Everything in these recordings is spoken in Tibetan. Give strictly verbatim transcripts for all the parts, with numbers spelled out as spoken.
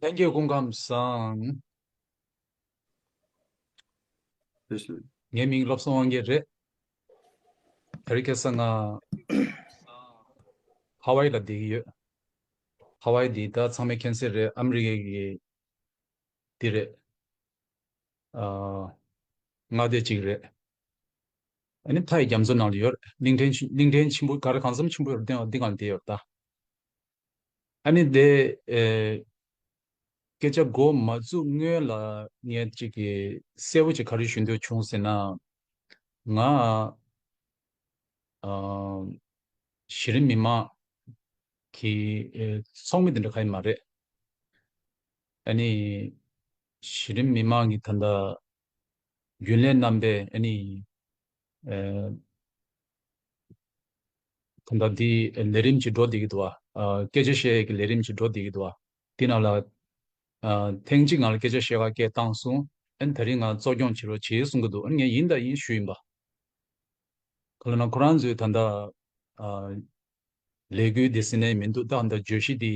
ལྷན་རྒྱས་སྐུ་ཁམས་བཟང་། ངའི་མིང་བློ་བཟང་དབང་རྒྱལ་རེད། དེ་རིང་ཁ་སང་ང་ཧ་ཝའི་ལ་བསྡད་ཀྱི་ཡོད། ཧ་ཝའི་འདི་ད་ཚང་མས་མཁྱེན་གསལ་རེད། ཨ་མི་རི་ཀའི་གི་འདི་རེད། ཨ། མངའ་སྡེ་གཅིག་རེད། ཨ་ནི་མཐའ་ཡི་རྒྱ་མཚོ་ནང་ལ་ཡོད་རེད། གླིང་ཕྲན་གླིང་ཕྲན་ཆེན་པོ་ག་རེ་གང་འཚམ་ཆེན་པོ་ཡོད་རེད། འདི་འདི་སྒང་ལ་བསྡད་ཡོད་རེད་ད། ཨ་ནི་དེ་ཨེ། སྐད་ཆ་འགོ་མ་བཙུགས་སྔོན་ལ་ངས་ཅིག་གི་གསལ་པོ་ཅིག་ག་རེ་ཞུ་འདོད་བྱུང་ཟེར་ན། ང་ཨ། གཞི་རིམ་མི་མང་གི་ཨེ། ཚོགས་མི་དེ་འདྲ་གང་ཡང་མ་རེད། ཨ་ནི་གཞི་རིམ་མི་མང་གི་ད་ལྟ་རྒྱུན་ལས་རྣམ་པས་ཨ་ནི་ཨེ། ད་ལྟ་འདི་ལས་རིམ་ཅིག་འགྲོ་བསྡད་ཀྱི་འདུག་བ། ཨ། སྐད་ཆ་བཤད་ཡས་ཀྱི་ལས་རིམ་ཅིག་འགྲོ་བསྡད་ཀྱི་འདུག་བ། དེ་ནང་ལ་ཨ། ཐེངས་གཅིག་ང་ལ་སྐད་ཆ་བཤད་ག་སྐད་བཏང་སོང་། ཨ་ནི་དེ་རིང་ང་གཙོ་སྐྱོང་བྱེད་རོགས་བྱེད་གསུང་གི་འདུག་ཨ་ནི་ངས་ཡིན་ད་ཡིན་ཞུས་ཡིན་པ། ག་ལ་ན་ཁོ་རང་ཚོས་ད་ལྟ་ཨ། ལས་འགུལ་འདི་ཟེར་ནས་མི་འདུག་ད་ལྟ་བརྗོད་གཞི་འདི་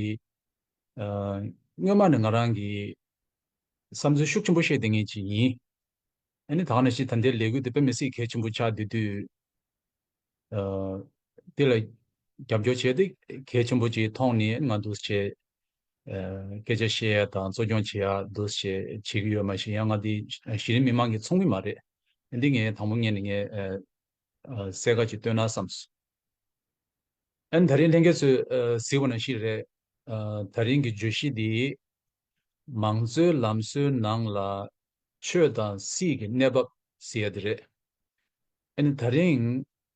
ཨ། སྔོན་མ་ནས་ང་རང་གི་བསམ་ཚུལ་ཤུགས་ཆེན་པོ་བཤད་བསྡད་མཁན་ཅིག་ཡིན། ཨ་ནི་ད་ག་ནང་བཞིན་ད་ལྟའི་ལས་འགུལ་འདི་དཔེ་མི་སྲིད་གལ་ཆེན་པོ་ཆགས་བསྡད་དུས། ཨ། དེ་ལ་རྒྱབ་སྐྱོར་བྱས་ཏེ་གལ་ཆེན་པོ་ཅིག་མཐོང་ནས་ང་འདུག་བྱས། ཨ། སྐད་ཆ་བཤད་ཡ་དང་གཙོ་སྐྱོང་བྱེད་ཡ་འདུག་བྱས་བྱེད་ཀྱི་ཡོད། མ་གཞི་ཡང་ང་འདི་གཞི་རིམ་མི་མང་གི་ཚོགས་མི་མ་རེད། འདི་ངས་དང་པོ་ཉིད་ནས་ངས་ཨ། གསལ་ཁ་ཅིག་སྟོན་ན་བསམས་སོང་། ཨ་ནི་དེ་རིང་ལྷན་རྒྱས་ཚོས་ཨ། གཟིགས་པ་ནང་བཞིན་རེད། ཨ། དེ་རིང་གི་བརྗོད་གཞི་འདི་མང་གཙོའི་ལམ་སྲོལ་ནང་ལ་ཆོས་དང་སྲིད་ཀྱི་གནས་བབ་ཟེར་ཡ་དེ་རེད། ཨ་ནི་དེ་རིང་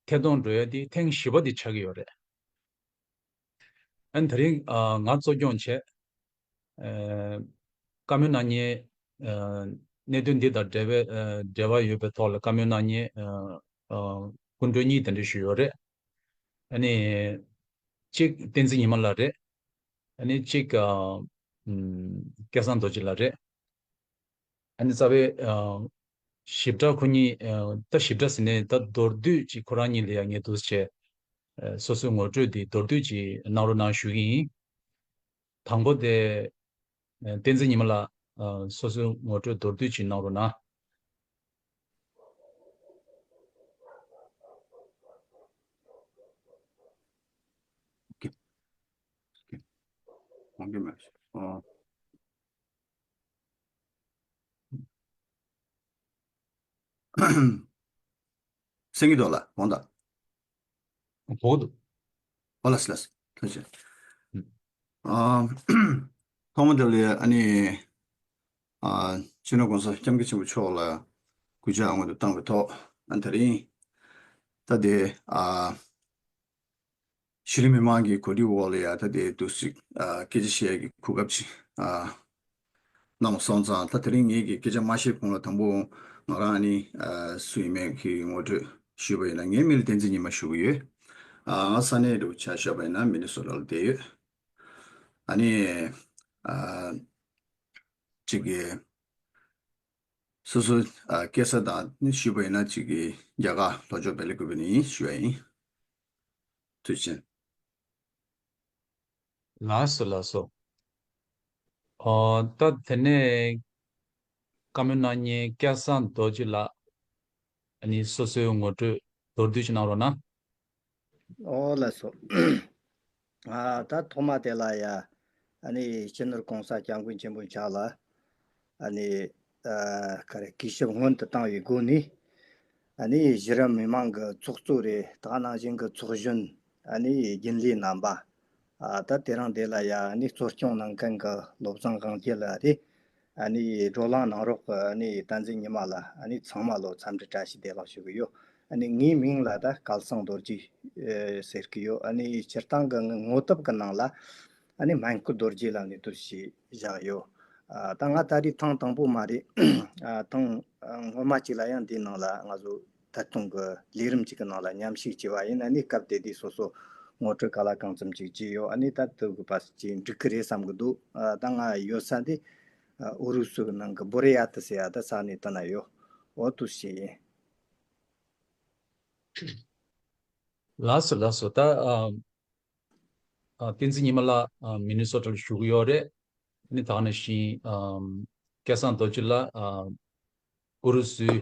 ཐད་གཏོང་འགྲོ་ཡ་དེ་ཐེངས་བཞི་པ་དེ་ཆགས་ཀྱི་ཡོད་རེད། ཨ་ནི་དེ་རིང་ཨ། ང་གཙོ་སྐྱོང་བྱས། ཨ། བཀའ་མོལ་གནང་མཁན་ཨ། གནད་དོན་འདི་དང་འབྲེལ་བའི་ཨ། འབྲེལ་བ་ཡོད་པའི་ཐོག་ལ་བཀའ་མོལ་གནང་མཁན་ཨ། ཨ། སྐུ་མགྲོན་གཉིས་དེ་འདྲ་ཞིག་ཡོད་རེད། ཨ་ནི་གཅིག་བསྟན་འཛིན་ཉི་མ་ལགས་རེད། ཨ་ནི་གཅིག་ཨ། ཨམ། སྐལ་བཟང་རྡོ་རྗེ་ལགས་རེད། ཨ་ནི་རྩ་བའི་ཨ། ཞིབ་ཕྲ་ཁོ་གཉིས་ཨ། ད་ཞིབ་ཕྲ་ཟེར་ནས་ད་མདོར་བསྡུས་ཅིག་ཁོ་རང་གཉིས་ལ་ཡང་ངས་འདུག་བྱས། ཨ། སོ་སོའི་ངོ་སྤྲོད་འདི་མདོར་བསྡུས་ཅིག་གནང་རོགས་གནང་ཞུ་གི་ཡིན། དང་པོ་དེ་ཨ། བསྟན་འཛིན་ཉི་མ་ལགས་ཨ། སོ་སོའི་ངོ་སྤྲོད་མདོར་བསྡུས་ཅིག་གནང་རོགས་གནང་། ཨོ་ཀེ། ཨོ་ཀེ། ཨོ་ཀེ་མ་རེད། ཨོ། སེང་གེ་རྡོ་ལགས་དགོངས་དག་གོ་འདུག་ཨོ་ལགས་སོ་ལགས་སོ། ཐུགས་རྗེ་ཆེ། ཨ། ཐོག་མ་དེ་ལ་ཨ་ནི་ཨ། སྤྱི་ནོར་༸གོང་ས་༸སྐྱབས་མགོན་ཆེན་པོ་མཆོག་ལ་གུས་ཕྱག་སྔོན་དུ་བཏང་བའི་ཐོག་ཨ། དེ་རིང་ད་དེ་ཨ། གཞི་རིམ་མི་མང་གི་གོ་སྒྲིག་འོག་ལ་ཡ་ད་དེ་འདུག་སེ་ཨ། སྐད་ཆ་བཤད་ཡ་གི་གོ་སྐབས་ཅིག་ཨ། གནང་སོང་ཙང་ད་དེ་རིང་ངེད་ཀྱི་སྐད་ཆ་མ་བཤད་གོང་ལ་དང་པོ་ང་རང་ཨ་ནི་ཨ། སུ་ཡིན་མིན་གྱི་ངོ་སྤྲོད་ཞུས་པ་ཡིན་ན། ངའི་མིང་ལ་བསྟན་འཛིན་ཉི་མ་ཞུ་གི་ཡོད། ཨ། ང་ས་གནས་འདྲ་བོ་ཆ་བཞག་པ་ཡིན་ན་མི་ནི་སོ་ཊ་ལ་བསྡད་ཡོད། ཨ་ནི་ཨ། གཅིག་གི་སོ་སོ་ཨ། སྐྱེས་ས་དང་ནི་ཞུས་པ་ཡིན་ན་གཅིག་གི་རྒྱ་གར་ལྷོ་ཕྱོགས་བེ་ལི་ཀུ་པེ་ནས་ཡིན་ཞུ་ཡ་ཡིན། ཐུགས་རྗེ་ཆེ། ལགས་སོ་ལགས་སོ། ཨོ། ད་དེ་ནས་བཀའ་མོལ་གནང་མཁན་སྐལ་བཟང་རྡོ་རྗེ་ལགས། ཨ་ནི་སོ་སོའི་ངོ་སྤྲོད་མདོར་བསྡུས་ཤིག་གནང་རོགས་གནང་། ཨོ་ལགས་སོ། ཨ། ད་ཐོག་མ་དེ་ལ་ཡ། ཨ་ནི་སྤྱི་ནོར་༸གོང་ས་༸སྐྱབས་མགོན་ཆེན་པོ་མཆོག་ལ། ཨ་ནི་ཨ། ག་རེ་གུས་ཞབས་སྔོན་དུ་བཏང་བའི་སྒོ་ནས། ཨ་ནི་གཞི་རིམ་མི་མང་གི་ཚོགས་གཙོ་རེད། ད་ག་ནང་བཞིན་གྱི་ཚོགས་གཞོན། ཨ་ནི་རྒྱུན་ལས་རྣམ་པ། ཨ། ད་དེ་རིང་འདི་ལ་ཡ་ཨ་ནི་གཙོ་སྐྱོང་གནང་མཁན་གྱི་བློ་བཟང་དབང་རྒྱལ་ལགས་རེད། ཨ་ནི་བགྲོ་གླེང་གནང་རོགས་ཀྱི་ཨ་ནི་བསྟན་འཛིན་ཉི་མ་ལགས། ཨ་ནི་ཚང་མ་ལོ་འཚམས་འདྲི་བཀྲ་ཤིས་བདེ་ལེགས་ཞུ་གི་ཡོད། ཨ་ནི་ངའི་མིང་ལ་ད་སྐལ་བཟང་རྡོ་རྗེ་ཟེར་གི་ཡོད། ཨ་ནི་སྤྱིར་བཏང་གི་ངོ་དེབ་གི་ནང་ལ་ཨ་ནི་སྨན་སྐུ་རྡོ་རྗེ་ལབ་ནས་འདུག་སེ་བཞག་ཡོད། ཨ། ད་ང་ད་རེས་ཐེངས་དང་པོ་མ་རེད། ཨ། ཐེངས་སྔོན་མ་གཅིག་ལ་ཡང་འདིའི་ནང་ལ་ང་ཚོ་ཐད་གཏོང་གི་ལས་རིམ་གཅིག་གི་ནང་ལ་མཉམ་ཞུགས་བྱས་པ་ཡིན། ཨ་ནི་སྐབས་དེ་དུས་སོ་སོ་ངོ་སྤྲོད་ག་ལ་གང་འཚམ་ཅིག་བྱས་ཡོད། ཨ་ནི་ད་དུ་གི་བར་ཅིག་འགྲིག་གི་རེད་བསམ་གི་འདུག་ཨ། ད་ང་ཡོད་ས་འདི་ཨ། ཨུ་རུ་སུ་གི་ནང་གི་བོ་རི་ཡ་ཏི་ཟེར་ཡ་ད་ས་གནས་དེ་ན་ཡོད། འོ་དུ་ཞིག་ཡིན། ལགས་སོ་ལགས་སོ། ད་ཨ། ཨ། བསྟན་འཛིན་ཉི་མ་ལགས། ཨ། མི་ནི་སོ་ཊ་ལ་བཞུགས་ཡོད་རེད། ནི་ད་ག་ནང་བཞིན་ཨམ་སྐལ་བཟང་རྡོ་རྗེ་ལགས་ཨ་ཨུ་རུ་སུའི་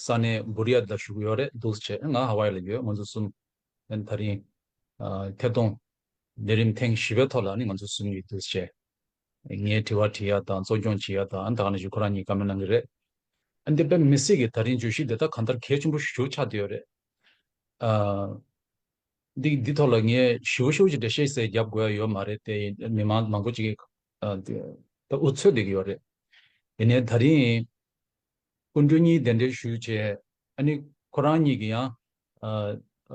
ས་གནས་བུ་རི་ཡ་ལ་བཞུགས་ཡོད་རེད། འདུག་སེ་བྱས་ང་ཧ་ཝའི་ལ་ཡོད། ང་ཚོ་གསུམ་ཨ་ད་རིང་ཨ་ཐད་གཏོང་ལས་རིམ་ཐེངས་བཞི་པའི་ཐོག་ལ་ནི་ང་ཚོ་གསུམ་ཡོད། འདུག་སེ་བྱས་ངས་དྲི་བ་དྲི་ཡ་དང་གཙོ་སྐྱོང་བྱེད་ཡ་དང་ཨ་ད་ག་ནང་བཞིན་ཁོ་རང་གཉིས་བཀའ་མོལ་གནང་གི་རེད། ཨ་འདི་དཔེ་མི་སྲིད་ཀྱི་ད་རིང་བརྗོད་གཞི་འདི་ད་གང་ལྟར་གལ་ཆེན་པོ་ཞིག་ཆགས་བསྡད་ཡོད་རེད། ཨ། འདི་འདི་ཐོག་ལ་ངས་ཞིབ་པོ་ཞིབ་པོ་ཅིག་འགྲེལ་བཤད་ཟེར་རྒྱབ་དགོས་ཡ་ཡོད་མ་རེད་དེ། མི་མང་མང་པོ་ཅིག་གིས་ཨ་དེ་ད་འུ་ཚོད་བསྡད་ཀྱི་ཡོད་རེད། ཡིན་ནའི་ད་རིང་སྐུ་མགྲོན་གཉིས་གདན་འདྲེན་ཞུས་བྱས་ཨ་ནི་ཁོ་རང་གཉིས་ཀྱིས་ཡང་ཨ་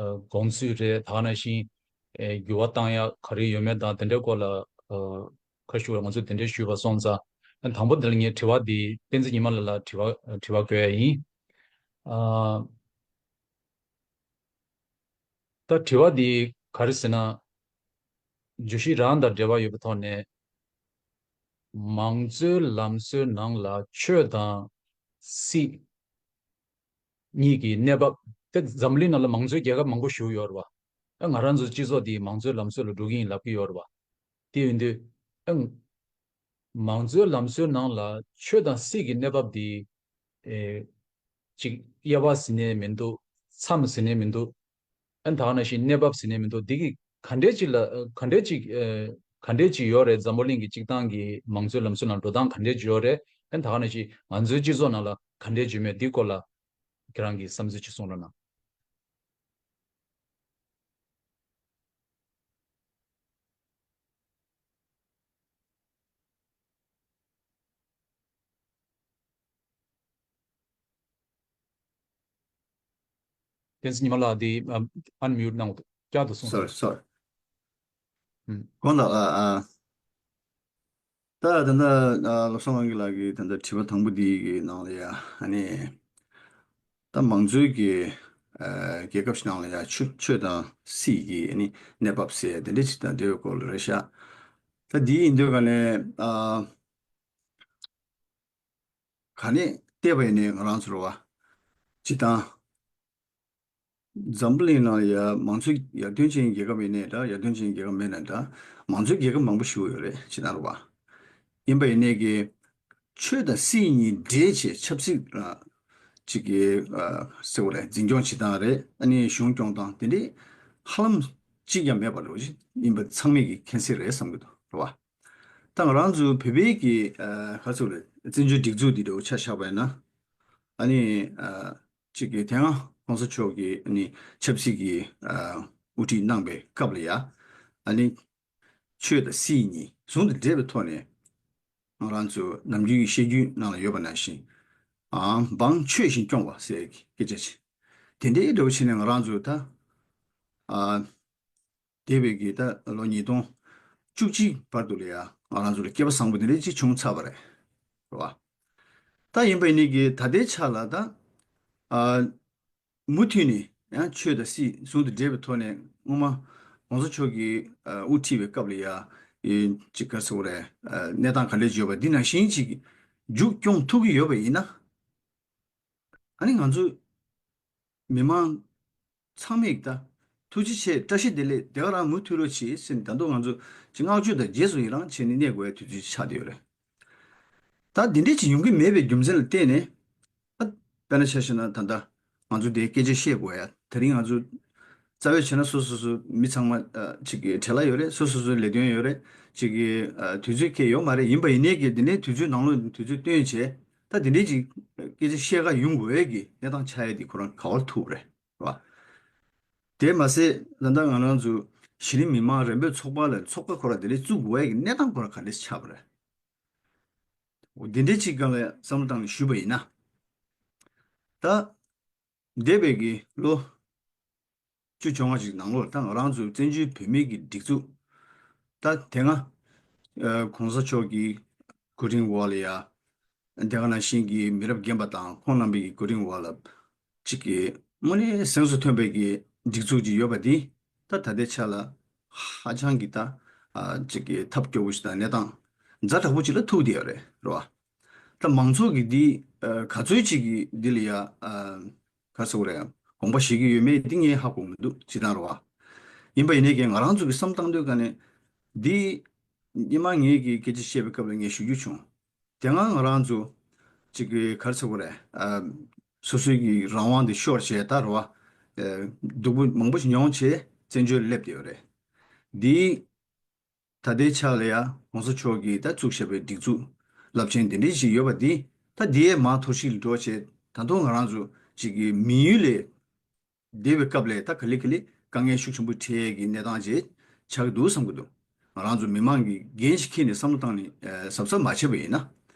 ཨ་དགོངས་ཚུལ་རེད། ད་ག་ནང་བཞིན་ཨེ་འགྱུར་བ་བཏང་ཡ་ག་རེ་ཡོད་མེད་དང་དེ་འདྲའི་སྐོར་ལ་ཨ་ཁ་ཤུ་ང་ཚོས་གདན་འདྲེན་ཞུས་པ་སོང་ཙང་ཨ་དང་པོ་དེ་ལ་ངས་དྲི་བ་འདི་བསྟན་འཛིན་ཉི་མ་ལགས་ལ་དྲི་བ་དྲི་བ་བཀོད་ཡ་ཡིན། ཨ། ད་དྲི་བ་འདི་ག་རེ་ཟེར་ན། བརྗོད་གཞི་རང་དང་འབྲེལ་བ་ཡོད་པའི་ཐོག་ནས། མང་གཙོའི་ལམ་སྲོལ་ནང་ལ་ཆོས་དང་སྲིད་གཉིས་ཀྱི་གནས་བབ་དེ་འཛམ་གླིང་ནང་ལ་མང་གཙོའི་རྒྱལ་ཁབ་མང་པོ་ཞིག་ཡོད་རེད་བ། ཨ་ང་རང་ཚོའི་སྤྱི་ཚོགས་འདི་མང་གཙོའི་ལམ་སྲོལ་ལ་འགྲོ་གི་ཡིན་ལབ་ཀྱི་ཡོད་རེད་བ། དེ་ཡིན་དུས་ཨ་མང་གཙོའི་ལམ་སྲོལ་ནང་ལ་ཆོས་དང་སྲིད་ཀྱི་གནས་བབ་འདི་ཨེ། ཅིག་དབྱེ་བ་ཟིན་ནས་མི་འདུག་མཚམས་ཟིན་ནས་མི་འདུག་ཨ་ད་ག་ནང་བཞིན་གནས་བབ་ཟིན་ནས་མི་འདུག་འདི་གི་ག་འདྲས་ཅིག་ལ་ག་འདྲས་ཅིག་ཨེ། ག་འདྲས་ཅིག་ཡོད་རེད། འཛམ་བུ་གླིང་གི་སྤྱིར་བཏང་གི་མང་གཙོའི་ལམ་སྲོལ་ནང་འགྲོ་སྟངས་ག་འདྲས་ཅིག་ཡོད་རེད། ཨ་ད་ག་ནང་བཞིན་ང་ཚོའི་སྤྱི་ཚོགས་ནང་ལ་ག་འདྲས་ཅིག་ཡོད་མེད་འདི་སྐོར་ལ་ཁྱེད་རང་གི་བསམ་ཚུལ་ཅིག་གསུང་རོགས་གནང་། བསྟན་འཛིན་ཉི་མ་ལགས་འདི་ཨ་ཨན་མིའུ་ཊི་གནང་བཀྱག་ཏུ་སོང་། སོ་རི་སོ་རི། ཨུམ། གོང་དུ་ཨ་ཨ། ད་ད་ལྟ་ཨ་བློ་བཟང་དབང་རྒྱལ་ལགས་ཀྱིས་ད་ལྟ་དྲི་བ་དང་པོ་འདི་གི་ནང་ལ་ཡ་ཨ་ནི། ད་མང་གཙོའི་གི་ཨ་རྒྱལ་ཁབ་ཞིག་ནང་ལ་ཡ་ཆོས་ཆོས་དང་སྲིད་ཀྱི་ཨ་ནི་གནས་བབ་ཟེར་དེ་འདྲ་ཅིག་དང་འབྲེལ་བའི་སྐོར་ལ་རེད་ཤག་ད་འདི་ཡིན་དུས་ག་ནས་ཨ་ག་ནས་བལྟས་པ་ཡིན་ནའི་ང་རང་ཚོ་རེད་བ། སྤྱིར་བཏང་འཛམ་བུ་གླིང་ནང་ཡ་མང་གཙོའི་ཡར་ཐོན་ཅན་རྒྱལ་ཁབ་ཡིན་ནའི་འདྲ། ཡར་ཐོན་ཅན་རྒྱལ་ཁབ་མིན་ནའི་འདྲ། མང་གཙོའི་རྒྱལ་ཁབ་མང་པོ་ཞིག་ཡོད་རེད། ཅི་ལྟར་བ། ཡིན་པ་ཡིན་ནའི་གི་ཆོས་དང་སྲིད་གཉིས་འདྲེས་བྱས་ཆབ་སྲིད་ཨ་ཅིག་གི་ཨ་ཟེར་བ་རེད། འཛིན་སྐྱོང་བྱེད་སྟངས་རེད། ཨ་ནི་གཞུང་སྐྱོང་སྟངས་དེ་འདྲའི་ཧ་ལམ་གཅིག་ཀྱང་མེད་པ་འདྲ་བོ་ཞིག་ཡིན་པ་ཚང་མས་ཀྱི་མཁྱེན་གསལ་རེད་བསམ་གྱི་འདུག་རེད་བ། ད་ང་རང་ཚོ་བོད་པའི་གི་ཨ་ག་ཚོད་རེད། བཙན་བྱོལ་སྒྲིག་འཛུགས་འདི་འདྲ་བོ་ཆ་བཞག་པ་ཡིན་ན། ཨ་ནི་ཨ་གཅིག་གི་དེ་སྔ་གོང་ས་མཆོག་གིས་ཨ་ནི་ཆབ་སྲིད་ཀྱི་ཨ་དབུ་ཁྲིད་གནང་པའི་སྐབས་ལ་ཡ། ཨ་ནི་ཆོས་དང་སྲིད་གཉིས་ཟུང་དུ་འབྲེལ་བའི་ཐོག་ནས་ང་རང་ཚོ་ནམ་རྒྱུན་གྱི་བཤད་རྒྱུན་ནང་ལ་ཡོད་པ་ནང་བཞིན། ཨ་འབངས་ཆོས་བཞིན་སྐྱོང་བ་ཟེར་གྱི་སྐད་ཆ་ཅིག་དེ་འདྲའི་འདྲ་བོ་བྱས་ནས་ང་རང་ཚོ་ད་ཨ་འདས་པའི་གི་ད་ལོ་ཉིས་སྟོང་བཅུ་གཅིག་བར་དུ་ལ་ཡ་ང་རང་ཚོ་ལ་སྐལ་པ་བཟང་པོ་དེ་འདྲ་ཅིག་བྱུང་ཚར་བ་རེད། རེད་བ། ད་ཡིན་པ་ཡིན་ནའི་གི་ད་ལྟའི་ཆ་ལ་ད་ཨ་མུ་མཐུད་ནས་ཡང་ཆོས་དང་སྲིད་ཟུང་དུ་འབྲེལ་བའི་ཐོག་ནས་སྔོན་མ་གོང་ས་མཆོག་གིས་ཨ་དབུ་ཁྲིད་པའི་སྐབས་ལ་ཡ་ཨེ་ཅིག་ག་ཟེར་དགོས་རེད། ཨ་གནས་སྟངས་ག་འདྲས་ཡོད་པ་འདི་ནང་བཞིན་ཅིག་མཇུག་སྐྱོང་ཐུབ་ཀྱི་ཡོད་པ་ཡིན་ན། ཨ་ནི་ང་ཚོ་མི་མང་ཚང་མས་ད་ཐུགས་རྗེ་ཆེ་བཀྲ་ཤིས་བདེ་ལེགས་དེ་ག་རང་མུ་མཐུད་རོགས་གྱིས་ཟེར་ནས་ད་དུང་ང་ཚོ་ཅིག་བསྔགས་བརྗོད་དང་རྗེས་སུ་ཡི་རང་བྱས་ནས་གནས་དགོས་ཡ་དུས་ཚོད་ཅིག་ཆགས་བསྡད་ཡོད་རེད། ད་འདི་འདྲས་ཅིག་ཡོང་གི་མེད་པའི་རྒྱུ་མཚན་ལ་བརྟེན་ནས་ད་དཔེར་ན་ཆ་བཞག་ན་ད་ལྟ་ང་ཚོ་འདིའི་སྐད་ཆ་བཤད་དགོས་ཡ་དེ་རིང་ང་ཚོ་རྩ་བའི་བྱས་ན་སོ་སོ་སོ་མི་ཚང་མ་ཨ་ཅིག་གི་བྲེལ་བ་ཡོད་རེད། སོ་སོ་སོའི་ལས་དོན་ཡོད་རེད། ཅིག་གི་ཨ་དུས་ཚོད་ཁེལ་ཡོད་མ་རེད། ཡིན་པ་ཡིན་ནའི་གི་འདི་ནས་དུས་ཚོད་ནང་ལོགས་དུས་ཚོད་བཏོན་བྱས་ད་འདི་འདྲས་ཅིག་སྐད་ཆ་བཤད་ག་ཡོང་དགོས་ཡ་གི་གནས་སྟངས་ཆགས་ཡ་དེ་ཁོ་རང་ག་བར་ཐུག་རེད་བ། དེ་མ་ཟད་ད་ལྟ་ང་རང་ཚོ་གཞི་རིམ་མི་མང་རིམ་པས་ཚོགས་པ་ལ་ཚོགས་པ་ཁོ་རང་དེ་འདྲས་བཙུགས་དགོས་ཡ་གི་གནས་སྟངས་ཁོ་རང་ག་འདྲས་ཆགས་པ་རེད། འོ་འདི་འདྲས་ཅིག་སྒང་ལ་བསམ་བློ་བཏང་ནས་ཞུས་པ་ཡིན་ན། ད་འདས་པའི་གི་ལོ་བཅུ་བཅོ་ལྔ་ཅིག་ནང་ལོགས་ད་ང་རང་ཚོའི་བཙན་བྱོལ་བོད་མིའི་གི་སྒྲིག་འཛུགས་ད་དེ་སྔ་ཨ་གོང་ས་མཆོག་གི་སྐུ་དྲིན་འོག་ལ་ཡ། དེ་ག་ནང་བཞིན་གྱི་མི་རབས་རྒན་པ་དང་ཁོང་རྣམ་པའི་གི་སྐུ་དྲིན་འོག་ལ་ཅིག་གི་དངོས་གནས་གཟེངས་སུ་ཐོན་པའི་གི་སྒྲིག་འཛུགས་ཅིག་ཡོད་པ་འདི་ད་ད་ལྟའི་ཆ་ལ་ཧ་ཅང་གི་ད་ཨ་ཅིག་གི་ཐབས་སྐྱོ་བོ་ཞིག་དང་གནས་སྟངས་ཛ་དྲག་པོ་ཅིག་ལ་ཐུག་བསྡད་ཡོད་རེད་རེད་བ། ད་མང་ཚོགས་ཀྱི་འདི་ཨ་ག་ཚོད་ཅིག་གི་འདི་ལ་ཡ་ཨ་ག་ཟེར་དགོས་རེད། དགོངས་པ་བཞེས་ཀྱི་ཡོད་མེད་འདི་ངས་ཧ་གོ་མི་འདུག་ཇི་ལྟར་རེད་བ། ཡིན་པ་ཡིན་ནའི་ཀྱང་ང་རང་ཚོ་གི་བསམ་བཏང་དུས་ག་ནས་འདི་ སྔོན་མ་ངེད་ཀྱིས་སྐད་ཆ་བཤད་པའི་སྐབས་ལ་ངས་ཞུ་རྒྱུ་བྱུང་། དེ་སྔ་ང་རང་ཚོ་ཅིག་གི་ག་རེ་ཟེར་དགོས་རེད། ཨ། སོ་སོའི་གི་རང་དབང་དེ་ཤོར་བྱས་ད་རེད་བ། ཨ། སྡུག་པོ་མང་པོ་ཞིག་མྱོང་བྱས་བཙན་བྱོལ་སླེབས་བསྡད་ཡོད་རེད། འདི་ད་ལྟའི་ཆ་ལ་ཡ་གོང་ས་མཆོག་གིས་ད་བཙུགས་བཞག་པའི་སྒྲིག་འཛུགས་རླབས་ཆེན་དེ་འདྲའི་ཞིག་ཡོད་པ་འདི་ད་འདི་ཡས་མར་འཐོར་ཞིག་འགྲོ་བྱས། ད་དུང་ང་རང་ཚོ་ཅིག་གི་མི་ཡུལ་ལས་འདས་པའི་སྐབས་ལས་ད་ག་ལེ་ག་ལེ་དཀའ་ངལ་ཤུགས་ཆེན་པོ་འཕྲད་ཀྱི་གནས་སྟངས་ཅིག་ཆགས་ཀྱི་འདུག་བསམ་གྱི་འདུག་ང་རང་ཚོ་མི་མང་གིས་འགན་ཞིག་འཁྱེར་ནས་བསམ་བློ་བཏང་ནས་ཨ་གཟབ་གཟབ་མ་བྱས་པ་ཡིན་ན།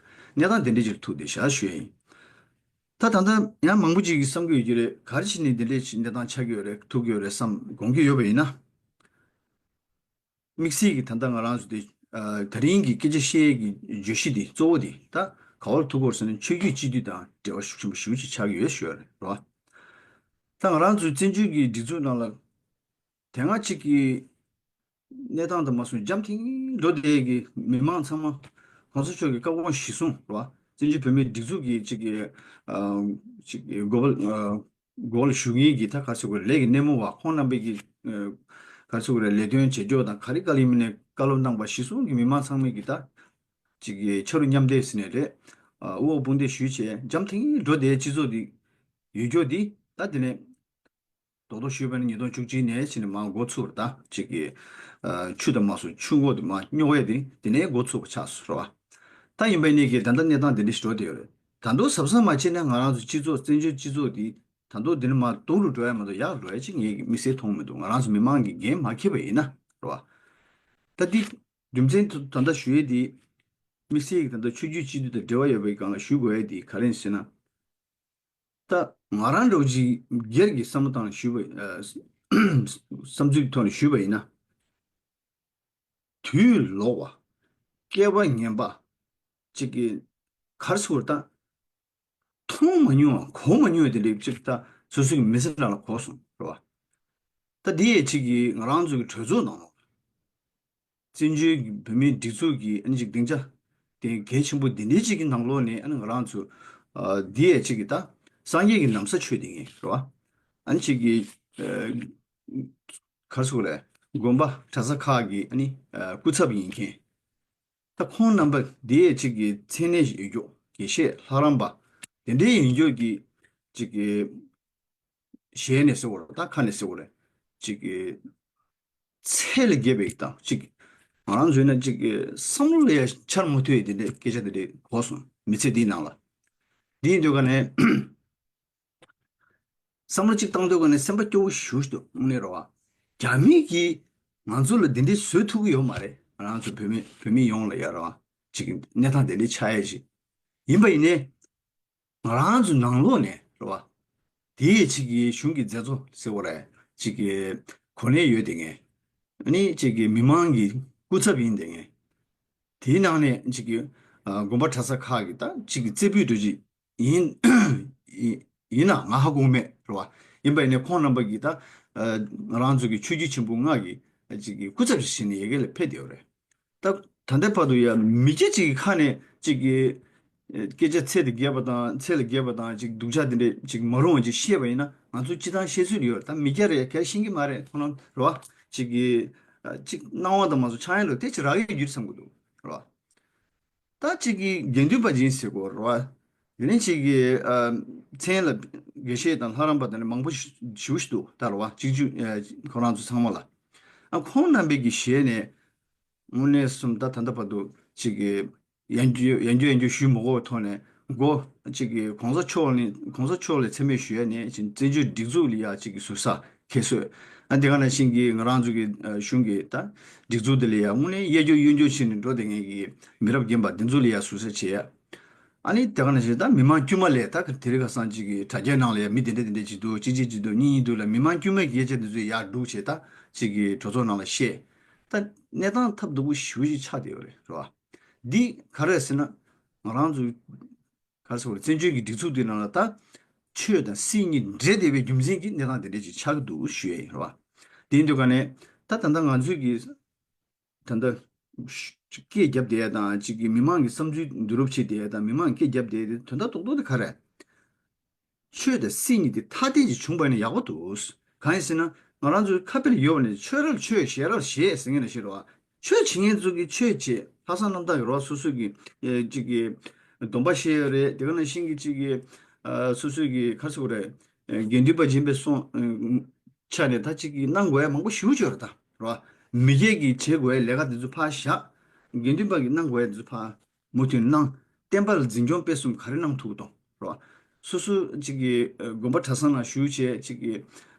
གནས་སྟངས་དེ་འདྲ་ཅིག་ལ་ཐུག་བསྡད་བཞག་ཞུ་ཡ་ཡིན། ད་ད་ལྟ་ཡང་མང་པོ་ཅིག་གིས་བསམ་གྱི་ཡོད་ཀྱི་རེད། ག་རེ་བྱས་ནས་འདི་འདྲའི་གནས་སྟངས་ཆགས་ཀྱི་ཡོད་རེད། ཐུག་གི་ཡོད་རེད་བསམ་དགོངས་ཀྱི་ཡོད་པ་ཡིན་ན། དམིགས་བསལ་གྱི་ད་ལྟ་ང་རང་ཚོ་དེ་ཨ་ད་རིང་གི་སྐད་ཆ་བཤད་ཡས་ཀྱི་བརྗོད་གཞི་འདི་གཙོ་བོ་དེ་ད་ག་པར་ཐུག་གི་ཡོད་རེད་ཟེར་ན། ཆོས་བརྒྱུད་སྤྱི་འཐུས་དང་འབྲེལ་བ་ཤུགས་ཆེན་པོ་ཞེ་པོ་ཅིག་ཆགས་ཀྱི་ཡོད་ཞུ་ཡ་རེད་བ། ད་ང་རང་ཚོའི་བཙན་བྱོལ་གྱི་སྒྲིག་འཛུགས་ནང་ལ་དེ་སྔ་གཅིག་གི་གནས་སྟངས་དང་མ་སོང་འཇམ་ཐིང་འགྲོ་བསྡད་ཀྱི་མི་མང་ཚང་མ་གོང་ས་མཆོག་གི་བཀའ་དགོངས་གཞིར་བཟུང་རེད་བ། བཙན་བྱོལ་བོད་མིའི་སྒྲིག་འཛུགས་ཀྱི་གཅིག་གི་ཨ་གཅིག་གི་འགོ་པ་ཨ་འགོ་ལ་ཞུགས་མཁན་གྱི་ད་ག་རེ་ཟེར་དགོས་རེད། ལས་ཀྱི་སྣེ་མོ་བ་ཁོང་རྣམ་པས་ཀྱི་ཨ་ག་རེ་ཟེར་དགོས་རེད། ལས་དོན་བྱེད་ཕྱོགས་དང་ག་རེ་ག་ལེ་མིན་ནས་བཀའ་སློབ་གནང་པ་གཞིར་བཟུང་གི་མི་མང་ཚང་མས་ཀྱི་ད་གཅིག་གི་ཕྱར་གྲུ་མཉམ་འདེགས་ཟེར་ནས་རེད། ཨ་དབུ་འོག་དཔུང་འདེགས་ཞུས་བྱས་འཇམ་ཐིང་འགྲོ་བསྡད་སྤྱི་ཚོགས་འདི་ཡོད་རྒྱུ་འདི་ད་དེ་ནས། རྡོག་རྡོག་ཞུས་པ་ནི་ཉིས་སྟོང་བཅུ་གཅིག་ནས་ཕྱིན་ནས་མར་འགོ་ཚུགས་པ་རེད། ད་ཅིག་གི་ཨ་ཆུ་དང་མ་སོང་ཆུ་འགོ་དེ་མར་རྙོག་ཡས་དེ་དེ་ནས་འགོ་ཚུགས་པ་ཆགས་སོང་རེད་བ། ད་ཡིན་པ་ནི་གི་ད་ལྟ་གནས་སྟངས་དེ་འདྲ་ཞིག་འགྲོ་བསྡད་ཡོད་རེད། ད་དུང་གཟབ་གཟབ་མ་བྱས་ན་ང་རང་ཚོ་སྤྱི་ཚོགས་བཙན་བྱོལ་སྤྱི་ཚོགས་འདི་ད་དུང་དེ་ནས་མར་སྡུག་རུ་འགྲོ་ཡ་མ་གཏོགས་ཡར་འགྲོ་ཡ་ཅིག་ངས་དམིགས་བསལ་མཐོང་མི་འདུག་ང་རང་ཚོ་མི་མང་གིས་འགན་མ་འཁྱེར་བ་ཡིན་ན་རེད་བ། ད་འདི་རྒྱུ་མཚན་དུ་ད་ལྟ་ཞུ་ཡས་དེ་དམིགས་བསལ་གྱི་ད་ལྟ་ཆོས་བརྒྱུད་སྤྱི་འཐུས་དང་འབྲེལ་བ་ཡོད་པའི་སྒང་ལ་ཞུ་དགོས་ཡས་དེ་ག་རེ་ཡིན་ཟེར་ན། ད་ང་རང་འདྲ་བོ་ཅིག་སྒེར་གྱི་བསམ་བློ་བཏང་ནས་ཞུས་པ། ཨ་བསམ་ཚུལ་གྱི་ཐོག་ནས་ཞུས་པ་ཡིན་ན། དུས་ལོག་པ། སྐལ་པ་ངན་པ། ཅིག་གི་ག་རེ་ཟེར་དགོས་རེད། ད་མཐོང་མ་མྱོང་བ་གོ་མ་མྱོང་བ་དེ་འདྲའི་ཅིག་ད་སོ་སོའི་མི་ཚེ་ནང་ལ་གོ་སོང་རེད་བ། ད་འདི་ཡས་ཅིག་གི་ང་རང་ཚོ་གི་གྲོས་ཚོགས་ནང་ལོགས་བཙན་བྱོལ་གྱི་བོད་མིའི་སྒྲིག་འཛུགས་ཀྱི་ཨ་ནི་ཅིག་སྡིངས་ཆ་དེ་གལ་ཆེན་པོ་འདི་འདྲའི་ཅིག་གི་ནང་ལོགས་ནས་ཨ་ནི་ང་རང་ཚོ་ཨ་འདི་ཡས་ཅིག་གི་ད་སངས་རྒྱས་ཀྱི་ན་བཟའ་མཆོད་བསྡད་མཁན་རེད་བ། ཨ་ནི་ཅིག་གི་ཨ་ག་རེ་ཟེར་དགོས་རེད། དགོན་པ་གྲྭ་ས་ཁག་གི་ཨ་ནི་ཨ་སྐུ་ཚབ་ཡིན་མཁན། ད་ཁོང་རྣམ་པ་འདི་ཡས་ཅིག་གི་མཚན་གནས་ཡོད་རྒྱུ་དགེ་བཤེས་ལྷ་རམས་པ་དེ་འདྲའི་ཡིན་རྒྱུ་གི་ཅིག་གི་ཞལ་ནས་ཟེར་དགོས་རེད། ད་ཁ་ནས་ཟེར་དགོས་རེད། ཅིག་གི་ཚད་ལས་བརྒལ་བའི་དང་ཅིག་ང་རང་ཚོའི་ན་ཅིག་གི་བསམ་བློ་ལ་ཡ་འཆར་མ་ཐུབ་ཡས་དེ་འདྲའི་སྐད་ཆ་དེ་འདྲའི་གོ་སོང་། མི་ཚེ་འདིའི་ནང་ལ། འདི་ཡིན་དུས་ག་ནས་བསམ་བློ་གཅིག་བཏང་དུས་ག་ནས་སེམས་པ་སྐྱོ་བོ་ཞེ་པོ་ཞིག་འདུག་དངོས་གནས་རེད་བ། རྒྱ་མི་གིས་ང་ཚོ་ལ་འདི་འདྲའི་བཟོ་ཐུབ་ཀྱི་ཡོད་མ་རེད། ང་རང་ཚོ་བོད་མི་བོད་མི་ཡོངས་ལ་ཡ་རེད་བ། ཅིག་གི་གནས་སྟངས་དེ་འདྲའི་ཆགས་ཡས་ཅིག་ཡིན་པ་ཡིན་ནའི། ང་རང་ཚོ་ནང་ལོགས་ནས་རེད་བ། དེ་ཡི་ཅིག་གི་གཞུང་གི་མཛད་གཙོ་ཟེར་བ་རེད། ཅིག་གི་གོ་གནས་ཡོད་དེ་ངས། ཨ་ནི་ཅིག་གི་མི་མང་གི་སྐུ་ཚབ་ཡིན་དེ་ངས། དེའི་ནང་ནས་ཅིག་གི་ཨ་དགོན་པ་གྲྭ་ས་ཁག་གི་ད་ཅིག་གི་རྩེ་ཕུད་འདྲ་ཅིག་ཡིན། ཡིན་ན་ང་ཧ་གོ་མེད་རེད་བ། ཡིན་པ་ཡིན་ནའི་ཁོང་རྣམ་པ་གིས་ད་ཨ་ང་རང་ཚོ་གི་ཆོས་བརྒྱུད་ཆེན་པོ་ལྔ་གི་ཅིག་གི་སྐུ་ཚབ་ཅིག་བྱས་ནས་ཡ་གི་ལ་ཕེབས་བསྡད་ཡོད་རེད། ད་ད་ལྟའི་བར་དུ་ཡ་མི་སྐྱ་ཅིག་གི་ཁ་ནས་ཅིག་གི་ཨེ་སྐད་ཆ་ཚད་དེ་རྒྱས་པ་དང་ཚད་ལས་བརྒལ་བ་དང་ཅིག་སྡུག་ཅག་དེ་འདྲས་ཅིག་མ་རུང་བ་ཅིག་བཤད་པ་ཡིན་ན་ང་ཚོ་སྤྱི་བཏང་བཤད་སྲོལ་ཡོད། ད་མི་སྐྱ་རེད་གལ་ཤེས་ཀྱི་མ་རེད། ཁོ་རང་རེད་བ། ཅིག་གི་ཨ་ཅིག་སྣང་བ་དང་མ་སོང་ཆགས་ཡ་ལོ་དེ་ཅིག་རག་ཡོད་རྒྱུ་རེད་བསམ་གི་འདུག་རེད་བ། ད་ཅིག་གི་དགེ་འདུན་པ་ཅིག་ཡིན་ཟེར་གོ་རེད་བ། དེ་ནས་ཅིག་གི་ཨ་མཚན་ལ་དགེ་བཤེས་དང་ལྷ་རམས་པ་དེ་འདྲ་མང་པོ་ཞེ་པོ་ཞིག་འདུག་ད་རེད་བ། ཅིག་ཅིག་ཨ་ཁོ་རང་ཚོ་ཚང་མ་ལ་ཨ་ཁོང་རྣམ་པས་ཀྱི་ཞལ་ནས། དངོས་གནས་སོང་ད་ད་ལྟ་བར་དུ་ཅིག་གི་ཡང་བསྐྱར་ཡང་བསྐྱར་ཡང་བསྐྱར་ཞུས་མ་དགོས་པའི་ཐོག་ནས་མགོ་ཅིག་གི་གོང་ས་མཆོག་ནས་གོང་ས་མཆོག་ལ་མཚན་སྨད་ཞུ་ཡ་ནས་ཅིག་བཙན་བྱོལ་སྒྲིག་འཛུགས་ལ་ཡ་ཅིག་གི་ཟུར་ཟ་ཁྱད་གསོད། ཨ་དེ་ག་ནང་བཞིན་གྱི་ང་རང་ཚོ་གི་ཨ་གཞུང་གི་ད་སྒྲིག་འཛུགས་དེ་ལ་ཡ་དངོས་གནས་གཡས་སྐྱོར་གཡོན་སྐྱོར་བྱས་ནས་འགྲོ་བསྡད་མཁན་གྱི་མི་རབས་རྒན་པ་འདི་ཚོ་ལ་ཡ་ཟུར་ཟ་བྱེད་ཡ། ཨ་ནི་དེ་ག་ནང་བཞིན་ད་མི་མང་དཀྱུས་མ་ལས་ད་དེ་རིང་ཁ་སང་ཅིག་གི་དྲ་རྒྱའི་ནང་ལ་ཡ་མི་དེ་འདྲ་དེ་འདྲ་ཅིག་འདུག་ཅིག་ཅིག་ཅིག་འདུག་གཉིས་གཉིས་འདུག་ལ་མི་མང་དཀྱུས་མའི་སྐད་ཆ་དེ་ཚོ་ཡར་སྒྲུག་བྱས་ད་ཅིག་གི་གྲོས་ཚོགས་ནང་ལ་བཤད། ད་གནས་སྟངས་ཐབས་སྡུག་པོ་ཞེ་པོ་ཞིག་ཆགས་བསྡད་ཡོད་རེད་རེད་བ། འདི་ག་རེ་ཟེར་ན་ང་རང་ཚོ་ག་རེ་ཟེར་བ་རེད། བཙན་བྱོལ་གྱི་སྒྲིག་འཛུགས་འདི་ནང་ལ་ད་ཆོས་དང་སྲིད་གཉིས་འདྲེས་བསྡད་པའི་རྒྱུ་མཚན་གྱིས་གནས་སྟངས་དེ་འདྲ་ཅིག་ཆགས་ཀྱི་འདུག་ཞུ་ཡ་ཡིན་རེད་བ། དེ་ཡིན་དུས་ག་ནས་ད་ད་ལྟ་ང་ཚོས་ཀྱི། ད་ལྟ་སྐད་བརྒྱབ་བསྡད་ཡ་དང་གཅིག་གི་མི་མང་གི་བསམ་ཚུལ་བསྡུ་རུབ་བྱེད་བསྡད་ཡ་དང་མི་མང་གི་སྐད་བརྒྱབ་བསྡད་ཡ་དེ་དོན་དག་རྡོག་རྡོག་དེ་ག་རེ། ཆོས་དང་སྲིད་གཉིས་དེ་ཐ་དད་ཅིག་བྱུང་པ་ཡིན་ན་ཡག་པོ་འདུག་གང་ཡིན་ཟེར་ན་ང་རང་ཚོའི་ཁ་དཔེ་ལ་ཡོད་པ་ནི་ཆོས་ར་ལ་ཆོས་ཞེ་ར་ལ་ཞེ་ཟེར་མཁན་ནང་བཞིན་རེད་བ། ཆོས་བྱེད་མཁན་ཚོ་གིས་ཆོས་བྱེད། ལྷག་བསམ་རྣམ་དག་ཡོད་རེད་བ། སོ་སོ་གི་ཨེ་གཅིག་གི་སྡོམ་པ་བཞེས་ཡོད་རེད། དེ་ག་ནང་བཞིན་གྱི་གཅིག་གི་ཨ་སོ་སོ་གི་ག་རེ་ཟེར་དགོས་རེད། ཨེ་དགེ་འདུན་པ་ཡིན་པའི་སོང་ཨེ་ཆ་ནས་ད་གཅིག་གི་གནང་དགོས་ཡ་མང་པོ་ཞེ་པོ་ཅིག་ཡོད་རེད་ད། རེད་བ། མི་སྒེར་གྱི་བྱེད་དགོས་ཡ་ལས་ཀ་དེ་ཚོ་ཕར་བཞག་དགེ་འདུན་པ་གི་གནང་དགོས་ཡ་དེ་ཚོ་ཕར་མུ་མཐུད་གནང་། བསྟན་པ་ལ་འཛིན་སྐྱོང་སྤེལ་གསུམ་ག་རེ་གནང་ཐུབ་ཀྱི་འདུག་རོ། སོ་སོ་གཅིག་གི་ཨ་དགོན་པ་གྲྭ་ཚང་ལ་ཞུགས་བྱས་གཅིག་གི་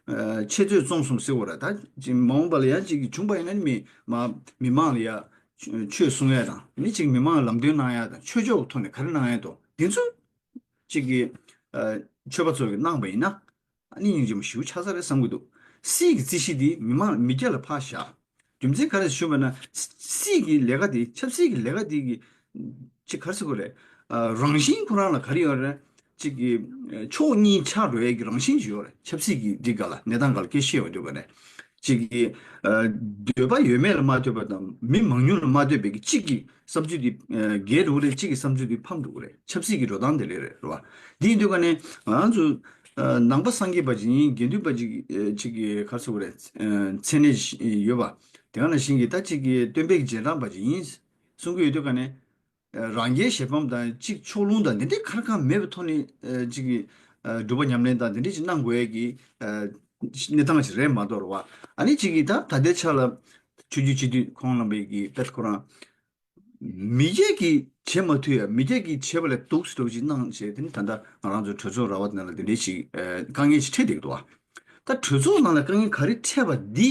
ཨ་འཆད་རྩོད་རྩོམ་གསུམ་ཟེར་བ་ར། ད་གཅིག་མ་འོངས་པ་ལ་ཡང་གཅིག་གི་བྱུང་པ་ཡིན་ན་ནི་མི་མ་མི་མང་ལ་ཡ་ཆོས་གསུང་ཡ་དང་ནི་གཅིག་མི་མང་ལ་ལམ་སྟོན་གནང་ཡ་དང་ཆོས་ཕྱོགས་ཀྱི་ཐོག་ནས་ག་རེ་གནང་ཡ་དང་དེ་ཚོ་གཅིག་གི་ཨ་ཆོས་པ་ཚོ་གིས་གནང་པ་ཡིན་ན། ཨ་ནི་སྙིང་རྗེ་མོ་ཞེ་པོ་ཆགས་ས་རེད་བསམ་གྱི་འདུག་སྲིད་ཀྱི་རྩིས་གཞི་འདི་མི་མང་མི་སྒེར་ལ་ཕར་བཞག་རྒྱུ་མཚན་ག་རེ་ཞུས་པ་ན། སྲིད་ཀྱི་ལས་ཀ་འདི་ཆབ་སྲིད་ཀྱི་ལས་ཀ་འདི་གི་ཅིག་ག་རེ་ཟེར་དགོས་རེད། ཨ་རང་བཞིན་ཁོ་རང་ལ་ག་རེ་ཡོད་རེད། ཅིག་གི་ཕྱོགས་གཉིས་ཆགས་འགྲོ་ཡས་ཀྱི་རང་བཞིན་ཅིག་ཡོད་རེད། ཆབ་སྲིད་ཀྱི་འདི་ག་ལ་གནས་སྟངས་ག་ལ་སྐད་ཆ་བཤད་ཡོང་དུས་ག་ནས་ཅིག་གི་ཨ་འདོད་པ་ཡོད་མེད་ལ་མ་ལྟོས་པ་དང་མི་མང་ཉུང་ལ་མ་ལྟོས་པའི་གི་གཅིག་གི་བསམ་ཚུལ་འདི་ཨ་རྒྱས་འགྲོ་གི་རེད། གཅིག་གི་བསམ་ཚུལ་འདི་ཕམ་འགྲོ་གི་རེད། ཆབ་སྲིད་ཀྱི་འགྲོ་སྟངས་དེ་ལས་རེད། རེད་བ། འདི་ཡིན་དུས་ག་ནས་ང་རང་ཚོ་ཨ་ནང་པ་སངས་རྒྱས་པ་ཅིག་ཡིན། དགེ་འདུན་པ་ཅིག་ཨ་ཅིག་གི་ག་རེ་ཟེར་དགོས་རེད། ཨ་མཚན་གནས་ཡོད་པ། དེ་ག་ནང་བཞིན་གྱི་ད་ཅིག་གི་སྟོན་པའི་རྗེས་འབྲང་པ་ཅིག་ཡིན་གསུང་གི་ཡོད་དུས་ག་ནས་ཨ་རང་རྒྱལ་གཞན་ཕམ་དང་ཅིག་ཕྱོགས་ལྷུང་དང་འདི་འདྲའི་ག་རེ་གང་མེད་པའི་ཐོག་ནས་ཨ་ཅིག་གི་ཨ་སྒྲུབ་པ་ཉམས་ལེན་དང་འདི་འདྲའི་ཅིག་གནང་དགོས་ཡས་ཀྱི་ཨ་གནས་སྟངས་ཅིག་རེད་མ་གཏོགས། རེད་བ། ཨ་ནི་ཅིག་གི་ད་ད་ལྟའི་ཆ་ལ་ཆོས་བརྒྱུད་སྤྱི་འཐུས་ཁོང་རྣམ་པས་ཀྱི་དཔེ་ཁོ་རང་མི་སྒེར་གྱིས་བྱེད་མ་ཐུབ་ཡ། མི་སྒེར་གྱིས་བྱེད་པ་ལས་སྡུག་ཙམ་ཅིག་གནང་བྱས། དེ་ནི་ད་ལྟ་ང་རང་ཚོ་གྲོས་ཚོགས་ར་བ་དེ་ནང་ལ་དེ་འདྲའི་ཞིག་ཨ་དཀའ་ངལ་ཞིག་འཕྲད་བསྡད་ཀྱི་འདུག་བ། ད་གྲོས་ཚོགས་ནང་ལ་དཀའ་ངལ་ག་རེ་འཕྲད་པ་འདི་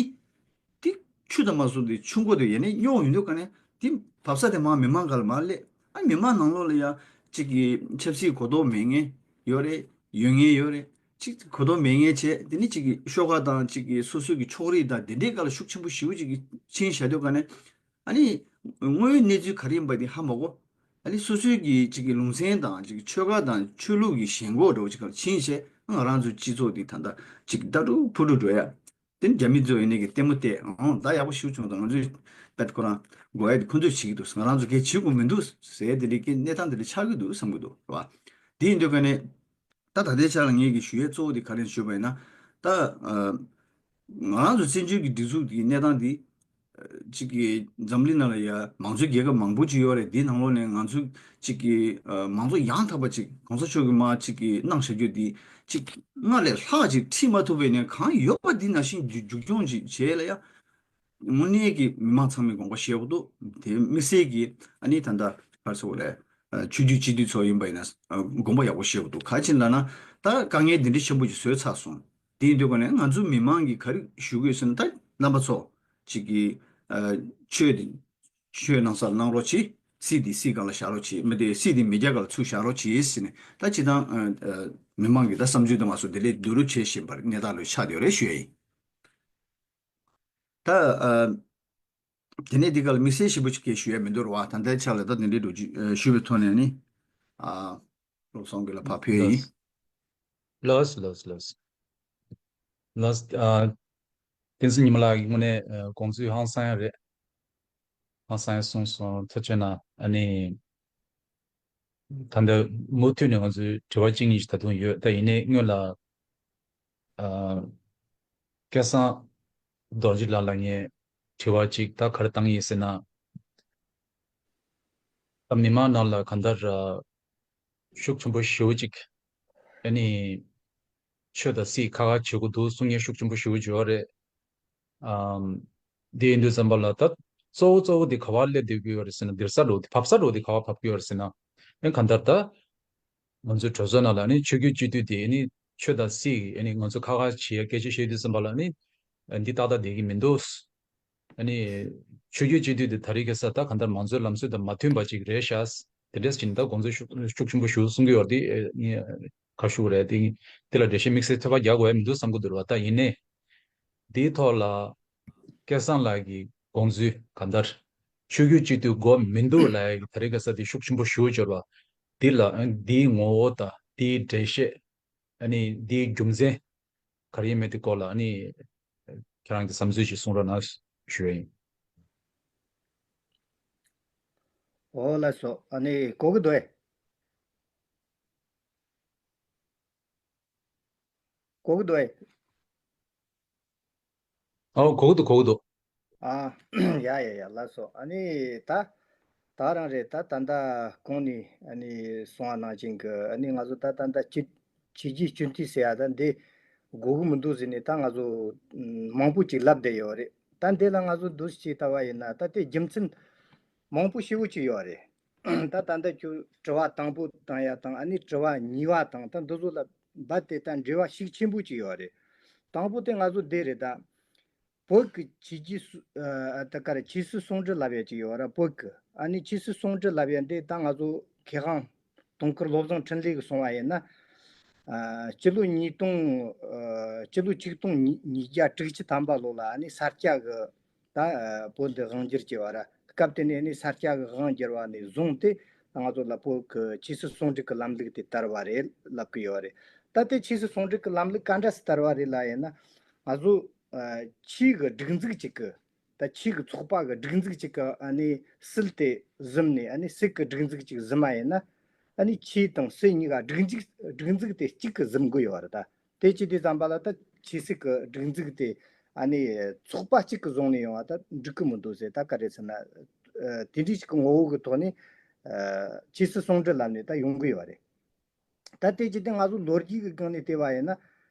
དེ་ཆུ་དང་མ་སོང་དེ་ཆུ་མགོ་དེ་ཡ་ནས་རྙོག་ཡོང་དུས་ག་ནས་དེ་བབས་ས་དེ་མར་མི་མང་སྒང་ལ་མར་སླེབས། ཨ་མི་མང་ནང་ལོགས་ལ་ཡ་གཅིག་གི་ཆབ་སྲིད་གོ་རྟོགས་མེད་མཁན་ཡོད་རེད། ཡོད་མཁན་ཡོད་རེད། གཅིག་གོ་རྟོགས་མེད་མཁན་བྱས། དེ་ནི་གཅིག་གི་ཤོག་ཁག་དང་གཅིག་གི་སོ་སོའི་གི་ཕྱོགས་རིས་དང་དེ་འདྲའི་སྒང་ལ་ཤུགས་ཆེན་པོ་ཞེ་པོ་ཅིག་གི་ཕྱིན་བཞག་དུས་ག་ནས། ཨ་ནི་དངོས་ཡོད་གནས་ཚུལ་ག་རེ་ཡིན་པ་དེ་ཧ་མ་གོ། ཨ་ནི་སོ་སོའི་གི་གཅིག་གི་ལུང་ཚན་དང་གཅིག་གི་ཆོལ་ཁ་དང་ཆོས་ལུགས་ཀྱི་ཞེན་ཁོག་འདྲ་བོ་ཅིག་ག་ཕྱིན་བྱས། ང་རང་ཚོའི་སྤྱི་ཚོགས་འདི་ད་ལྟ་གཅིག་ལྟ་གྲུབ་ཕུ་གྲུབ་འགྲོ་ཡ། དེ་ནི་རྒྱ་མི་ཚོ་ཡིན་ནའི་གི་ལྟད་མོ་བལྟས། ཨང་ད་ཡག་པོ་ཞིག་བྱུང་། ད་ང་ཚོའི་དཔེ་ཁོ་རང་དགོས་ཡ་དེ་ཁོ་ཚོས་བྱེད་ཀྱི་འདུག་ང་རང་ཚོ་གས་བྱེད་དགོས་མི་འདུག་ཟེར་དེ་འདྲའི་གི་གནས་སྟངས་དེ་འདྲ་ཆགས་ཀྱི་འདུག་བསམ་གྱི་འདུག་རེད་བ། དེ་ཡིན་དུས་ག་ནས། ད་ད་ལྟའི་ཆ་ལ་ངེད་ཀྱི་ཞུ་ཡས་གཙོ་བོ་དེ་ག་རེ་ཞུས་པ་ཡིན་ན། ད་ཨ་ང་རང་ཚོ་བཙན་བྱོལ་གྱི་སྒྲིག་འཛུགས་ཀྱི་གནས་སྟངས་འདི་ཨ་གཅིག་གི་འཛམ་གླིང་ནང་ལ་ཡ་མང་གཙོའི་རྒྱལ་ཁབ་མང་པོ་ཅིག་ཡོད་རེད། འདིའི་ནང་ལོགས་ནས་ང་ཚོ་གཅིག་གི་ཨ་མང་གཙོ་ཡང་དག་པ་ཅིག་གོང་ས་མཆོག་གིས་མར་གཅིག་གི་གནང་བཞག་རྒྱུ་འདི་གཅིག་སྔར་ལས་ལྷག་ཅིག་ཁྲིད་མ་ཐུབ་པ་ཡིན་ནའི་གང་ཡོད་པ་འདི་ནང་བཞིན་མཇུག་མཇུག་སྐྱོང་ཅིག་བྱས་ལ་ཡ། དངོས་གནས་ཀྱི་མི་མང་ཚང་མས་དགོངས་པ་བཞེས་དགོས་འདུག་དེ་དམིགས་བསལ་གྱིས་ཨ་ནི་ད་ལྟ་ག་རེ་ཟེར་དགོས་རེད། ཨ་ཆོས་བརྒྱུད་སྤྱི་འཐུས་ཚོ་ཡིན་པ་ཡིན་ན་ཨ་དགོངས་པ་ཡག་པོ་བཞེས་དགོས་འདུག་ག་རེ་བྱས་ལབ་ན། ད་དཀའ་ངལ་འདི་འདྲ་ཆེན་པོ་ཞིག་བཟོས་ཚར་སོང་། དེ་ཡིན་དུས་ག་ནས་ང་ཚོ་མི་མང་གིས་ག་རེ་ཞུ་དགོས་ཟེར་ན། ད་རྣམ་པ་ཚོ་གཅིག་གིས་ཨ་ཆོས་འདི་ཆོས་གནང་སར་གནང་རོགས་གྱིས། སྲིད་འདི་སྲིད་སྒང་ལ་བཞག་རོགས་གྱིས། མི་དེ་སྲིད་འདི་མི་སྐྱ་སྒང་ལ་ཚུར་བཞག་རོགས་གྱིས་ཟེར་ནས། ད་སྤྱིར་བཏང་ཨ་ཨ་མི་མང་གིས་ད་བསམ་ཚུལ་དུ་མ་སོང་དེ་འདྲའི་བསྡུ་རུབ་བྱེད་བཞིན་པར་གནས་སྟངས་ལོས་ཆགས་བསྡད་ཡོད་རེད་ཞུ་ཡ་ཡིན། ད་ཨ་དེ་ནས་འདི་ག་ལ་དམིགས་བསལ་ཞིབ་པོ་ཞིག་གས་ཞུ་ཡ་མི་འདུག་ར་བ། ད་ལྟའི་ཆ་ལ་ད་དེ་འདྲའི་འགྲོ་རྒྱུ་ཨ་ཞུ་བའི་ཐོག་ནས་ནི་ཨ་བློ་བཟང་གི་ལ་ཕར་ཕུལ་ཡ་ཡིན། ལགས་ལགས་ལགས་ལགས། ལགས་ཨ་བསྟན་འཛིན་ཉི་མ་ལགས་ཀྱི་དངོས་གནས་ཨ་དགོངས་ཚུལ་ཧང་སང་ཡ་རེད། ཧང་སང་ཡ་གསུངས་སོང་། ཐུགས་རྗེ་གནང་། ཨ་ནི། ད་ལྟ་མུ་མཐུད་ནས་ང་ཚོའི་དྲི་བ་གཅིག་གཉིས་ཤིག་ད་དུང་ཡོད། ད་ཡིན་ནའི་སྔོན་ལ་ཨ། སྐལ་བཟང་རྡོ་རྗེ་ལགས་ལ་ངས་དྲི་བ་གཅིག་ད་ག་རེ་བཏང་ཡིན་ཟེར་ན། ད་མི་མང་ནང་ལ་གང་ལྟར་ཨ། ཤུགས་ཆེན་པོ་ཞེ་པོ་ཅིག་ཨ་ནི། ཆོས་དང་སྲིད་ཁ་ཁ་བྱེད་དགོས་འདུག་གསུང་མཁན་ཤུགས་ཆེན་པོ་ཞེ་པོ་ཅིག་ཡོད་རེད། ཨམ། དེ་ཡིན་དུས་ཙམ་པ་ལ་ད་གཙོ་བོ་གཙོ་བོ་དེ་ག་པར་སླེབས་བསྡད་ཀྱི་ཡོད་རེད་ཟེར་ན། འདིར་ས་འགྲོ་དེ་བབས་ས་འགྲོ་དེ་ག་པར་བབས་ཀྱི་ཡོད་རེད་ཟེར་ན། ཨེ་གང་ལྟར་ད་ང་ཚོའི་གྲོས་ཚོགས་ནང་ལ་ནི་ཆོས་བརྒྱུད་སྤྱི་འཐུས་དེ་ནི་ཆོས་དང་སྲིད་ཨེ་ནི་ང་ཚོ་ཁ་ཁ་བྱེད་ཡ་སྐད་ཆ་བཤད་དུས་ཙམ་པ་ལ་ནི་འདི་ཏག་ཏག་བསྡད་ཀྱི་མི་འདུག་ཨ་ནི་ཆོས་བརྒྱུད་སྤྱི་འཐུས་དེ་ད་རེས་ཁ་སང་ད་གང་ལྟར་མང་གཙོའི་ལམ་སྲོལ་དང་མ་མཐུན་པ་ཅིག་རེད་ཤག་དེ་འདྲས་ཀྱིས་ད་དགོངས་ཚུལ་ཤུགས་ཤུགས་ཆེན་པོ་ཞིག་གསུང་གི་ཡོད་རེད་དེ། ཨ་ནི་ག་ཞུ་དགོས་རེད་དེ། དེ་ལ་འགྲེལ་བཤད་དམིགས་བསལ་ཐོལ་པ་རྒྱག་དགོས་ཡ་མི་འདུག་བསམ་གྱི་འདུག་ར་བ། ད་ཡིན་ནའི་དེའི་ཐོག་ལ་སྐལ་བཟང་ལགས་ཀྱི་དགོངས་ཚུལ་གང་ལྟར་ཆོས་བརྒྱུད་སྤྱི་འཐུས་དགོས་མི་འདུག་ལབ་ཡ་གི་ད་རེས་ཁ་སང་དེ་ཤུགས་ཆེན་པོ་ཞེ་པོ་ཅིག་ཡོད་རེད་བ། འདི་ལ་འདིའི་ངོ་བོ་དང་འདིའི་འགྲེལ་བཤད། ཨ་ནི་འདིའི་རྒྱུ་མཚན་ག་རེ་ཡིན་མིན་དེ་སྐོར་ལ་ཨ་ནི་ཁྱེད་རང་གི་བསམ་ཚུལ་ཞིག་གསུང་རོགས་གནང་ཞུ་ཡ་ཡིན། འོ་ལགས་སོ། ཨ་ནི་གོ་གི་འདུག་ཨེ། གོ་གི་འདུག་ཨེ། ཨོ་གོ་གི་འདུག་གོ་གི་འདུག་ཨ། ཡ་ཡ་ཡ། ལགས་སོ། ཨ་ནི་ད་ད་རང་རེད། ད་ད་ལྟ་གོང་ནས་ཨ་ནི་གསུངས་པ་ནང་བཞིན་གྱི། ཨ་ནི་ང་ཚོ་ད་ད་ལྟ་ཆོས་ཆོས་བརྒྱུད་སྤྱི་འཐུས་ཟེར་ཡ་ད་འདི་དགོས་ཀྱི་མི་འདུག་ཟེར་ནས་ད་ང་ཚོ་མང་པོ་ཅིག་ལབ་བསྡད་ཡོད་རེད། ད་འདི་ལ་ང་ཚོ་འདུ་ཤེས་ལྟ་བ་ཡིན་ན། ད་དེ་རྒྱུ་མཚན་མང་པོ་ཞེ་པོ་ཅིག་ཡོད་རེད། ད་ད་ལྟ་ཁྱོད་དྲི་བ་དང་པོ་བཏང་ཡ་དང་། ཨ་ནི་དྲི་བ་གཉིས་པ་དང་། ད་འདི་ཚོ་ལ་རྦད་དེ་ད་འབྲེལ་བ་ཤུགས་ཆེན་པོ་ཅིག་ཡོད་རེད། དང་པོ་དེ་ང་ཚོ་འདི་རེད། ད་བོད་ཀྱི་ཆོས་བརྒྱུད་སུ་ཨ་ད་ག་རེ། ཆོས་སྲིད་ཟུང་འབྲེལ་ལབ་ཡ་ཅིག་ཡོད་ར། བོད་ཀྱི། ཨ་ནི་ཆོས་སྲིད་ཟུང་འབྲེལ་ལབ་ཡ་འདི་ད་ང་ཚོ་མཁས་དབང་དུང་དཀར་བློ་བཟང་འཕྲིན་ལས་ཀྱིས་གསུངས་པ་ཡིན་ན། ཨ་སྤྱི་ལོ་ཉིས་སྟོང་ཨ་སྤྱི་ལོ་ཆིག་སྟོང་ཉིས་བརྒྱ་དྲུག་ཅུ་ཐམ་པ་ལོ་ལ། ཨ་ནི་ས་སྐྱ་གི་ད་ཨ་བོད་འདི་དབང་བསྒྱུར་བྱས་པ་ར། སྐབས་དེ་ནས་ཨ་ནི་ས་སྐྱ་གི་དབང་བསྒྱུར་བ་ནས་བཟུང་སྟེ་ང་ཚོ་ལ་བོད་ཀྱི་ཆོས་སྲིད་ཟུང་འབྲེལ་གྱི་ལམ་ལུགས་དེ་དར་བ་རེད་ལབ་ཀྱི་ཡོད་རེད། ད་ལྟའི་ཆོས་སྲིད་ཟུང་འབྲེལ་གྱི་ལམ་ལུགས་ག་འདྲ་སེ་དར་བ་རེད་ལབ་ཡིན་ན། ང་ཚོ་ཨ་ཆོས་ཀྱི་སྒྲིག་འཛུགས་གཅིག་གི། ད་ཆོས་ཀྱི་ཚོགས་པ་གི་སྒྲིག་འཛུགས་གཅིག་གི་ཨ་ནི་སྲིད་དེ་བཟུང་ནས། ཨ་ནི་སྲིད་ཀྱི་སྒྲིག་འཛུགས་གཅིག་བཟུང་བ་ཡིན་ན། ཨ་ནི་ཆོས་དང་སྲིད་གཉིས་ཀ་སྒྲིག་འཛུགས་སྒྲིག་འཛུགས་དེ་གཅིག་གི་བཟུང་དགོས་ཡོད་རེད། ད་དེ་བྱས་དུས་ཙམ་པ་ལ། ད་ཆོས་སྲིད་ཀྱི་སྒྲིག་འཛུགས་དེ་ཨ་ནི་ཚོགས་པ་གཅིག་གིས་བཟུང་ནས་ཡོང་བ་ད་འགྲིག་གི་མི་འདུག་ཟེར། ད་ག་རེ་ཟེར་ན། ཨ་དེ་འདྲའི་ཞིག་གི་ངོ་བོ་གི་ཐོག་ནས་ཨ་ཆོས་སྲིད་ཟུང་འབྲེལ་ལབ་ནས་ད་ཡོང་གི་ཡོད་རེད། ད་དེ་བྱས་ཏེ་ང་ཚོ་ལོ་རྒྱུས་ཀྱི་སྒང་ནས་བལྟས་པ་ཡིན་ན།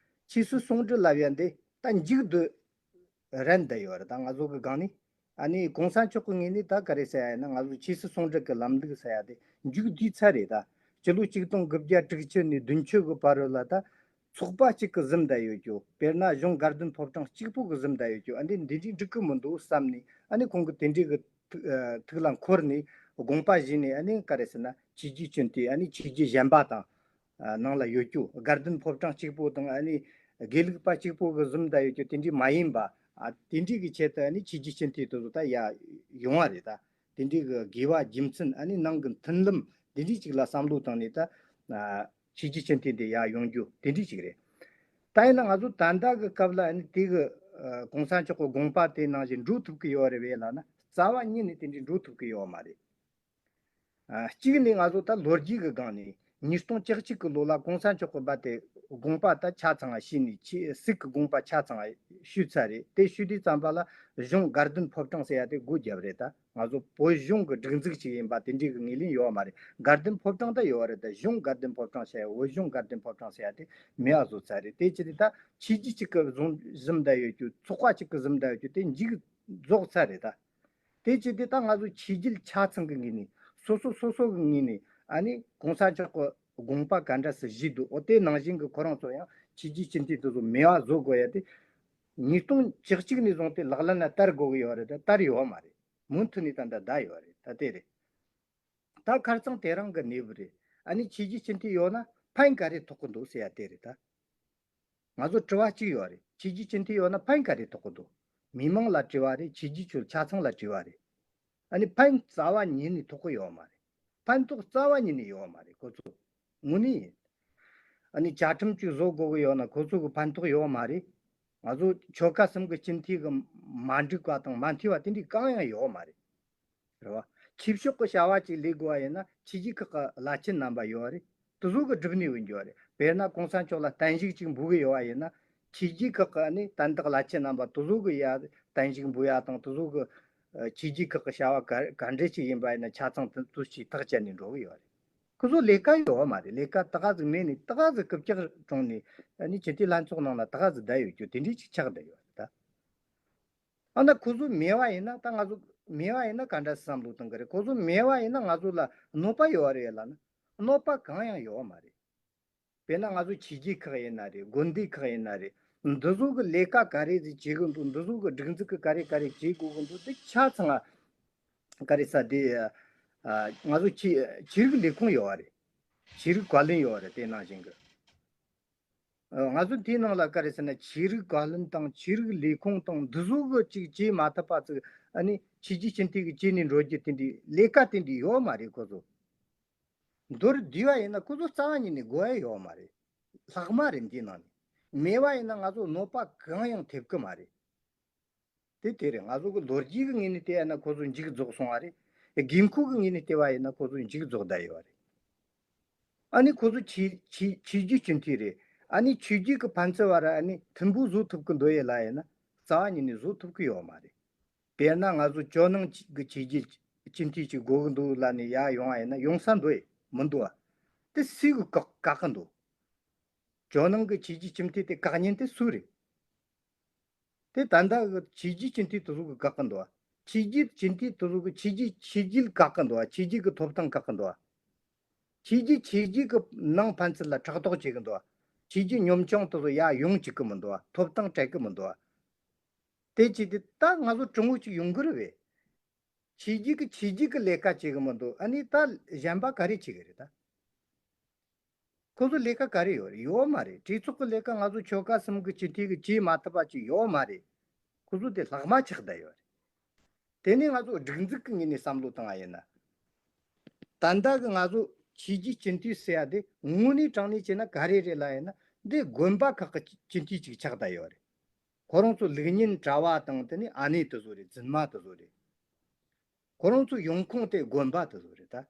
ཆོས་སྲིད་ཟུང་འབྲེལ་ལབ་ཡ་འདི་ད་མཇུག་བསྡུ་རན་བསྡད་ཡོད་རེད། ད་ང་ཚོ་གི་སྒང་ནས། ཨ་ནི་གོང་ས་མཆོག་གི་ངོས་ནས་ད་ག་རེ་ཟེར་ཡ་ཡིན་ན། ང་ཚོ་ཆོས་སྲིད་ཟུང་འབྲེལ་གྱི་ལམ་ལུགས་ཟེར་ཡ་དེ་མཇུག་བསྡུས་ཚར་རེད། ད་སྤྱི་ལོ་ཆིག་སྟོང་དགུ་བརྒྱ་དྲུག་ཅུ་ནས་བདུན་ཅུ་གི་བར་རོ་ལ་ད་ཚོགས་པ་གཅིག་གིས་བཟུང་བསྡད་ཡོད་རྒྱུ། དཔེར་ན་གཞུང་དགའ་ལྡན་ཕོ་བྲང་གཅིག་པོ་གིས་བཟུང་བསྡད་ཡོད་རྒྱུ། ཨ་འདི་འདི་འདྲའི་འགྲིག་གི་མི་འདུག་བསམ་ནས། ཨ་ནི་ཁོང་གིས་དེ་འདྲའི་གི་ཐུགས་ཨ་ཐུགས་ལ་འཁོར་ནས་དགོངས་པ་བཞེས་ནས། ཨ་ནི་ག་རེ་ཟེར་ན། ཆོས་བརྒྱུད་སྤྱི་འཐུས། ཨ་ནི་ཆོས་བརྒྱུད་གཞན་པ་དང་ཨ་ནང་ལ་ཡོད་རྒྱུ། དགའ་ལྡན་ཕོ་བྲང་གཅིག་པོ་དང་། ཨ་ནི་དགེ་ལུགས་པ་གཅིག་པོ་གིས་བཟུང་བསྡད་ཡོད་རྒྱུ། དེ་འདྲའི་མ་ཡིན་པ། ཨ་དེ་འདྲའི་གི་ཆེད་དུ་ཨ་ནི་ཆོས་བརྒྱུད་སྤྱི་འཐུས་དེ་ཚོ་ད་ཡར་ཡོང་བ་རེད། ད་དེ་འདྲའི་གི་དགོས་པ་རྒྱུ་མཚན། ཨ་ནི་ནང་གི་མཐུན་ལམ་དེ་འདྲའི་ཅིག་ལ་བསམ་བློ་བཏང་ནས། ད་ཨ་ཆོས་བརྒྱུད་སྤྱི་འཐུས་དེ་ཡར་ཡོང་རྒྱུ་དེ་འདྲའི་ཅིག་རེད། ད་ཡིན་ན་ང་ཚོ་ད་ལྟ་གི་སྐབས་ལ་ཨ་ནི་དེ་གི་ཨ་གོང་ས་མཆོག་གི་དགོངས་པ་དེ་ནང་བཞིན་འགྲོ་ཐུབ་ཀྱི་ཡོད་རེད་པས་ལབ་ན། རྩ་བ་ཉིད་ནས་དེ་འདྲའི་འགྲོ་ཐུབ་ཀྱི་ཡོད་མ་རེད། ཨ་གཅིག་ནས་ང་ཚོ་ད་ལོ་རྒྱུས་ཀྱི་སྒང་ནས་ཉིས་སྟོང་བཅུ་གཅིག་གི་ལོ་ལ་གོང་ས་མཆོག་གིས་རྦད་དེ་དགོངས་པ་ད་ཆ་ཚང་བ་ཞུས་ནས། ཆོས་སྲིད་ཀྱི་དགོངས་པ་ཆ་ཚང་བ་ཞུས་ཚར་རེད། དེ་ཞུས་དུས་ཙམ་པ་ལ་གཞུང་དགའ་ལྡན་ཕོ་བྲང་ཟེར་ཡ་དེ་སྒོ་བརྒྱབ་རེད། ད་ང་ཚོ་བོད་གཞུང་གི་སྒྲིག་འཛུགས་ཅིག་ཡིན་པ་དེ་འདྲའི་གི་ངོས་ལེན་ཡོད་མ་རེད། དགའ་ལྡན་ཕོ་བྲང་ད་ཡོད་རེད། ད་གཞུང་དགའ་ལྡན་ཕོ་བྲང་ཟེར་ཡ། བོད་གཞུང་དགའ་ལྡན་ཕོ་བྲང་ཟེར་ཡ་དེ་མེད་པ་བཟོས་ཚར་རེད། དེ་བྱས་ཏེ་ད་ཆོས་བརྒྱུད་གཅིག་གིས་བཟུང་བཟུང་བསྡད་ཡོད་རྒྱུ། ཚོགས་པ་གཅིག་གིས་བཟུང་བསྡད་ཡོད་རྒྱུ་དེ་མཇུག་རྫོགས་ཚར་རེད། ད་དེ་བྱས་ཏེ་ད་ང་ཚོ་ཆོས་བརྒྱུད་ཆ་ཚང་གི་ངོས་ནས། སོ་སོ་སོ་སོ་གི་ངོས་ནས་ཨ་ནི་གོང་ས་མཆོག་གི་དགོངས་པ་ག་འདྲ་སེ་བཞེས་འདུག་འོ་དེ་ནང་བཞིན་གྱི་ཁོ་རང་ཚོ་ཡང་ཆོས་བརྒྱུད་སྤྱི་འཐུས་དེ་ཚོ་མེད་པ་བཟོ་དགོས་ཡ་དེ་ཉིས་སྟོང་བཅུ་གཅིག་ནས་བཟུང་སྟེ་ལག་ལེན་ལ་བསྟར་དགོས་ཀྱི་ཡོད་རེད། ད་བསྟར་ཡོད་མ་རེད། མུ་མཐུད་ནས་ད་ལྟ་བསྡད་ཡོད་རེད། ད་དེ་རེད། ད་ཁ་རྩང་དེ་རང་གི་གནས་བབ་རེད། ཨ་ནི་ཆོས་བརྒྱུད་སྤྱི་འཐུས་ཡོད་ན་ཕན་ག་རེ་ཐོགས་ཀྱི་འདུག་ཟེར་ཡ་དེ་རེད། ད་ང་ཚོ་དྲི་བ་གཅིག་ཡོད་རེད། ཆོས་བརྒྱུད་སྤྱི་འཐུས་ཡོད་ན་ཕན་ག་རེ་ཐོགས་ཀྱི་འདུག་མི་མང་ལ་དྲི་བ་རེད། ཆོས་བརྒྱུད་ཆོས་ཆ་ཚང་ལ་དྲི་བ་རེད། ཨ་ནི་ཕན་རྩ་བ་ཉིད་ནས་ཐོགས་ཀྱི་ཡོད་མ་རེད། ཕན་ཐོགས་རྩ་བ་ཉིད་ནས་ཡོད་མ་རེད། ཁོ་ཚོ་དངོས་གནས་ཡིན། ཨ་ནི་བཅའ་ཁྲིམས་གཅིག་བཟོ་དགོས་ཀྱི་ཡོད་ན་ཁོ་ཚོ་གི་ཕན་ཐོགས་ཡོད་མ་རེད། ང་ཚོ་ཆོལ་ཁ་གསུམ་གི་སྤྱི་འཐུས་གི་མ་འགྲིག་པ་དང་མ་མཐུན་པ་དེ་འདྲའི་གང་ཡང་ཡོད་མ་རེད། རེད་བ། ཆོས་ཕྱོགས་ཀྱི་བྱ་བ་ཅིག་ལས་དགོས་པ་ཡིན་ན་ཆོས་བརྒྱུད་ཁག་གི་བླ་ཆེན་རྣམ་པ་ཡོད་རེད། དེ་ཚོ་གི་སྒྲུབ་ནས་འོང་རྒྱུ་རེད། དཔེར་ན་གོང་ས་མཆོག་ལ་བརྟན་བཞུགས་ཅིག་འབུལ་གི་ཡོད་པ་ཡིན་ན། ཆོས་བརྒྱུད་ཁག་གི་ཨ་ནི་དན་རྟགས་བླ་ཆེན་རྣམ་པ་དེ་ཚོ་གི་ཡ་བརྟན་བཞུགས་འབུལ་ཡ་དང་། དེ་ཚོ་གི་ཨ་ཆོས་བརྒྱུད་ཁག་གི་བྱ་བ་ག་ག་འདྲ་ཅིག་ཡིན་པ་ཡིན་ན་ཆ་ཚང་དེ་ཚོ་ཅིག་ཐག་བཅད་ནས་འགྲོ་གི་ཡོད་རེད། ཁོ་ཚོ་ལས་ཀ་ཡོད་པ་མ་རེད། ལས་ཀ་ད་ག་ཟིག་མེད་ནས་ད་ག་ཟིག་རྐུབ་བཀྱག་བཀྲོངས་ནས། ཨ་ནི་སྤྱི་འཐུས་ལྷན་ཚོགས་ནང་ལ་ད་ག་ཟིག་བསྡད་ཡོད་རྒྱུ་དེ་འདྲ་ཅིག་ཆགས་བསྡད་ཡོད་རེད་ད། ཨ་ན་ཁོ་ཚོ་མེད་པ་ཡིན་ན། ད་ང་ཚོ་མེད་པ་ཡིན་ན་ག་འདྲ་བསམ་བློ་གཏོང་གི་རེད། ཁོ་ཚོ་མེད་པ་ཡིན་ན་ང་ཚོ་ལ་གནོད་པ་ཡོད་རེད་ལབ་ན། གནོད་པ་གང་ཡང་ཡོད་མ་རེད། དཔེར་ན་ང་ཚོ་ཆོས་བརྒྱུད་ཁག་ཡིན་ན་རེད། དགོན་སྡེ་ཁག་ཡིན་ན་རེད། འདི་ཚོ་གི་ལས་ཀ་ག་རེ་ཟིག་བྱེད་གི་འདུག་འདི་ཚོ་གི་སྒྲིག་འཛུགས་གི་ག་རེ་ག་རེ་བྱེད་དགོས་གི་འདུག་དེ་ཆ་ཚང་ང་ག་རེ་ཟེར་དེ། ཨ་ང་ཚོ་ཆོས་ཆོས་རིག་ལས་ཁུངས་ཡོད་རེད། ཆོས་རིག་བཀའ་བློན་ཡོད་རེད། དེ་ནང་བཞིན་གི། ཨ་ང་ཚོ་དེའི་ནང་ལ་ག་རེ་ཟེར་ན། ཆོས་རིག་བཀའ་བློན་དང་ཆོས་རིག་ལས་ཁུངས་དང་འདི་ཚོ་གི་ཅིག་བྱེད་མ་ཐུབ་པ་ཅིག་ཨ་ནི་ཆོས་བརྒྱུད་སྤྱི་འཐུས་ཀྱིས་བྱས་ནས་འགྲོ་རྒྱུ་དེ་འདྲའི་ལས་ཀ་དེ་འདྲའི་ཡོད་མ་རེད། ཁོ་ཚོ་མདོར་བསྡུས་པ་ཡིན་ན་ཁོ་ཚོ་རྩ་བ་ཉིད་ནས་དགོས་ཡ་ཡོད་མ་རེད། ལྷག་མ་རེད། འདིའི་ནང་ནས་མེད་པ་ཡིན་ན་ང་ཚོ་གནོད་པ་གང་ཡང་ཐེབས་ཀྱི་མ་རེད། དེ་དེ་རེད། ང་ཚོ་གི་ལོ་རྒྱུས་ཀྱི་ངོས་ནས་བལྟས་ན་ཁོ་ཚོ་མཇུག་རྫོགས་སོང་བ་རེད། དགོས་མཁོ་གི་ངོས་ནས་བལྟས་པ་ཡིན་ན་ཁོ་ཚོ་མཇུག་རྫོགས་བསྡད་ཡོད་རེད། ཨ་ནི་ཁོ་ཚོ་ཆོས་ཆོས་ཆོས་བརྒྱུད་སྤྱི་འཐུས་རེད། ཨ་ནི་ཆོས་བརྒྱུད་ཀྱི་ཕན་ཚུན་བར་ཨ་ནི་མཐུན་པོ་བཟོ་ཐུབ་ཀྱི་འདུག་ཡོད་ལ་ཡིན་ན། རྩ་བ་ཉིད་ནས་བཟོ་ཐུབ་ཀྱི་ཡོད་མ་རེད། དཔེར་ན་ང་ཚོ་ཇོ་ནང་གི་ཆོས་བརྒྱུད་སྤྱི་འཐུས་ཅིག་དགོས་ཀྱི་འདུག་ལབ་ནས་ཡར་ཡོང་བ་ཡིན་ན་ཡོང་ས་འདུག་ཨེ། མི་འདུག་ཨ། དེ་སུས་གི་བཀག་བཀག་གི་འདུག་ཇོ་ནང་གི་ཆོས་བརྒྱུད་སྤྱི་འཐུས་དེ་བཀག་མཁན་དེ་སུ་རེད། དེ་ད་ལྟ་གི་ཆོས་བརྒྱུད་སྤྱི་འཐུས་དེ་ཚོ་གི་བཀག་གི་འདུག་ཨ། ཆོས་བརྒྱུད་སྤྱི་འཐུས་དེ་ཚོ་གི་ཆོས་བརྒྱུད་ཆོས་བརྒྱུད་བཀག་གི་འདུག་ཨ། ཆོས་བརྒྱུད་ཀྱི་ཐོབ་ཐང་བཀག་གི་འདུག་ཨ། ཆོས་བརྒྱུད་ཆོས་བརྒྱུད་ཀྱི་ནང་ཕན་ཚུན་ལ་ཕྲག་དོག་བྱེད་གི་འདུག་ཨ། ཆོས་བརྒྱུད་གཉོམ་ཆུང་དེ་ཚོ་ཡར་ཡོང་བཅུག་གི་མི་འདུག་ཨ། ཐོབ་ཐང་སྤྲད་གི་མི་འདུག་ཨ། དེ་བྱས་ཏེ་ད་ང་ཚོ་གྲུང་བོ་ཅིག་ཡོང་གི་རེད་བས། ཆོས་བརྒྱུད་ཀྱི་ཆོས་བརྒྱུད་ཀྱི་ལས་ཀ་བྱེད་གི་མི་འདུག་ཨ་ནི་ད་གཞན་པ་ག་རེ་བྱེད་གི་རེད་ད། ཁོ་ཚོ་ལས་ཀ་ག་རེ་ཡོད་རེད། ཡོད་མ་རེད། གྲོས་ཚོགས་ཀྱི་ལས་ཀ་ང་ཚོ་ཆོལ་ཁ་གསུམ་གྱི་སྤྱི་འཐུས་ཀྱིས་བྱེད་མ་ཐུབ་པ་ཅིག་ཡོད་མ་རེད། ཁོ་ཚོ་དེ་ལྷག་མ་ཆགས་བསྡད་ཡོད་རེད། དེ་ནས་ང་ཚོ་སྒྲིག་འཛུགས་ཀྱི་ངོས་ནས་བསམ་བློ་བཏང་བ་ཡིན་ན། ད་ལྟ་གི་ང་ཚོ་ཆོས་བརྒྱུད་སྤྱི་འཐུས་ཟེར་ཡ་དེ་དངོས་གནས་དྲང་གནས་བྱས་ན་ག་རེ་རེད་ལབ་ཡིན་ན། འདི་དགོན་པ་ཁག་གི་སྤྱི་འཐུས་ཅིག་ཆགས་བསྡད་ཡོད་རེད། ཁོ་རང་ཚོ་ལུགས་གཉིས་གྲྭ་བ་དང་དེ་ནས་ཨ་ནེ་དེ་ཚོ་རེད། རྫུན་མ་དེ་ཚོ་རེད། ཁོ་རང་ཚོ་ཡོང་ཁུངས་དེ་དགོན་པ་དེ་ཚོ་རེད་ད།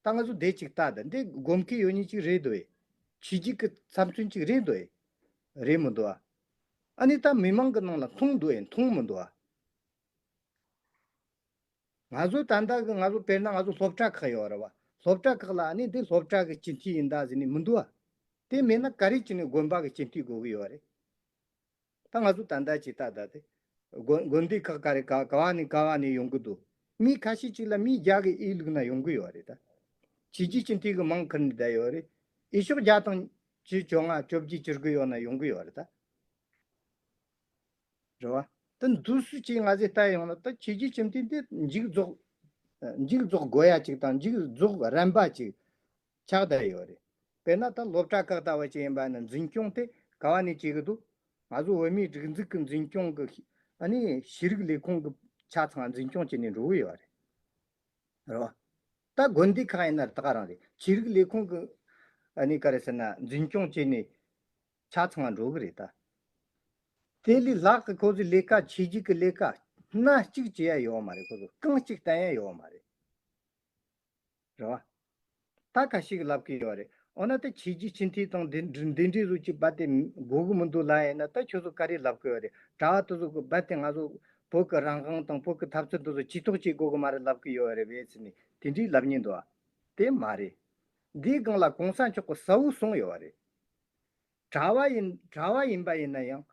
ད་ང་ཚོ་དེ་ཅིག་ལྟ་ད། འདི་དགོན་ཁའི་ཡོད་ཉིད་ཅིག་རེད་འདུག་ཨེ། ཆོས་བརྒྱུད་ཀྱི་ཚབ་མཚོན་ཅིག་རེད་འདུག་ཨེ། རེད་མི་འདུག་ཨ། ཨ་ནི་ད་མི་མང་གི་ནང་ལ་མཐོང་འདུག་ཨེ། མཐོང་མི་འདུག་ཨ། ང་ཚོ་ད་ལྟ་གི་ང་ཚོ་དཔེར་ན་ང་ཚོ་སློབ་གྲྭ་ཁག་ཡོད་རེད་བ། སློབ་གྲྭ་ཁག་ལ་ཨ་ནི་འདི་སློབ་གྲྭ་གི་སྤྱི་འཐུས་ཡིན་ད་ཟེར་ནས་མི་འདུག་ཨ། དེ་མེད་ན་ག་རེ་བྱས་ནས་དགོན་པ་གི་སྤྱི་འཐུས་དགོས་གི་ཡོད་རེད། ད་ང་ཚོ་ད་ལྟ་ཅིག་ལྟ་ད་དེ། དགོན་དགོན་སྡེ་ཁག་ག་རེ་ག་ག་བ་ནས་ག་བ་ནས་ཡོང་གི་འདུག་མི་ཁ་ཤས་ཅིག་ལ་མི་བརྒྱ་གི་ཨེ་བླུགས་ན་ཡོང་གི་ཡོད་རེད་ད། ཆོས་བརྒྱུད་སྤྱི་འཐུས་གི་མིང་ཁུར་ནས་བསྡད་ཡོད་རེད། ཨེ་ཤོག་བརྒྱ་དང་བཅུ་བཅོ་ལྔ་བཅོ་བརྒྱད་བཅུ་དགུ་ཡོད་ན་ཡོང་གི་ཡོད་རེད་ད། རེད་བ། ད་འདུག་སུ་ཅིག་ང་ཚོས་ལྟ་ཡོང་ན་ད་ཆོས་བརྒྱུད་སྤྱི་འཐུས་འདི་མཇུག་རྫོགས། མཇུག་རྫོགས་དགོས་ཡ་ཅིག་དང་མཇུག་རྫོགས་རན་པ་ཅིག་ཆགས་བསྡད་ཡོད་རེད། དཔེར་ན་ད་སློབ་གྲྭ་ཁག་ལྟ་བུ་ཅིག་ཡིན་པ་ན་འཛིན་སྐྱོང་དེ་ག་བ་ནས་བྱེད་གི་འདུག་ང་ཚོ་བོད་མིའི་སྒྲིག་འཛུགས་ཀྱི་འཛིན་སྐྱོང་གི་ཨ་ནི་ཤེས་རིག་ལས་ཁུངས་ཀྱི་ཆ་ཚང་འཛིན་སྐྱོང་བྱས་ནས་འགྲོ་གི་ཡོད་རེད། རེད་བ། ད་དགོན་སྡེ་ཁག་ཡིན་ན་ད་ག་རང་རེད། ཆོས་རིག་ལས་ཁུངས་ཀྱི་ཨ་ནི་ག་རེ་ཟེར་ན་འཛིན་སྐྱོང་བྱས་ནས་ཆ་ཚང་འགྲོ་གི་རེད་ད། དེ་ལས་ལྷག་གི་ཁོ་ཚོའི་ལས་ཀ་ཆོས་བརྒྱུད་ཀྱི་ལས་ཀ་སྣ་གཅིག་བྱེད་ཡ་ཡོད་མ་རེད། ཁོ་ཚོ་རྐང་གཅིག་བསྟན་ཡ་ཡོད་མ་རེད། རེད་བ། ད་ཁ་ཤས་ཀྱིས་ལབ་ཀྱི་ཡོད་རེད། འོ་ན་ད་ཆོས་བརྒྱུད་སྤྱི་འཐུས་དང་འདི་འདི་འདྲའི་བཟོ་ཅིག་རྦད་དེ་དགོས་ཀྱི་མི་འདུག་ལབ་ཡིན་ན་ད་ཁྱོད་ཚོ་ག་རེ་ལབ་ཀྱི་ཡོད་རེད། གྲྭ་བ་དེ་ཚོ་གི་རྦད་དེ་ང་ཚོ་བོད་ཀྱི་རང་དབང་དང་བོད་ཀྱི་འཐབ་རྩོད་དེ་ཚོ་ཇུས་གཏོགས་བྱེད་དགོས་ཀྱི་མ་རེད་ལབ་ཀྱི་ཡོད་རེད་བས་ཟེར་ནས་དེ་འདྲའི་ལབ་མཁན་འདུག་ཨ། དེ་མ་རེད། འདིའི་སྒང་ལ་གོང་ས་མཆོག་གིས་གསལ་བོ་གསུངས་ཡོད་རེད། གྲྭ་བ་ཡིན་གྲྭ་བ་ཡིན་པ་ཡིན་ན་ཡང་།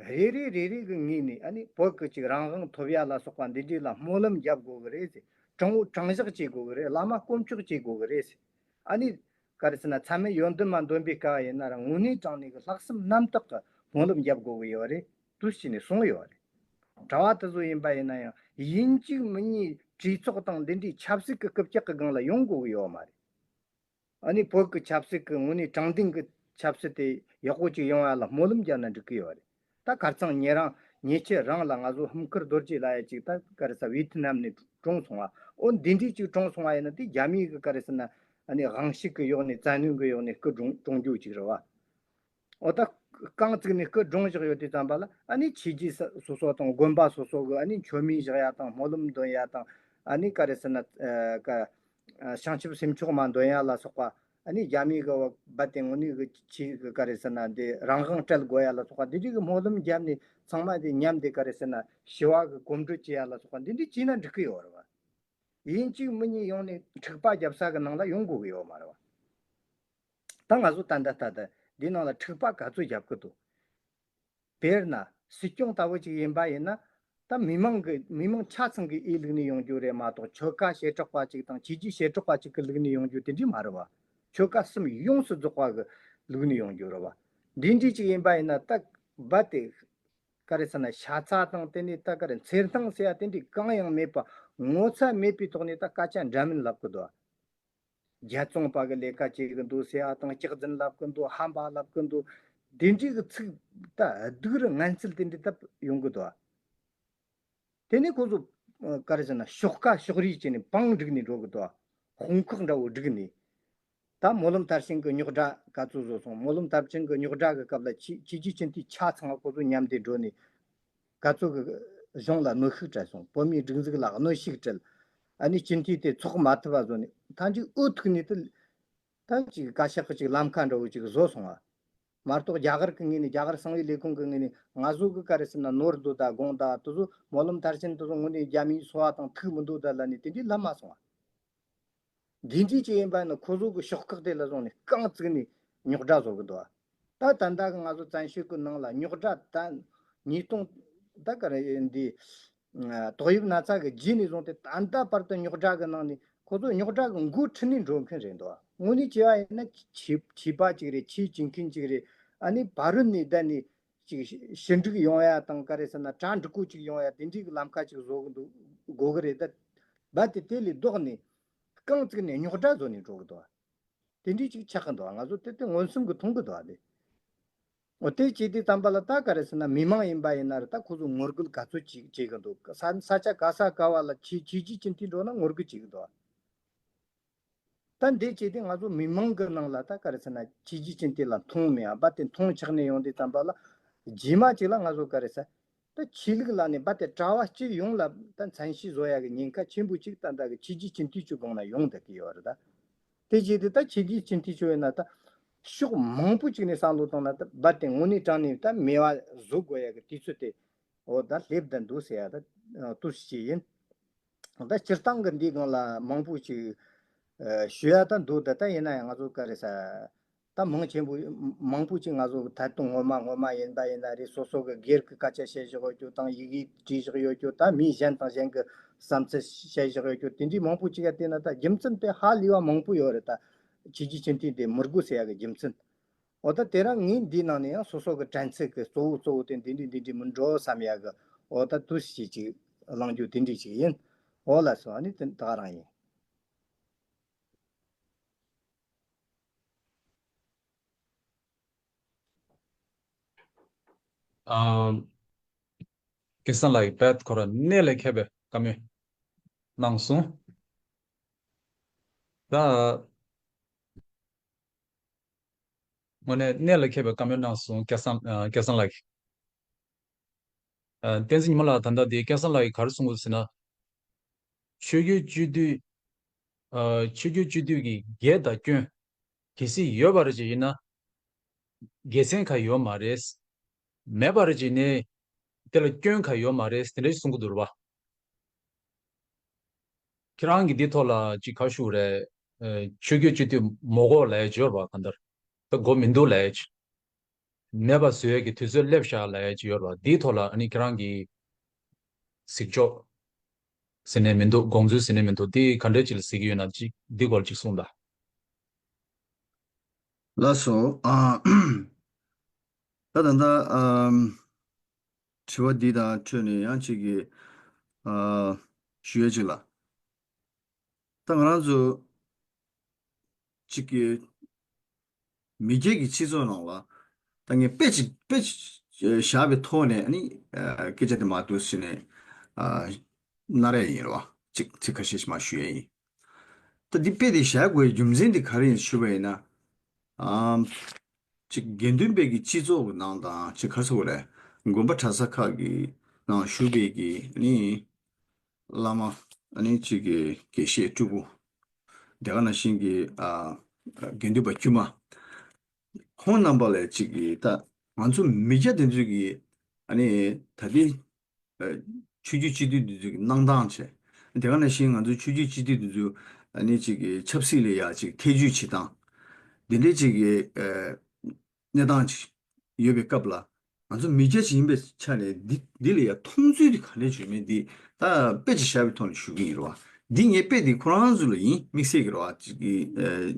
རེ་རེ་རེ་རེ་གི་ངོས་ནས་ཨ་ནི་བོད་ཀྱི་ཅིག་རང་དབང་ཐོབ་ཡ་ལ་སོགས་པ་འདི་འདྲའི་ལ་སྨོན་ལམ་རྒྱབ་དགོས་གི་རེད་ཟེར། དྲང་བོ་དྲང་བཞག་བྱེད་དགོས་གི་རེད། བླ་མ་དཀོན་མཆོག་བྱེད་དགོས་གི་རེད་ཟེར། ཨ་ནི་ག་རེ་ཟེར་ན་ཚད་མེད་ཡོན་ཏན་མ་འདོན་པའི་སྐབས་ཡིན་ན་རང་དངོས་གནས་དྲང་གནས་ཀྱི་ལྷག་བསམ་རྣམ་དག་གི་སྨོན་ལམ་རྒྱབ་དགོས་གི་ཡོད་རེད་འདུག་ཟེར་ནས་གསུངས་ཡོད་རེད། གྲྭ་བ་དེ་ཚོ་ཡིན་པ་ཡིན་ན་ཡང་ཡིན་གཅིག་མིན་གཉིས་གྲོས་ཚོགས་དང་འདི་འདྲའི་ཆབ་སྲིད་ཀྱི་རྐུབ་བཀྱག་གི་སྒང་ལ་ཡོང་དགོས་གི་ཡོད་མ་རེད། ཨ་ནི་བོད་ཀྱི་ཆབ་སྲིད་ཀྱི་དངོས་གནས་དྲང་བདེན་གྱི་ཆབ་སྲིད་དེ་ཡག་པོ་ཅིག་ཡོང་བ་ལ་སྨོན་ལམ་རྒྱབ་ན་འགྲིག་གི་ཡོད་རེད། ད་ཁ་རྩང་ཉེ་རང་ཉེ་ཆར་རང་ལ་ང་ཚོ་ཧུམ་ཁུར་རྡོ་རྗེ་ལབ་ཡ་ཅིག་ད་ག་རེ་ཟེར་ཝི་ཐི་ནམ་ནས་གྲོངས་སོང་བ། འོ་འདི་འདྲས་ཅིག་གྲོངས་སོང་བ་ཡིན་ན་དེ་རྒྱ་མིའི་གི་ག་རེ་ཟེར་ན་ཨ་ནི་དབང་ཤུགས་ཀྱི་ཡོག་ནས་བཙན་གནོན་གྱི་ཡོག་ནས་སྐུ་གྲོངས་གྲོངས་རྒྱུ་ཅིག་རེད་བ། འོ་ད་རྐང་བཙུགས་ནས་སྐུ་གྲོངས་བཞག་ཡོད་དུས་ཙམ་པ་ལ་ཨ་ནི་ཆོས་བརྒྱུད་ས་སོ་སོ་དང་དགོན་པ་སོ་སོ་གི་ཨ་ནི་མཆོད་མེ་བཞག་ཡ་དང་སྨོན་ལམ་འདོན་ཡ་དང་ཨ་ནི་ག་རེ་ཟེར་ན་ཨ་ཀ་ཨ་བྱང་ཆུབ་སེམས་མཆོག་མ་འདོན་ཡ་ལ་སོགས་པ་ཨ་ནི་རྒྱ་མི་གི་བ་དེ་དངོས་གནས་གི་ཆོས་གི་ག་རེ་ཟེར་ན་འདི་རང་དབང་སྤྲད་དགོས་ཡ་ལ་སོགས་པ་འདི་འདྲའི་གི་སྨོན་ལམ་བརྒྱབ་ནས་ཚང་མ་དེ་མཉམ་དེ་ག་རེ་ཟེར་ན་ཞི་བ་གི་གོམ་བགྲོད་བྱེད་ཡ་ལ་སོགས་པ་འདི་འདྲའི་བྱས་ན་འགྲིག་གི་ཡོད་རེད་བ། ཡིན་གཅིག་མིན་གཉིས་ཡོང་ནས་འཁྲུག་པ་རྒྱབ་ས་གི་ནང་ལ་ཡོང་དགོས་གི་ཡོད་མ་རེད་བ། ད་ང་ཚོ་ད་ལྟ་ལྟ་ད་འདི་ནང་ལ་འཁྲུག་པ་ག་ཚོད་རྒྱབ་གི་འདུག་དཔེར་ན་སྲིད་སྐྱོང་ལྟ་བུ་ཅིག་ཡིན་པ་ཡིན་ན་ད་མི་མང་གི་མི་མང་ཆ་ཚང་གི་ཨེ་བླུགས་ནས་ཡོང་རྒྱུ་རེད་མ་གཏོགས་ཆོལ་ཁ་བྱེ་བྲག་པ་ཅིག་དང་ཆོས་བརྒྱུད་བྱེ་བྲག་པ་ཅིག་གི་བླུགས་ནས་ཡོང་རྒྱུ་དེ་འདྲས་མ་རེད་བ། ཆོལ་ཁ་གསུམ་ཡོངས་སུ་རྫོགས་པ་གི་བླུགས་ནས་ཡོང་རྒྱུ་རེད་བ། འདི་འདྲས་ཅིག་ཡིན་པ་ཡིན་ན་ད་རྦད་དེ་ག་རེ་ཟེར་ན་ཤ་ཚ་དང་དེ་ནས་ད་ག་རེ་འཚེར་སྣང་ཟེར་ཡ་དེ་འདྲས་གང་ཡང་མེད་པ་ངོ་ཚ་མེད་པའི་ཐོག་ནས་ད་སྐད་ཆ་འདྲ་མིན་ལབ་གི་འདུག་རྒྱལ་བཙོང་པ་གི་ལས་ཀ་བྱེད་གི་འདུག་ཟེར་ཡ་དང་སྐྱག་རྫུན་ལབ་གི་འདུག་ཧམ་པ་ལབ་གི་འདུག་དེ་འདྲའི་གི་ཚིག་ད་སྡུག་རུ་ངན་ཚུལ་དེ་འདྲའི་ད་ཡོང་གི་འདུག་དེ་ནས་ཁོ་ཚོ་ག་རེ་ཟེར་ན་ཤོག་ཁ་ཤོག་རིས་བྱས་ནས་བང་བསྒྲིགས་ནས་འགྲོ་གི་འདུག་དཔུང་ཁག་འདྲ་བོ་བསྒྲིགས་ནས། ད་སྨོན་ལམ་མཐར་ཕྱིན་གྱི་རྙོག་དྲ་ག་ཚོད་བཟོ་སོང་། སྨོན་ལམ་མཐར་ཕྱིན་གྱི་རྙོག་དྲ་གི་སྐབས་ལ་ཆོས་ཆོས་བརྒྱུད་སྤྱི་འཐུས་ཆ་ཚང་བ་ཁོ་ཚོ་མཉམ་དུ་འགྲོ་ནས་ག་ཚོད་གི་གཞུང་ལ་གནོན་ཤུགས་སྤྲད་སོང་། བོད་མིའི་སྒྲིག་འཛུགས་ལ་གནོན་ཤུགས་སྤྲད། ཨ་ནི་སྤྱི་འཐུས་དེ་ཚོགས་མ་ཐུབ་པ་བཟོ་ནས་མཐའ་མཇུག་འུ་ཐུག་ནས་དེ་ད་ཅིག་བཀའ་ཤག་གི་ཅིག་ལམ་ཁ་འདྲ་བོ་ཅིག་བཟོ་སོང་བ། མ་གཏོགས་རྒྱ་གར་གི་ངོས་ནས། རྒྱ་གར་གསང་བའི་ལས་ཁུངས་ཀྱི་ངོས་ནས་ང་ཚོ་གི་ག་རེ་ཟེར་ན་ནོར་འདུག་ད་དགོངས་ད་དེ་ཚོ་སྨོན་ལམ་མཐར་ཕྱིན་དེ་ཚོ་དངོས་གནས་རྒྱ་མིའི་འཚོ་བ་དང་ཐུག་མི་འདུག་ད་ལབ་ནས་དེ་འདྲའི་ལབ་མ་སོང་བ། འདི་འདྲའི་ཅིག་ཡིན་པ་ནི་ཁོ་ཚོ་གི་ཤོག་ཁག་དེ་ལ་བཟུང་ནས་རྐང་བཙུགས་ནས་རྙོག་དྲ་བཟོ་གི་འདུག་ད་ད་ལྟ་གི་ང་ཚོ་བཙན་བྱོལ་གི་ནང་ལ་རྙོག་དྲ་ད་ཉིས་སྟོང་ད་ག་རེ་འདི་ཏོག་དབྱིབས་ན་ཚ་གི་རྗེས་ནས་བཟུང་སྟེ་ད་ལྟ་བར་དུ་རྙོག་དྲ་གི་ནང་ནས་ཁོ་ཚོ་རྙོག་དྲ་གི་མགོ་ཁྲིད་ནས་འགྲོ་མཁན་རེད་འདུག་དངོས་གནས་བྱས་པ་ཡིན་ན་ཆོས་ཆོས་པ་ཅིག་རེད། ཆོས་བྱེད་མཁན་ཅིག་རེད། ཨ་ནི་ཕ་རོལ་ནས་བསྡད་ནས་ཅིག་ཞི་འགྲིག་ཡོང་ཡ་དང་ག་རེ་ཟེར་ན་གྲ་འགྲིག་པོ་ཅིག་ཡོང་ཡ་དེ་འདྲའི་གི་ལམ་ཁ་ཅིག་བཟོ་གི་འདུག་དགོས་གི་རེད། ད་རྦད་དེ་དེ་ལས་ལྡོག་ནས། རྐང་བཙུགས་ནས་རྙོག་དྲ་བཟོ་ནས་འགྲོ་གི་འདུག་དེ་འདྲའི་ཅིག་ཆགས་ཀྱི་འདུག་ང་ཚོ་དེ་དེ་མངོན་སུམ་གྱིས་མཐོང་གི་འདུག་དེ། འོ་དེ་བྱས་དུས་ཙམ་པ་ལ་ད་ག་རེ་ཟེར་ན་མི་མང་ཡིན་པ་ཡིན་ན་རེད། ད་ཁོ་ཚོ་ངོ་རྒོལ་ག་ཚོད་ཅིག་བྱེད་ཀྱི་འདུག་ས་ས་ཆ་ག་ས་ག་བ་ལ་ཆོས་ཆོས་བརྒྱུད་སྤྱི་འཐུས་འགྲོ་ན་ངོ་རྒོལ་བྱེད་ཀྱི་འདུག་ད་འདི་བྱས་དུས་ང་ཚོ་མི་མང་གི་ནང་ལ་ད་ག་རེ་ཟེར་ན་ཆོས་བརྒྱུད་སྤྱི་འཐུས་ལ་མཐོང་མེད་ཨ་རྦད་དེ་མཐོང་ཆགས་ནས་ཡོང་དུས་ཙམ་པ་ལ་རྗེས་མ་ཅིག་ལ་ང་ཚོ་ག་རེ་ཟེར། ད་ཆོས་ལུགས་ལ་ནི་རྦད་དེ་གྲྭ་བ་སྤྱི་ཡོངས་ལ་ད་མཚན་ཤས་བཟོ་ཡ་གི་ཉེན་ཁ་ཆེན་པོ་ཅིག་ད་ལྟ་གི་ཆོས་བརྒྱུད་སྤྱི་འཐུས་ཚོའི་སྒང་ན་ཡོང་བསྡད་ཀྱི་ཡོད་རེད་ད། དེ་བྱས་ཏེ་ད་ཆོས་བརྒྱུད་སྤྱི་འཐུས་ཚོ་ཡིན་ན་ད་ཕྱོགས་མང་པོ་ཅིག་ནས་བསམ་བློ་བཏང་ན་ད་རྦད་དེ་དངོས་གནས་དྲང་གནས་ད་མེད་པ་བཟོ་དགོས་ཡ་གི་དུས་ཚོད་དེ་འོ་ད་སླེབས་བསྡད་འདུག་ཟེར་ཡ་ད་ཏོག་ཙམ་ཅིག་ཡིན། ད་སྤྱིར་བཏང་གི་འདིའི་སྒང་ལ་མང་པོ་ཅིག་ཨ་ཞུ་ཡ་ད་འདུག་ད་ད་ཡིན་ན་ཡང་ང་ཚོ་ག་རེ་ཟེར། ད་མང་ཆེན་པོ་མང་པོ་ཅིག་ང་ཚོ་གི་ཐད་གཏོང་ངོ་མ་ངོ་མ་ཡིན་པ་ཡིན་ན་རེད། སོ་སོ་གི་སྒེར་གྱི་སྐད་ཆ་བཤད་བཞག་ཡོད་རྒྱུ་དང་ཡི་གེ་བྲིས་བཞག་ཡོད་རྒྱུ་ད་མི་གཞན་དང་གཞན་གྱི་བསམ་ཚུལ་བཤད་བཞག་ཡོད་རྒྱུ་དེ་འདྲའི་མང་པོ་ཅིག་ཡ་བལྟས་ན་ད་རྒྱུ་མཚན་དེ་ཧ་ལས་པ་མང་པོ་ཡོད་རེད། ད་ཆོས་བརྒྱུད་སྤྱི་འཐུས་དེ་མི་དགོས་ཟེར་ཡ་གི་རྒྱུ་མཚན་འོ་ད་དེ་རིང་ངས་འདིའི་ནང་ནས་ཡང་སོ་སོ་གི་དྲན་ཚུལ་གི་གཙོ་བོ་གཙོ་བོ་དེ་འདི་འདྲའི་འདི་འདྲའི་མི་འགྲོ་བསམ་ཡ་གི་འོ་ད་ཏོག་ཙམ་ཅིག་གླེང་རྒྱུ་དེ་འདྲའི་ཅིག་ཡིན། འོ་ལགས་སོ། ཨ་ནི་དེ་ད་ག་རང་ཡིན། ཨམ། སྐལ་བཟང་ལགས་ཀྱིས་རྦད་ཁོ་རང་གནད་ལ་འཁེལ་བའི་བཀའ་མོལ་གནང་སོང་། ད་དངོས་གནས་གནད་ལ་འཁེལ་བའི་བཀའ་མོལ་གནང་སོང་། སྐལ་བཟང་ཨ་སྐལ་བཟང་ལགས་ཀྱིས། ཨ། བསྟན་འཛིན་ཉི་མ་ལགས་ད་ལྟ་འདི་སྐལ་བཟང་ལགས་ཀྱིས་ག་རེ་གསུང་གི་ཟེར་ན། ཆོས་བརྒྱུད་སྤྱི་འཐུས། ཨ། ཆོས་བརྒྱུད་སྤྱི་འཐུས་ཀྱི་དགེ་དང་སྐྱོན། གལ་སྲིད་ཡོད་པ་རེད་ཅེས་ཡིན་ན། དགེ་མཚན་གང་ཡོད་མ་རེད། མེད་པ་རེད་ཅེས་ནི། དེ་ལ་སྐྱོན་གང་ཡོད་མ་རེད་དེ་འདྲ་ཞིག་གསུང་གི་འདུག་རེད་པ། ཁྱེད་རང་གིས་འདི་ཐོག་ལ་ཅིག་ག་ཞུ་རེད། ཨ། ཆོས་བརྒྱུད་སྤྱི་འཐུས་མ་དགོས་ལབ་ཡ་ཅིག་ཡོད་རེད་པ། གང་ལྟར་ད་དགོས་མི་འདུག་ལབ་ཡ་ཅིག་མེད་པ་བཟོ་ཡས་ཀྱི་དུས་ཚོད་སླེབས་ཤག་ལབ་ཡས་ཅིག་ཡོད་རེད་པ། འདིའི་ཐོག་ལ་ཨ་ནི་ཁྱེད་རང་གིས་གཟིགས་ཕྱོགས་ཟེར་ནས་མི་འདུག་དགོངས་ཚུལ་ཟེར་ནས་མི་འདུག་འདི་ག་འདྲས་ཅིག་ལ་གཟིགས་ཀྱི་ཡོད་ན་ཅིག་འདི་སྐོར་ཅིག་གསུངས་དང་། ལགས་སོ། ཨ། ད་ད་ལྟ་ཨམ། དྲི་བ་འདི་དང་འཕྲོས་ནས་ཡང་ཅིག་གི་ཨ། ཞུ་ཡས་ཅིག་ལ། ད་ང་རང་ཚོ་གཅིག་གི་མི་སྒེར་གྱི་སྤྱི་ཚོགས་ནང་ལ་ད་ངས་དཔེ་ཅིག་དཔེ་ཅིག་བཞག་པའི་ཐོག་ནས་ཨ་ནི་ཨ། སྐད་ཆ་དེ་མར་འདུག་ཟེར་ནས་ཨ། གནང་ཡས་ཡིན་རེད་པ། ཅིག་ཚིག་ཁ་ཤས་ཤིག་མར་ཞུ་ཡས་ཡིན། ད་འདི་དཔེ་དེ་བཞག་དགོས་པའི་རྒྱུ་མཚན་དེ་ག་རེ་ཡིན་ཞུས་པ་ཡིན་ན། ཨམ། ཅིག་དགེ་འདུན་པའི་གི་སྤྱི་ཚོགས་ཀྱི་ནང་དང་ཅིག་ག་རེ་ཟེར་དགོས་རེད། དགོན་པ་གྲྭ་ས་ཁག་གི་ནང་བཞུགས་པའི་གི་ཨ་ནི། བླ་མ། ཨ་ནི་གཅིག་གི་དགེ་བཤེས་སྤྲུལ་སྐུ། དེ་ག་ནང་བཞིན་གྱི་ཨ། དགེ་འདུན་པ་དཀྱུས་མ། ཁོང་རྣམ་པ་ལ་གཅིག་གི་ད་ང་ཚོ་མི་སྐྱ་དེ་ཚོ་གི་ཨ་ནི་ད་ལྟའི་ཨ། ཆོས་བརྒྱུད་སྤྱི་འཐུས་དེ་ཚོ་གི་གནང་སྟངས་བྱས། དེ་ག་ནང་བཞིན་ང་ཚོ་ཆོས་བརྒྱུད་སྤྱི་འཐུས་དེ་ཚོ་ཨ་ནི་གཅིག་གི་ཆབ་སྲིད་ལ་ཡ་གཅིག་ཐེ་ཇུས་བྱེད་སྟངས། འདི་འདྲའི་གཅིག་གི་ཨ། གནས་སྟངས་ཅིག་ཡོད་པའི་སྐབས་ལ། ང་ཚོ་མི་སྐྱ་ཅིག་ཡིན་པའི་ཆ་ནས་འདི་འདི་ལ་ཡང་མཐོང་ཚུལ་དེ་ག་འདྲ་ཅིག་ཡོད་མེད་འདི་ད་དཔེ་ཅིག་བཞག་པའི་ཐོག་ནས་ཞུ་གི་ཡིན་རེད་པ། འདི་ངའི་དཔེ་འདི་ཁོ་རང་ཚོ་ལ་ཡིན་དམིགས་བསལ་གྱི་རེད་པ། ཅིག་གི་ཨ།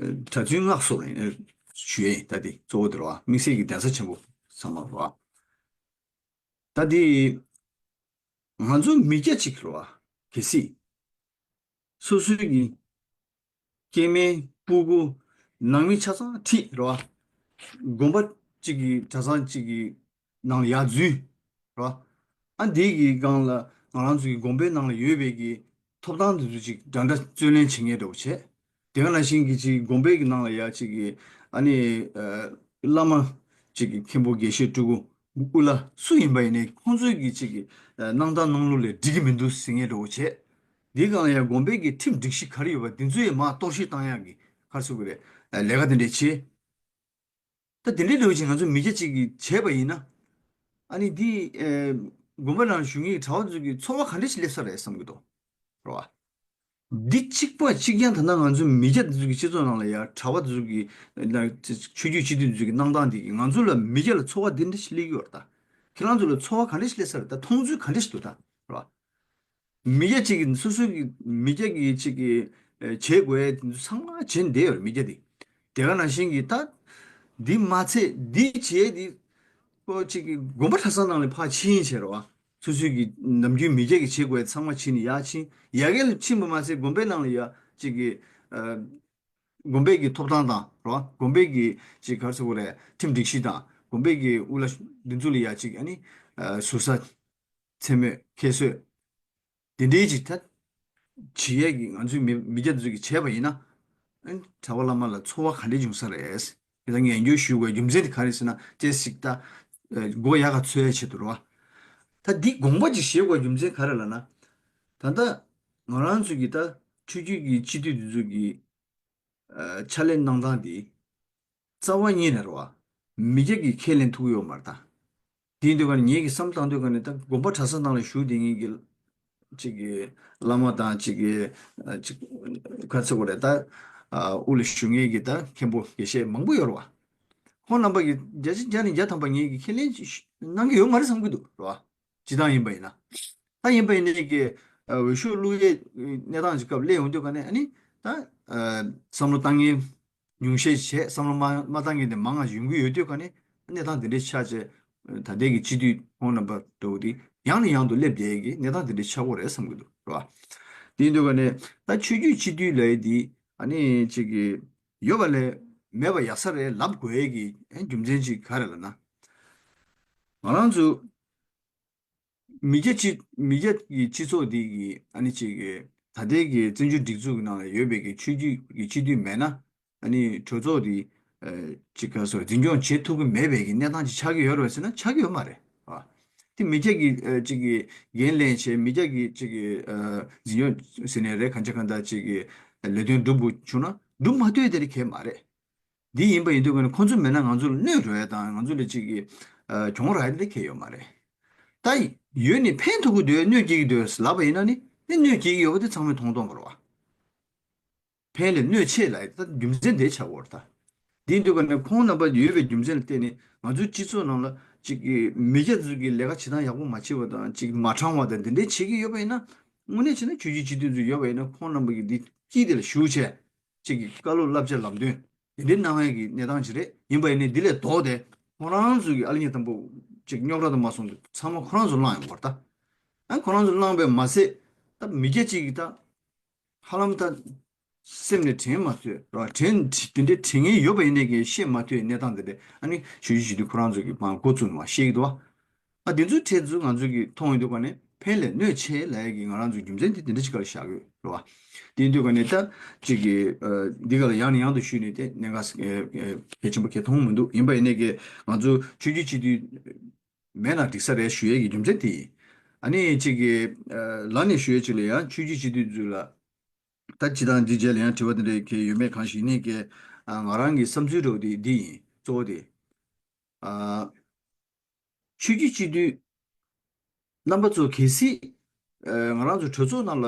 ཨ། གྲྭ་བཙུན་སྔགས་སོགས་ལ་ཡིན་ཞུ་ཡས་ཡིན། ད་འདི་གཙོ་བོ་དེ་རེད་པ། དམིགས་བསལ་གྱི་གདན་ས་ཆེན་པོ་ཚང་མ་རེད་པ། ད་འདི་ང་ཚོ་མི་སྐྱ་ཅིག་རེད་པ། གལ་སྲིད་སོ་སོའི་གི་སྐྱེ་དམན་སྤུ་གུ་ནང་མི་ཆ་ཚང་ཁྲིད་རེད་པ། དགོན་པ་གཅིག་གི་གྲྭ་ཚང་གཅིག་གི་ནང་ལ་ཡར་འཛུལ་རེད་པ། ཨ་འདི་གི་སྒང་ལ་ང་རང་ཚོ་གི་དགོན་པའི་ནང་ལ་ཡོད་པའི་གི་ཐོབ་ཐང་དེ་ཚོ་ཅིག་འདྲ་འདྲ་རྩོད་ལེན་བྱེད་མཁན་འདྲ་པོ་བྱས། དེ་ག་ནང་བཞིན་གྱི་ཅིག་དགོན་པའི་གི་ནང་ལ་ཡ་གཅིག་གི་ཨ་ནི་ཨ། བླ་མ་གཅིག་གི་མཁན་པོ་དགེ་བཤེས་སྤྲུལ་སྐུ་དབུ་བླ་སུ་ཡིན་པ་ཡིན་ནའི་ཁོང་ཚོའི་གི་གཅིག་གི་ཨ། གནང་སྟངས་གནང་ལུགས་ལ་འགྲིག་གི་མི་འདུག་ཟེར་མཁན་འདྲ་པོ་བྱས། འདིའི་སྒང་ལ་ཡང་དགོན་པའི་གི་ཁྲིམས་སྒྲིག་གཞི་ག་རེ་ཡོད་པ་འདི་ཚོ་ཡང་མར་གཏོར་བཤིག་བཏང་ཡག་གི་ག་རེ་ཟེར་དགོས་རེད། ཨ། ལས་ཀ་དེ་འདྲས་བྱས། ད་དེ་འདྲའི་ལོས་ཀྱི་ང་ཚོ་མི་སྐྱ་གཅིག་གིས་བྱས་པ་ཡིན་ན། ཨ་ནི་འདི་ཨེ་དགོན་པ་ནང་བཞུགས་མཁན་གྱི་གྲྭ་པ་ཚོ་གི་འཚོ་བ་ག་འདྲ་ཞིག་སླེབས་ས་རེད་བསམ་གྱི་འདུག་རེད་བ། འདི་གཅིག་པ་གཅིག་རྐྱང་ད་ལྟ་ང་ཚོ་མི་སྐྱ་འདི་ཚོ་གི་སྤྱི་ཚོགས་ནང་ལ་ཡ་གྲྭ་པ་འདི་ཚོ་གི་ན་ཆོས་བརྒྱུད་སྤྱི་འཐུས་འདི་ཚོ་གི་གནང་སྟངས་འདི་གིས་ང་ཚོ་ལ་མི་སྐྱ་ལ་འཚོ་བ་འདི་འདྲ་ཞིག་སླེབས་ཀྱི་ཡོད་རེད་ད། ཁྱེད་རང་ཚོ་ལ་འཚོ་བ་ག་འདྲ་ཞིག་སླེབས་ས་རེད་ད། མཐོང་ཚུལ་ག་འདྲ་ཞིག་འདུག་ད་རེད་བ། མི་སྐྱ་གཅིག་གིས་སོ་སོ་གི་མི་སྐྱ་གིས་གཅིག་གིས་ཨེ་བྱེད་དགོས་ཡ་དེ་ཚོ་ཚང་མ་བྱེད་བསྡད་ཡོད་རེད་མི་སྐྱ་དེ། དེ་ག་ནང་བཞིན་གྱི་ད་འདི་མ་ཚད་འདི་བྱས་འདི་ཀོ་གཅིག་གིས་དགོན་པ་གྲྭ་ཚང་ནང་ལ་ཕར་ཕྱིན་བྱས་རེད་བ། སོ་སོའི་གི་ནམ་རྒྱུན་མི་སྐྱ་གིས་བྱེད་དགོས་ཡ་ཚང་མ་ཕྱིན་ནས་ཡར་ཕྱིན། ཡ་གི་ལ་ཕྱིན་པ་མ་ཚད་དགོན་པའི་ནང་ལ་ཡ་གཅིག་གིས་ཨ་དགོན་པའི་གི་ཐོབ་ཐང་དང་རེད་བ། དགོན་པའི་གི་གཅིག་ག་རེ་ཟེར་དགོས་རེད། ཁྲིམས་སྒྲིག་གཞི་དང་དགོན་པའི་གི་དབུ་བླ་འདི་ཚོ་ལ་ཡ་གཅིག་ཨ་ནི་ཨ་ཟུར་ཟ་མཚན་སྨོད་ཁྱད་གསོད། དེ་འདྲའི་ཅིག་ད་བྱེད་ཡས་ཀྱི་ང་ཚོའི་མི་མི་སྐྱ་ཚོས་ཀྱི་བྱས་པ་ཡིན་ན། ཨ་ནི་གྲྭ་པ་བླ་མ་ལ་ཚོར་བ་ག་འདྲས་འབྱུང་ས་རེད། དེ་ལ་ངན་སྐྱོན་ཞུ་དགོས་རྒྱུ་མཚན་དེ་ག་རེ་ཟེར་ན་ཅེས་ཞིག་ད་ཨ་མགོ་ཡག་ག་འཚོས་ཡས་ཆེད་དུ་རེད་བ། ད་འདི་དགོངས་པ་ཅིག་བཞེས་དགོས་རྒྱུ་མཚན་ག་རེ་ལབ་ན། ད་ལྟ་ང་རང་ཚོས་ཀྱི་ད་ཆོས་བརྒྱུད་ཀྱི་སྤྱི་འཐུས་འདི་ཚོས་ཀྱི་ཨ་ཕྱག་ལས་གནང་སྟངས་འདི་རྩ་བ་ཉིད་ནས་རེད་བ། མི་སྐྱ་གིས་ཁས་ལེན་ཐུབ་ཀྱི་ཡོད་མ་རེད་ད། དེ་ཡིན་དུས་ཀ་ནས་ངེད་ཀྱིས་བསམ་བཏང་དུས་ཀ་ནས་ད་དགོན་པ་གྲྭ་ས་ནང་ལ་བཞུགས་བསྡད་མཁན་གྱི་གཅིག་གི་བླ་མ་དང་གཅིག་གི་ཨ་གཅིག་ག་ཚོད་དགོས་རེད་ད། ཨ་དབུ་ལ་བཞུགས་མཁན་གྱི་ད་མཁན་པོ་དགེ་བཤེས་མང་པོ་ཡོད་རེད་བ། ཁོང་རྣམ་པ་གིས་བརྒྱ་ཆ་བརྒྱ་ནས་བརྒྱ་ཐམ་པ་ངེད་ཀྱིས་ཁས་ལེན་གནང་གི་ཡོད་མ་རེད་བསམ་གྱི་འདུག་རེད་བ། སྤྱིར་བཏང་ཡིན་པ་ཡིན་ན། ད་ཡིན་པ་ཡིན་ནའི་ཀྱི་ཨ་འོས་ཤོག་བླུག་ཡས་གནས་སྟངས་ཅིག་སྐབས་སླེབས་ཡོང་དུས་ཀ་ནས་ཨ་ནི་ད་ཨ་བསམ་བློ་བཏང་མཁན་ཉུང་ཤས་བྱས། བསམ་བློ་མ་མ་བཏང་མཁན་དེ་མང་ང་ཡོང་གི་ཡོད་དུས་ཀ་ནས་གནས་སྟངས་དེ་འདྲའི་ཆགས་བྱས། ད་ལྟའི་གི་སྤྱི་འཐུས་ཁོང་རྣམ་པ་འདྲ་བོ་དེ་ཡང་ནས་ཡང་དུ་སླེབས་བསྡད་ཀྱི་གནས་སྟངས་དེ་འདྲའི་ཆགས་ཀྱི་ཡོད་རེད་བསམ་གྱི་འདུག་རེད་བ། དེ་ཡིན་དུས་ཀ་ནས་ད་ཆོས་བརྒྱུད་སྤྱི་འཐུས་ལབ་ཡས་དེ་ཨ་ནི་ཅིག་གི་ཡོད་པ་ལས་མེད་པ་ཡག་ས་རེད་ལབ་དགོས་ཡས་ཀྱི་རྒྱུ་མཚན་ཅིག་ག་རེ་ལབ་ན། ང་རང་ཚོ་མི་སྐྱ་སྤྱི་མི་སྐྱ་གི་སྤྱི་ཚོགས་འདི་གི་ཨ་ནི་ཅིག་གི་ད་ལྟའི་གི་བཙན་བྱོལ་སྒྲིག་འཛུགས་ཀྱི་ནང་ལ་ཡོད་པའི་གི་ཆོས་བརྒྱུད་ཀྱི་སྤྱི་འཐུས་མེད་ན། ཨ་ནི་གྲོས་ཚོགས་འདི་ཨ་ཅིག་ག་སོ་འཛིན་སྐྱོང་བྱེད་ཐུབ་ཀྱི་མེད་པའི་གི་གནས་སྟངས་ཅིག་ཆགས་ཀྱི་ཡོད་རེད་ཟེར་ན་ཆགས་ཀྱི་ཡོད་མ་རེད་བ། དེ་མི་སྐྱ་གི་ཨ་ཅིག་གི་འགན་ལེན་བྱས། མི་སྐྱ་གི་ཅིག་གི་ཨ་འཛིན་སྐྱོང་ཟེར་ནའི་རེད། གང་ཅི་གང་ལྟར་ཅིག་གི་ལས་དོན་སྒྲུབ་དགོས་བྱུང་ན་སྒྲུབ་མ་ཐུབ་དེ་རིགས་གང་ཡང་མ་རེད། འདི་ཡིན་པ་ཡིན་དུས་ཀ་ནས་ཁོང་ཚོ་མེད་ན་ང་ཚོ་ལ་གནོད་འགྲོ་ཡ་དང་ང་ཚོ་ལ་ཅིག་གི་ཨ་གྱོང་རག་ཡ་དེ་འདྲ་གང་ཡང་ཡོད་མ་རེད། ད་ཡོད་ནས་ཕན་ཐོགས་ཀྱི་འདུག་གནོད་སྐྱེལ་གྱི་འདུག་ལབ་པ་ཡིན་ན་ནི་ནི་གནོད་སྐྱེལ་གྱི་ཡོད་པ་དེ་ཚང་མས་མཐོང་སྟངས་རེད་བ། ཕན་ལས་གནོད་ཆེ་ལབ་ཡ་ད་རྒྱུ་མཚན་དེ་ཆགས་ཀྱི་ཡོད་རེད་ད། དེ་ཡིན་དུས་ཀ་ནས་ཁོང་རྣམ་པ་ཡོད་པའི་རྒྱུ་མཚན་ལ་བརྟེན་ནས་ང་ཚོའི་སྤྱི་ཚོགས་ནང་ལ་ཅིག་གི་མི་སྐྱ་ཚོས་ཀྱི་ལས་ཀ་བྱེད་སྟངས་ཡག་པོ་མ་བྱེད་པ་དང་ཅིག་མ་དྲང་བ་དང་དེ་འདྲའི་བྱེད་ཀྱི་ཡོད་པ་ཡིན་ན། དངོས་གནས་བྱས་ན་ཆོས་བརྒྱུད་སྤྱི་འཐུས་ཚོ་ཡོད་པ་ཡིན་ན་ཁོང་རྣམ་པ་གི་འདི་དཀྱིལ་དེ་ལ་ཞུགས་བྱས། གཅིག་གི་བཀའ་སློབ་བསླབ་བྱ་ལམ་སྟོན་དེ་འདྲའི་གནང་ཡས་ཀྱི་གནས་སྟངས་ཅིག་རེད། ཡིན་པ་ཡིན་ནའི་འདི་ལས་ལྡོག་སྟེ་ཁོ་རང་ཚོ་གི་ཨ་ལ་ཉེ་དམ་པོ་གཅིག་རྙོག་དྲ་དུ་མ་སོང་དུས་ཚང་མ་ཁོ་རང་ཚོ་བླངས་ཡོང་བར་ད། ཨ་ཁོ་རང་ཚོ་བླངས་པས་མ་ཟད་ད་མི་སྐྱ་གཅིག་གིས་ད་ཧ་ལམ་ད་སེམས་ནས་དྲན་མ་ཐུབ་ར། དྲན་དེ་འདྲའི་དྲན་མཁན་ཡོད་པ་ཡིན་ནའི་གི་བཤད་མ་ཐུབ་པའི་གནས་སྟངས་དེ་འདྲ་ཨ་ནི་ཞུ་རྒྱུ་ཞུ་དུས་ཁོ་རང་ཚོ་གི་མར་འགོ་བཙུགས་ནས་མར་བཤད་ཀྱི་འདུག་བ། ཨ་དེ་ཚོའི་གྲས་ཚོ་ང་ཚོ་གིས་མཐོང་ཡོང་དུས་ཀ་ནས་ཕན་ལས་གནོད་ཆེ་ལབ་ཡས་ཀྱི་ང་རང་ཚོའི་རྒྱུ་མཚན་དེ་དེ་འདྲ་ཅིག་ག་ལ་བཞག་ཡོད་རེད་བ། དེ་ཡིན་དུས་ཀ་ནས་ད་ཅིག་གི་ཨ་འདི་ག་ལ་ཡང་ནས་ཡང་དུ་ཞུས་ནས་དེ་གནད་འགག་གལ་ཆེན་པོ་གལ་མཐོང་མི་འདུག་ཡིན་པ་ཡིན་ནའི་གི་ང་ཚོ་ཆོས་བརྒྱུད་སྤྱི་འཐུས་མེད་ན་འགྲིག་ས་རེད་ཞུ་ཡས་ཀྱི་རྒྱུ་མཚན་དེ་ཡིན། ཨ་ནི་ཅིག་གི་ཨ་ལ་ནས་ཞུ་ཡས་ཅིག་ལ་ཡང་ཆོས་བརྒྱུད་སྤྱི་འཐུས་ཚོ་ལ་ད་སྤྱི་བཏང་འདི་རྗེས་ལ་ཡང་དྲི་བ་དེ་འདྲ་གལ་ཡོད་མེད་གང་ཞིག་ཡིན་ནའི་གི་ཨ་ང་རང་གི་བསམ་ཚུལ་འདྲ་བོ་དེ་འདི་ཡིན་གཙོ་བོ་དེ། ཨ་ཆོས་བརྒྱུད་སྤྱི་འཐུས་རྣམ་པ་ཚོ་གལ་སྲིད་ཨ་ང་རང་ཚོ་གྲོས་ཚོགས་ནང་ལ་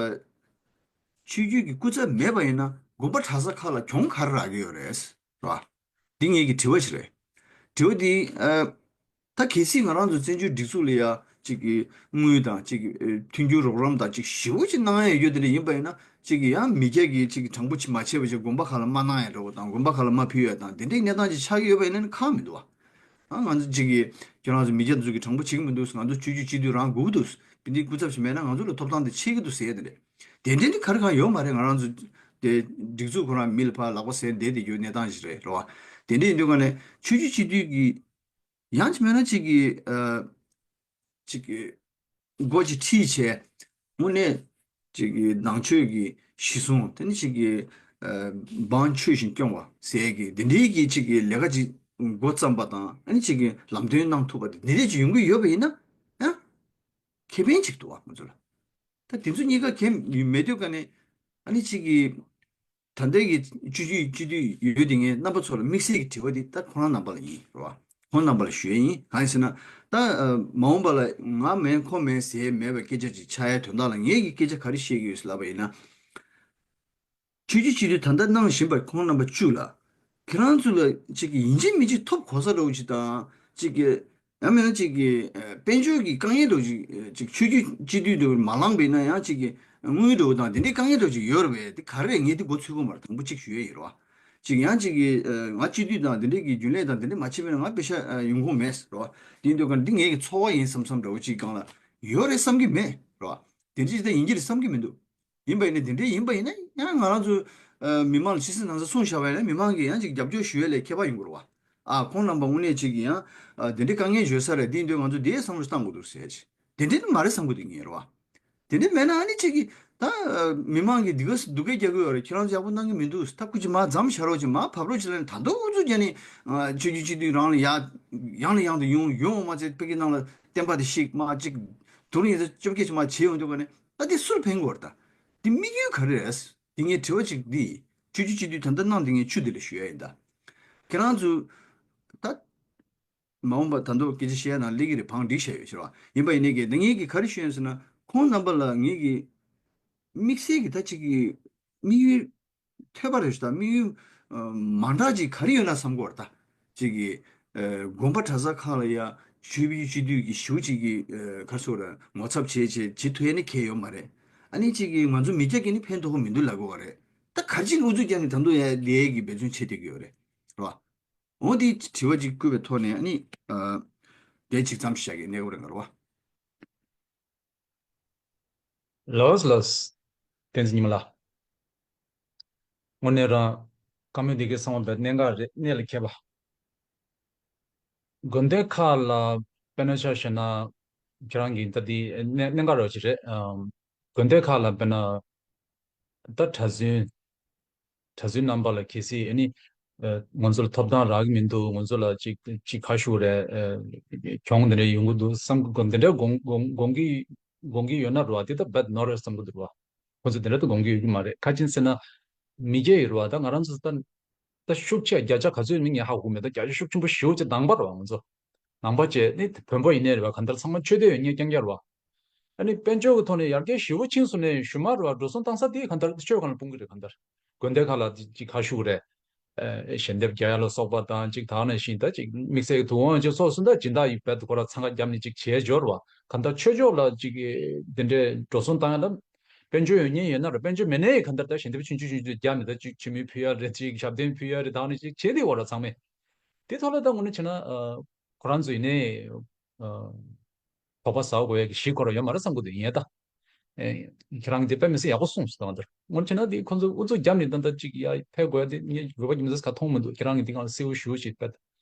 ཆོས་བརྒྱུད་ཀྱི་སྐུ་ཚབ་མེད་པ་ཡིན་ན་དགོན་པ་གྲྭ་ས་ཁག་ལ་གྱོང་ག་རེ་རག་གི་ཡོད་རེད་ར། འདི་ངེད་ཀྱི་དྲི་བ་ཞིག་རེད། དྲི་བ་འདི་ཨ་ད་གལ་སྲིད་ང་རང་ཚོ་བཙན་བྱོལ་སྒྲིག་འཛུགས་ལ་ཡ་གཅིག་གི་དངུལ་དང་གཅིག་གི་ཨ་མཐུན་འགྱུར་རོགས་རམ་དང་གཅིག་ཞེ་པོ་ཅིག་གནང་ཡ་ཡོད་དེ་འདྲ་ཡིན་པ་ཡིན་ན་གཅིག་གི་ཡང་མི་སྐྱ་གི་གཅིག་གི་དྲང་པོ་ཅིག་མ་བྱས་པ་ཅིག་དགོན་པ་ཁག་ལ་མ་གནང་ཡ་འདྲ་བོ་དང་དགོན་པ་ཁག་ལ་མ་ཕུལ་ཡ་དང་དེ་འདྲའི་གནས་སྟངས་ཅིག་ཆགས་ཀྱི་ཡོད་པ་ཡིན་ན་ནི་ཁག་མི་འདུག་བ། ཨ་ང་ཚོ་གཅིག་གིས་ཁྱེད་རང་ཚོ་མི་སྐྱ་ཚོ་གིས་དྲང་པོ་བྱེད་ཀྱི་མི་འདུག་ང་ཚོ་ཆོས་བརྒྱུད་སྤྱི་འཐུས་རང་དགོས་ཀྱི་འདུག་བི་འདི་སྐུ་ཚབ་ཞིག་མེད་ན་ང་ཚོ་ལ་ཐོབ་ཐང་དེ་ཆད་ཀྱི་འདུག་ཟེར་ཡ་དེ་རེད། དེ་འདྲའི་ནི་ག་རེ་གང་ཡོད་མ་རེད། ང་རང་ཚོ་དེ་སྒྲིག་འཛུགས་ཁོ་རང་མི་ལ་ཕར་ལག་པ་ཟེར་བསྡད་དེ་ཡོད་གནས་སྟངས་ཞིག་རེད་རེད་བ། དེ་འདྲ་ཡིན་དུས་ཀ་ནས་ཆོས་བརྒྱུད་སྤྱི་འཐུས་ཀྱི་ཡང་ཅིག་མེད་ན་གཅིག་གི་ཨ་གཅིག་གི་སྒོ་གཅིག་ཁྲིད་བྱས་དངོས་གནས་གཅིག་གི་ནང་ཆོས་ཀྱི་གཞི་བཟུང་དེ་ནི་གཅིག་གི་ཨ་འབངས་ཆོས་བཞིན་སྐྱོང་བ་ཟེར་གི་དེ་འདྲའི་གི་གཅིག་གི་ལས་ཀ་ཅིག་འགོ་བརྩམས་པ་དང་ཨ་ནི་གཅིག་གི་ལམ་སྟོན་གནང་ཐུབ་པ་དེ་འདི་འདྲས་ཅིག་ཡོང་གི་ཡོད་པ་ཡིན་ན་ཡང་ཁེ་ཕན་ཅིག་འདུག་བ་ང་ཚོ་ལ། ད་དེ་ཚོ་གཉིས་ཀ་གལ་མེད་དུས་ཀ་ནས་ཨ་ནི་གཅིག་གི་ ད་ལྟའི་གི་སྤྱི་སྤྱོད་སྤྱི་འཐུས་ཡོད་དེ་ངས་རྣམ་པ་ཚོ་ལ་དམིགས་བསལ་གྱི་དྲི་བ་འདི་ད་ཁོང་རང་རྣམ་པ་ལ་ཡིན་རེད་བ། ཁོང་རྣམ་པ་ལ་ཞུ་ཡས་ཡིན། གང་ཡིན་ཟེར་ན། ད་ཨ་མ་འོངས་པ་ལ་ང་མེད་ཁོ་མེད་ཟེར་མེད་པའི་སྐད་ཆ་ཅིག་ཆགས་ཡ་དོན་དག་ལ་ངས་ཀྱི་སྐད་ཆ་ག་རེ་བཤད་ཀྱི་ཡོད་ཟེར་ལབ་པ་ཡིན་ན། ཆོས་བརྒྱུད་སྤྱི་འཐུས་ད་ལྟ་གནང་བཞིན་པ་ཁོང་རྣམ་པ་བཅུ་ལ། ཁྱེད་རང་ཚོ་ལ་ཅིག་ཡིན་གཅིག་མིན་གཅིག་ཐོབ་གོ་ས་འདྲ་བོ་ཅིག་དང་། ཅིག་གི་ཡང་མིན་ན་ཅིག་གི་ཨ་དཔལ་འབྱོར་གྱི་དཀའ་ངལ་འདྲ་བོ་ཅིག་ཅིག་ཆོས་བརྒྱུད་སྤྱི་འཐུས་འདྲ་བོ་མ་ལངས་པ་ཡིན་ན་ཡང་ཅིག་གི་དངུལ་འདྲ་བོ་དང་དེ་འདྲའི་དཀའ་ངལ་འདྲ་བོ་ཅིག་ཡོད་རེད་པས། དེ་ག་རེ་རེད། ངས་དེ་མགོ་ཚོས་ཀྱི་ཡོད་མ་རེད། དང་པོ་གཅིག་ཞུ་ཡས་ཡིན་རེད་བ། ཅིག་ཡང་ཅིག་གི་ཨ་ང་སྤྱི་འཐུས་དང་དེ་འདྲའི་གི་རྒྱུན་ལས་དང་དེ་འདྲ་མ་བྱས་པ་ཡིན་ན་ང་པེ་ཤ་ཨ་ཡོང་ཁུངས་མེད་རེད་བ། དེ་ཡིན་དུས་ག་འདི་ངའི་གི་འཚོ་བ་ཡིན་བསམ་བསམ་འདྲ་བོ་ཅིག་སྒང་ལ་ཡོད་རེད་བསམ་གྱི་མེད་རེད་བ། དེ་འདྲ་ཅིག་ད་ཡིན་གྱི་རེད་བསམ་གྱི་མི་འདུག་ཡིན་པ་ཡིན་ན། དེ་འདྲའི་ཡིན་པ་ཡིན་ན་ཡང་ང་རང་ཚོ་ཨ་མི་མང་ལ་ཕྱི་སེམས་ནང་སེམས་གསུངས་བཞག་པ་ཡིན་ན། མི་མང་གིས་ཡང་ཅིག་རྒྱབ་སྐྱོར་ཞུ་ཡ་ལས་ཁྱད་པར་ཡོང་གི་རེད་བ། ཨ་ཁོང་རྣམ་པ་དངོས་གནས་ཅིག་གིས་ཡང་ཨ་དེ་འདྲའི་དཀའ་ངལ་བརྗོད་ས་རེད། དེ་ཡིན་དུས་ང་ཚོ་དེའི་བསམ་བློ་བཏང་དགོས་འདུག་ཟེར་ཡ་ཅིག་དེ་འདྲའི་ནི་མ་རེད་བསམ་གི་འདུག་ངས་རེད་བ། དེ་འདྲའི་མེད་ན་ཨ་ནི་ཅིག་གིས་ད་ཨ་མི་མང་གིས་འདི་ག་སྡུག་སྐད་རྒྱག་གི་ཡོད་རེད། ཁྱེད་རང་ཚོ་ཡག་པོ་གནང་གི་མི་འདུག་ཐབས་ཁུར་ཅིག་མར་མཚམས་བཞག་རོགས་ཅིག་མར་ཕབ་རོགས་ཅིག་ལབ་ནས། ད་དུང་ཨུ་ཚུགས་རྒྱག་ནས་ཨ་ཆོས་བརྒྱུད་སྤྱི་འཐུས་རང་ལ་ཡ་ཡང་ནས་ཡང་དུ་ཡོང་ཡོང་མ་ཚད། ཕ་གི་ནང་ལ་བསྟན་པ་དེ་བཤིག་མ་ཅིག་དུ་རུ་ཡིན་ཙང་བཅོ་བརྒྱད་ཅིག་མར་བྱས་ཡོང་དུས་ག་ནས། ད་དེ་སུར་ཕན་གི་ཡོད་རེད། ད་དེ་དམིགས་ཡུལ་ག་རེ་རེད། དེ་ངས་དྲི་བ་ཅིག་འདི་ཆོས་བརྒྱུད་སྤྱི་འཐུས་ད་ལྟ་གནང་དེ་ངས་ཆུ་དེ་ལ་ཞུ་ཡ་ཡིན། ད་ཁྱེད་རང་ཚོ་ད་མ་འོངས་པ་ད་དུང་སྐད་ཆ་བཤད་ཡ་ནང་སླེབས་ཀྱི་རེད། བང་སྒྲིག་བྱས་ཡོད་ཕྱིར་བ། ཡིན་པ་ཡིན་ནའི་གི་ད་ངས་གི་ག་རེ་ཞུ་ཡིན་ཟེར་ན། ཁོང་རྣམ་པ་ལ་ངས་གི་དམིགས་བསལ་གྱི་ད་ཅིག་གི་དམིགས་ཡུལ་ཐོས་པ་རེད་ཞུ། ད་དམིགས་ཡུལ་ཨ་མང་དྲགས་ཅིག་ག་རེ་ཡོད་ན་བསམ་གྱི་ཡོད་རེད། ད་ཅིག་གི་ཨ་དགོན་པ་གྲྭ་ས་ཁག་ལ་ཡ་ཆོས་བརྒྱུད་སྤྱི་འཐུས་ཀྱི་ཞུ་ཅིག་གི་ཨ་ག་རེ་ཟེར་དགོས་རེད། ངོ་ཚབ་བྱས་བྱས་བྱེད་ཐུབ་ཡ་ནི་གང་ཡང་ཡོད་མ་རེད། ཨ་ནི་ཅིག་གི་ང་ཚོ་མི་སྐྱ་གི་ནི་ཕན་ཐོགས་ཀྱི་མི་འདུག་ལབ་དགོས་པ་རེད། ད་ག་རེ་བྱས་ནས་ཨུ་ཚུགས་རྒྱག་ནས་ད་དུང་ཡ་ལས་ཀྱི་འབད་བརྩོན་བྱེད་བསྡད་ཀྱི་ཡོད་རེད། རེད་བ། འོ་དེ་དྲི་བ་ཅིག་བསྐུལ་བའི་ཐོག་ནས་ཨ་ནི་ཨ་དེ་ཅིག་ཙམ་བཤད་ཀྱི་གནས་སྐབས་རེད་འགྲོ་བ། ལགས་ལགས། བསྟན་འཛིན་ཉི་མ་ལགས། དངོས་གནས་རང་བཀའ་མོལ་འདི་གའི་གསང་བ་བས་གནད་འགག་རེད། གནད་ལ་འཁེལ་བ། དགོན་སྡེ་ཁག་ལ་དཔེར་ན་ཆ་བཞག་ན། ཁྱེད་རང་གིས་ད་འདི་གནད་གནད་འགག་རོགས་ཅིག་རེད། ཨམ། དགོན་སྡེ་ཁག་ལ་དཔེར་ན་ད་གྲྭ་བཙུན། གྲྭ་བཙུན་རྣམ་པ་ལ་གལ་སྲིད་ཨ་ནི་ཨ་ང་ཚོ་ལ་ཐོབ་ཐང་རག་གི་མི་འདུག་ང་ཚོ་ལ་ཅིག་ཅིག་ཁ་ཤུགས་རེད། ཨ་གྱོང་འདི་འདྲ་ཡོང་གི་འདུག་བསམ་གི། འདི་འདྲ་དགོངས་དགོངས་དགོངས་ཀྱི་དགོངས་ཀྱི་ཡོད་ན་རོ། དེ་ད་རྦད་ནོར་རེད་བསམ་གི་འདུག་རོ། ཁོ་ཚོ་དེ་འདྲ་ད་དགོངས་ཀྱི་ཡོད་ཀྱི་མ་རེད། ག་ཅི་ཟེར་ན། མི་སྐྱ་ཡོད་རེད་བ། ད་ང་རང་ཚོ་ད་ད་ཤུགས་ཆེ་བརྒྱ་ཆ་ག་ཚོད་མིན་ངས་ཧ་གོ་མེད། ད་བརྒྱ་ཆ་ཤུགས་ཆེན་པོ་ཞེ་པོ་ཅིག་ནང་པ་རེད་བ་ང་ཚོ། ནང་པ་བྱས་ནི་བོན་པོ་ཡིན་ནའི་རེད་བ། གང་ལྟར་ཚང་མ་ཆོས་དད་ཡོད་མཁན་རྐྱང་རྐྱང་རེད་བ། ཨ་ནི་དཔལ་འབྱོར་གྱི་ཐོག་ནས་ཡར་རྒྱས་ཞེ་པོ་ཕྱིན་སོང་ནའི་གཞུག་མ་རེད་བ། འགྲོ་སོང་བཏང་ས་དེ་གང་ལྟར་ཆོས་སྒང་ལ་སྤུངས་ཀྱི་རེད། གང་ལྟར་དགོན་སྡེ་ཁག་ལ་ཅིག་ཁ་ཤུགས་རེད། ཨ་ཞལ་འདེབས་རྒྱག་ཡ་ལ་སོགས་པ་དང་། ཅིག་ད་ག་ནང་བཞིན་ད་ཅིག་དམིགས་བསལ་གྱི་ཐུབ་དབང་ཅིག་སོགས་སུ་ད་སྦྱིན་བདག་ཡིན་པས་ཁོ་ར་འཚང་ཁ་བརྒྱབ་ནས་ཅིག་བྱས་འབྱོར་བ། གང་ལྟར་ཆོས་ཕྱོགས་ལ་ཅིག་དེ་འདྲའི་འགྲོ་སོང་བཏང་ཡ་ལ་དཔལ་འབྱོར་ཡོད་མཁན་ཡོད་ན་རེད། དཔལ་འབྱོར་མེད་ནའི་གང་ལྟར་ད་ཞལ་འདེབས་ཆུང་ཆུང་ཆུང་ཆུང་བརྒྱབ་ནས། ད་ཅིག་མཆོད་མེ་ཕུལ་ཡ་རེད། ཅིག་ཞབས་བརྟན་ཕུལ་ཡ་རེད། ད་ག་ནང་བཞིན་ཅིག་བྱས་ཏེ་ཡོད་ར་ཚང་མས། དེ་ཐོག་ལ་ད་དངོས་གནས་བྱས་ན་ཨ་ཁོ་རང་ཚོ་ཡིན་ནའི་ཨ་དོགས་པ་ཟ་དགོས་ཡ་གི་གཞི་ཁོ་རང་ཡོད་མ་རེད་བསམ་གི་འདུག་ཡིན་ཡ་ད། ཨེ་ཁྱེད་རང་གིས་དེ་དཔེ་མི་སྲིད་ཡག་པོ་གསུངས་སོང་། ད་དེར་དངོས་གནས་བྱས་ན་དེ་ཁོ་ཚོ་ཨུ་ཚུགས་བརྒྱབ་ནས་ད་ལྟ་ཅིག་ཡ་ཕེབས་དགོས་ཡ་དེ་ངས་དགོས་པ་ཉིན་མཚན་ག་མཐོང་མི་འདུག་ཁྱེད་རང་གིས་དེ་སྒང་ལ་གསལ་པོ་ཞེ་པོ་ཅིག་དཔེ་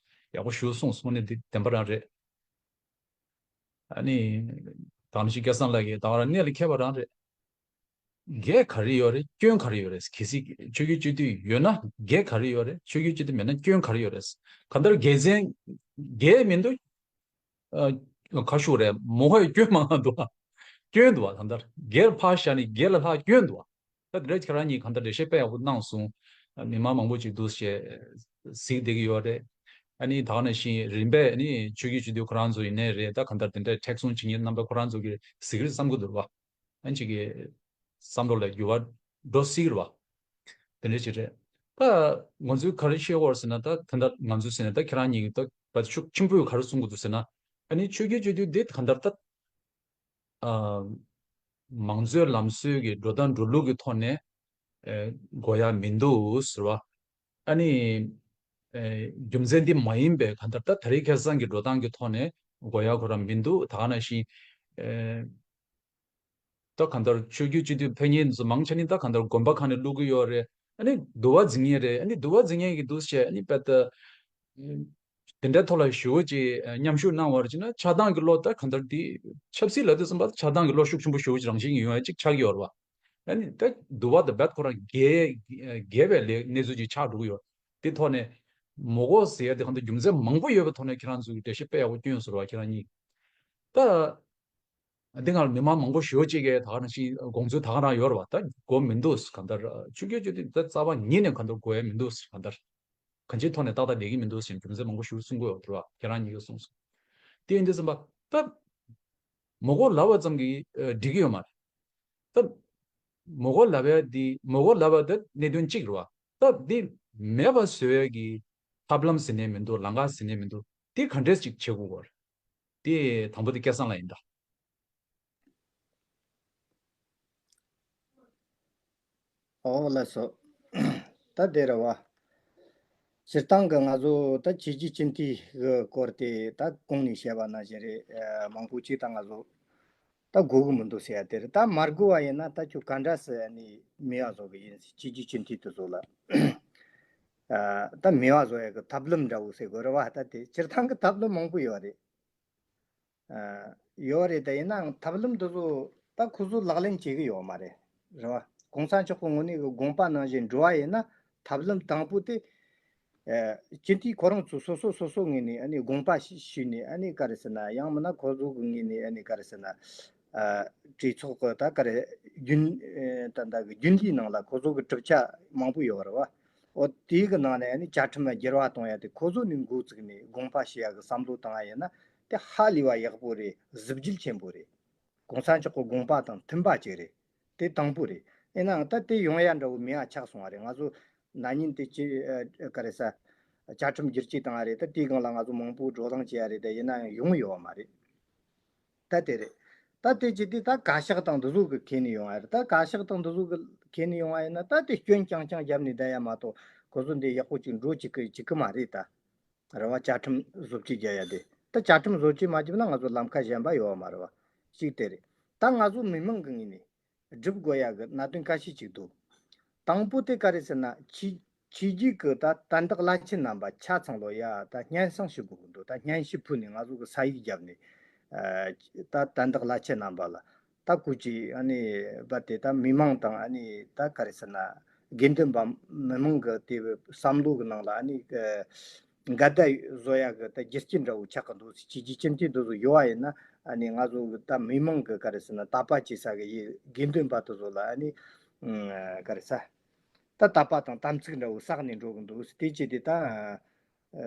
ཡག་པོ་ཞེ་པོ་གསུངས་སོང་། དངོས་གནས་དེ་བདེན་པ་རང་རེད། ཨ་ནི་ད་ག་ནང་བཞིན་སྐལ་བཟང་ལགས་ཀྱིས་ད་ག་རང་གནད་ལ་འཁེལ་བ་རང་རེད། འགན་ག་རེ་ཡོད་རེད། སྐྱོན་ག་རེ་ཡོད་རེད། གལ་སྲིད་ཆོས་བརྒྱུད་སྤྱི་འཐུས་ཡོད་ན་འགན་ག་རེ་ཡོད་རེད། ཆོས་བརྒྱུད་སྤྱི་འཐུས་མེད་ན་སྐྱོན་ག་རེ་ཡོད་རེད། གང་ལྟར་འགན་འཛིན་འགན་མི་འདུག་ཨ་ཁ་ཤུགས་རེད། མོ་ཧོས་སྐྱོན་མང་འདུག་སྐྱོན་འདུག་བ། གང་ལྟར་སྒེར་ཕར་བཞག་ནས་སྒེར་ལ་ལྷག་སྐྱོན་འདུག་བ། ད་དེ་འདྲ་ཁྱེད་རང་གཉིས་གང་ལྟར་འགྲེལ་བཤད་དཔེ་ཡག་པོ་གནང་སོང་། མི་མང་མང་པོ་ཅིག་འདུག་བྱས་གཟིགས་བསྡད་ཀྱི་ཡོད་རེད། ཨ་ནི་ད་ག་ནང་བཞིན་རིམ་པས་ནི་ཆོས་བརྒྱུད་སྤྱི་འཐུས་ཁོ་རང་ཚོ་ཡིན་ནའི་རེད། ད་གང་ལྟར་དེ་འདྲའི་མཁྲེགས་བཟུང་བྱེད་མཁན་རྣམ་པ་ཁོ་རང་ཚོ་གིས་གཟིགས་རེད་བསམ་གྱི་འདུག་རེད་བ། ཨ་ནི་ཅིག་གི་བསམ་བློ་ལ་འགྱུར་བ་འགྲོ་སྲིད་རེད་བ། དེ་འདྲ་ཅིག་རེད། ད་ང་ཚོས་ག་རེ་བཤད་དགོས་རེད་ཟེར་ན། ད་ད་ལྟ་ང་ཚོས་ཟེར་ན་ད་ཁྱེད་རང་གཉིས་ཀྱིས་ད་བར་ཤུགས་ཆེན་པོས་ག་རེ་གསུང་གི་འདུག་ཟེར་ན། ཨ་ནི་ཆོས་བརྒྱུད་སྤྱི་འཐུས་འདི་གང་ལྟར་ད་ཨ་མང་གཙོའི་ལམ་སྲོལ་གྱི་འགྲོ་སྟངས་འགྲོ་ལུགས་ཀྱི་ཐོག་ནས་ཨེ་དགོས་ཡ་མི་འདུག་ཟེར་བ། ཨ་ནི་ཨེ་རྒྱུ་མཚན་འདི་མ་ཡིན་པའི་གང་ལྟར་ད་དེ་རིང་ཁ་སང་གི་འགྲོ་སྟངས་ཀྱི་ཐོག་ནས་དགོས་ཡ་ཁོ་རང་མི་འདུག་ད་ག་ནང་བཞིན་ཨེ་ད་གང་ལྟར་ཆོས་བརྒྱུད་སྤྱི་འཐུས་ཕེབས་མཁན་ཚོ་མང་ཆེ་ནི་ད་གང་ལྟར་དགོན་པ་ཁག་ནས་བླུག་གི་ཡོད་རེད། ཨ་ནི་འདུལ་བ་འཛིན་མཁན་རེད། ཨ་ནི་འདུལ་བ་འཛིན་མཁན་གྱི་འདུག་བྱས། ཨ་ནི་དཔེ་ད་དེ་འདྲའི་ཐོག་ལ་ཞེ་པོ་ཅིག་མཉམ་ཞུགས་གནང་བ་རེད་ཅེ་ན། ཆགས་སྡང་གི་བློ་ད་གང་ལྟར་འདི་ཆབ་སྲིད་ལབ་དུས་ཙམ་པ་ཆགས་སྡང་གི་བློ་ཤུགས་ཆེན་པོ་ཞེ་པོ་ཅིག་རང་བཞིན་གྱིས་ཡོང་ཡ་ཅིག་ཆགས་ཀྱི་ཡོད་རེད་བ། ཨ་ནི་ད་འདུལ་བ་དང་རྦད་ཁོ་རང་འགལ་འགལ་བའི་ལས་གནས་ཚུལ་ཅིག་ཆགས་འགྲོ་གི་ཡོད། དེ་ཐོག་ནས་མི་དགོས་ཟེར་ཡ་དེ་གང་ལྟར་རྒྱུ་མཚན་མང་པོ་ཡོད་པའི་ཐོག་ནས་ཁྱེད་རང་ཚོས་འགྲེལ་བཤད་དཔེ་ཡག་པོ་བསྐྱོན་སོང་རེད་བ། ཁྱེད་རང་གཉིས་ད། འདི་སྒང་ལ་མི་མང་མང་པོ་ཞེ་པོ་ཅིག་གིས་ད་ག་ནང་བཞིན་དགོངས་ཚུལ་ད་ག་རང་ཡོད་རེད་བ། ད་དགོས་མི་འདུག་གང་ལྟར་ཆོས་བརྒྱུད་ཅིག་དེ་ད་རྩ་བ་ཉིད་ནས་གང་ལྟར་དགོས་ཡ་མི་འདུག་གང་ལྟར། གང་ཅིའི་ཐོག་ནས་ཏག་ཏག་བསྡད་ཀྱི་མི་འདུག་ཟེར་རྒྱུ་མཚན་མང་པོ་ཞིག་གསུང་གི་ཡོད་རེད་བ། ཁྱེད་རང་གཉིས་ཀྱིས་གསུངས་སོང་། དེ་ཡིན་དུས་ཙམ་པ་ད་མི་དགོས་ལབ་པ་ཙམ་གྱིས་ཨ་འགྲིག་གི་ཡོད་མ་རེད། ད་མི་དགོས་ལབ་ཡ་འདི་མི་དགོས་ལབ་པ་དེ་གནད་དོན་གཅིག་རེད་བ། ད་འདི་མེད་པ་བཟོ་ཡ་གི་ཐབས་ལམ་ཟེར་ནས་མི་འདུག་ལམ་ཁ་ཟེར་ནས་མི་འདུག་དེ་ག་འདྲས་ཅིག་བྱེད་དགོས་ཀྱི་རེད། དེ་དང་པོ་དེ་སྐལ་བཟང་ལགས་ཡིན་ད། ཨོ་ལགས་སོ། ད་དེ་རེད་བ། སྤྱིར་བཏང་གི་ང་ཚོ་ད་ཆོས་བརྒྱུད་སྤྱི་འཐུས་ཀྱི་སྐོར་དེ་ད་གོང་ནས་བཤད་པ་ནང་བཞིན་རེད། ཨ་མང་པོ་ཅིག་ད་ང་ཚོ་ད་དགོས་ཀྱི་མི་འདུག་ཟེར་ཡ་དེ་རེད། ད་མ་དགོས་པ་ཡིན་ན་ད་ཁྱོད་ག་འདྲ་སེ་ནི་མེད་པ་བཟོ་གི་ཡིན། ཆོས་བརྒྱུད་སྤྱི་འཐུས་དེ་ཚོ་ལ་ཨ་ད་མེད་པ་བཟོ་ཡ་གི་ཐབས་ལམ་འདྲ་བོ་ཟེར་དགོས་རེད་བ། ད་དེ་སྤྱིར་བཏང་གི་ཐབས་ལམ་མང་པོ་ཡོད་རེད། ཨ་ཡོད་རེད། ད་ཡིན་ནའང་ཐབས་ལམ་འདི་ཚོ་ད་ཁོ་ཚོ་ལག་ལེན་བྱེད་ཀྱི་ཡོད་མ་རེད། རེད་བ། གོང་ས་མཆོག་གི་དངོས་གནས་ཀྱི་དགོངས་པ་ནང་བཞིན་འགྲོ་བ་ཡིན་ན་ཐབས་ལམ་དང་པོ་དེ། ཨ་སྤྱི་འཐུས་ཁོ་རང་ཚོ་སོ་སོ་སོ་སོ་ངོས་ནས་ཨ་ནི་དགོངས་པ་ཞུས་ནས་ཨ་ནི་ག་རེ་ཟེར་ན། ཡང་མིན་ན་ཁོ་ཚོ་གི་ངོས་ནས་ཨ་ནི་ག་རེ་ཟེར་ན། ཨ་གྲོས་ཚོགས་ཀྱི་ད་ག་རེ་རྒྱུན་ཨ་ད་ལྟ་གི་རྒྱུན་ལས་ནང་ལ་ཁོ་ཚོ་གི་གྲུབ་ཆ་མང་པོ་ཡོད་རེད་བ། འོ་དེའི་གི་ནང་ནས་ཨ་ནི་བཅའ་ཁྲིམས་བསྒྱུར་བ་གཏོང་ཡ་དེ་ཁོ་ཚོ་ནས་འགོ་བཙུགས་ནས་དགོངས་པ་ཞུ་ཡ་གི་བསམ་བློ་བཏང་ཡ་ཡིན་ན་དེ་ཧ་ལས་པ་ཡག་པོ་རེད། གཟི་བརྗིད་ཆེན་པོ་རེད། གོང་ས་མཆོག་གི་དགོངས་པ་དང་མཐུན་པ་ཅིག་རེད། དེ་དང་པོ་རེད། ཡིན་ནའང་ད་དེ་ཡོང་ཡ་འདྲ་བོ་མེད་པ་ཆགས་སོང་བ་རེད། ང་ཚོ་ན་ནིང་དེ་ཅི་ཨ་ག་རེ་ཟ། བཅའ་ཁྲིམས་བསྒྱུར་བཅོས་བཏང་བ་རེད། ད་དེའི་སྒང་ལ་ང་ཚོ་མང་པོ་བགྲོ་གླེང་བྱས་ཡ་རེད། ད་ཡིན་ནའང་ཡོང་ཡོད་པ་མ་རེད། ད་དེ་རེད། ད་དེ་ཅི་དེ་ད་བཀའ་ཤག་དང་འདི་ཚོ་གི་ཁེ་ནས་ཡོང་བ་རེད། ད་བཀའ་ཤག་དང་འདི་ཚོ་གི་ཁེ་ནས་ཡོང་བ་ཡིན་ན་ད་དེ་སྐྱོན་རྐྱང་རྐྱང་བརྒྱབ་ནས་བསྡད་ཡ་མ་གཏོགས་ཁོ་ཚོ་འདི་ཡག་པོ་ཅིག་འགྲོ་བཅུག་གི་བཅུག་གི་མ་རེད་ད། རེད་བ། བཅའ་ཁྲིམས་བཟོ་བཅོས་རྒྱག་ཡ་དེ། ད་བཅའ་ཁྲིམས་བཟོ་བཅོས་མ་བརྒྱབ་ན་ང་ཚོ་ལམ་ཁ་གཞན་པ་ཡོད་པ་མ་རེད་བ། གཅིག་དེ་རེད། ད་ང་ཚོ་མི་མང་གི་ངོས་ནས་སྒྲུབ་དགོས་ཡ་གི་གནད་དོན་ཁ་ཤས་ཅིག་འདུག་དང་པོ་དེ་ག་རེ་ཟེར་ན། ཆོས་ཆོས་བརྒྱུད་ཀྱི་ད་དན་རྟགས་བླ་ཆེན་རྣམ་པ་ཆ་ཚང་ལོ་ཡ། ད་སྙན་སེང་ཞུ་དགོས་ཀྱི་འདུག་ད་སྙན་ཞུ་ཕུལ་ནས་ང་ཚོ་གི་ས་ཡིག་བརྒྱབ་ནས་ཨ་ད་དན་རྟགས་བླ་ཆེན་རྣམ་པ་ལ། ད་སྐུ་མཁྱེན། ཨ་ནི་རྦད་དེ་ད་མི་མང་དང་། ཨ་ནི་ད་ག་རེ་ཟེར་ན། དགེ་འདུན་པ་མི་མང་གི་དེ་བསམ་བློ་གི་ནང་ལ་ཨ་ནི་འགལ་ཟླ་བཟོ་ཡ་གི་ད་རྒྱུ་རྐྱེན་འདྲ་བོ་ཆགས་ཀྱི་འདུག་ཆོས་བརྒྱུད་སྤྱི་འཐུས་འདི་ཚོ་ཡོད་པ་ཡིན་ན། ཨ་ནི་ང་ཚོ་གི་ད་མི་མང་གི་ག་རེ་ཟེར་ན། དད་པ་བྱེད་ས་གི་ཡི་དགེ་འདུན་པ་དེ་ཚོ་ལ་ཨ་ནི་ག་རེ་ཟ། ད་དད་པ་དང་དམ་ཚིག་འདྲ་བོ་བསགས་ནས་འགྲོ་གི་འདུག་དེ་བྱས་ཏེ་ད། ཨ་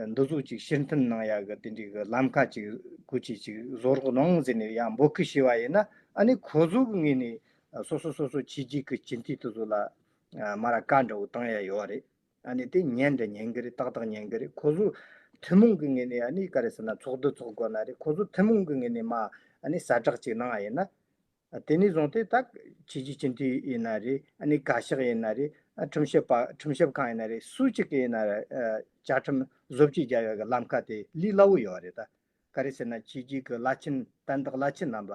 འདི་ཚོ་ཅིག་ཕྱིར་འཐེན་གནང་ཡ་གི་དེ་འདྲའི་གི་ལམ་ཁ་ཅིག་སྐུ་མཁྱེན་ཅིག་བཟོ་རོགས་གནང་ཟེར་ནས་ཡང་འབོད་སྐུལ་ཞུས་པ་ཡིན་ན། ཨ་ནི་ཁོ་ཚོ་གི་ངོས་ནས་སོ་སོ་སོ་སོ་ཆོས་བརྒྱུད་ཀྱི་སྤྱི་འཐུས་དེ་ཚོ་ལ་ཨ་མར་བཀའ་འདྲ་བོ་བཏང་ཡ་ཡོད་རེད། ཨ་ནི་དེ་ཉན་འདྲ་ཉན་གི་རེད། ཏག་ཏག་ཉན་གི་རེད། ཁོ་ཚོ་ཐུན་མོང་གི་ངོས་ནས་ཨ་ནི་ག་རེ་ཟེར་ན། ཚོགས་འདུ་ཚོགས་དགོས་ན་རེད། ཁོ་ཚོ་ཐུན་མོང་གི་ངོས་ནས་མར་ཨ་ནི་གསལ་བསྒྲགས་ཅིག་གནང་བ་ཡིན་ན། དེ་ནས་བཟུང་སྟེ་ད་ཆོས་བརྒྱུད་སྤྱི་འཐུས་ཡིན་ན་རེད། ཨ་ནི་བཀའ་ཤག་ཡིན་ན་རེད། ཨ་ཁྲིམས་ཞིབ་པ། ཁྲིམས་ཞིབ་ཁང་ཡིན་ན་རེད། སུ་གཅིག་གི་ཡིན་ན་རེད། ཨ་བཅའ་ཁྲིམས་བཟོ་བཅོས་རྒྱག་ཡ་གི་ལམ་ཁ་དེ་ལས་སླ་བོ་ཡོད་རེད་ད། ག་རེ་ཟེར་ན། ཆོས་བརྒྱུད་ཀྱི་བླ་ཆེན། དན་རྟགས་བླ་ཆེན་རྣམ་པ།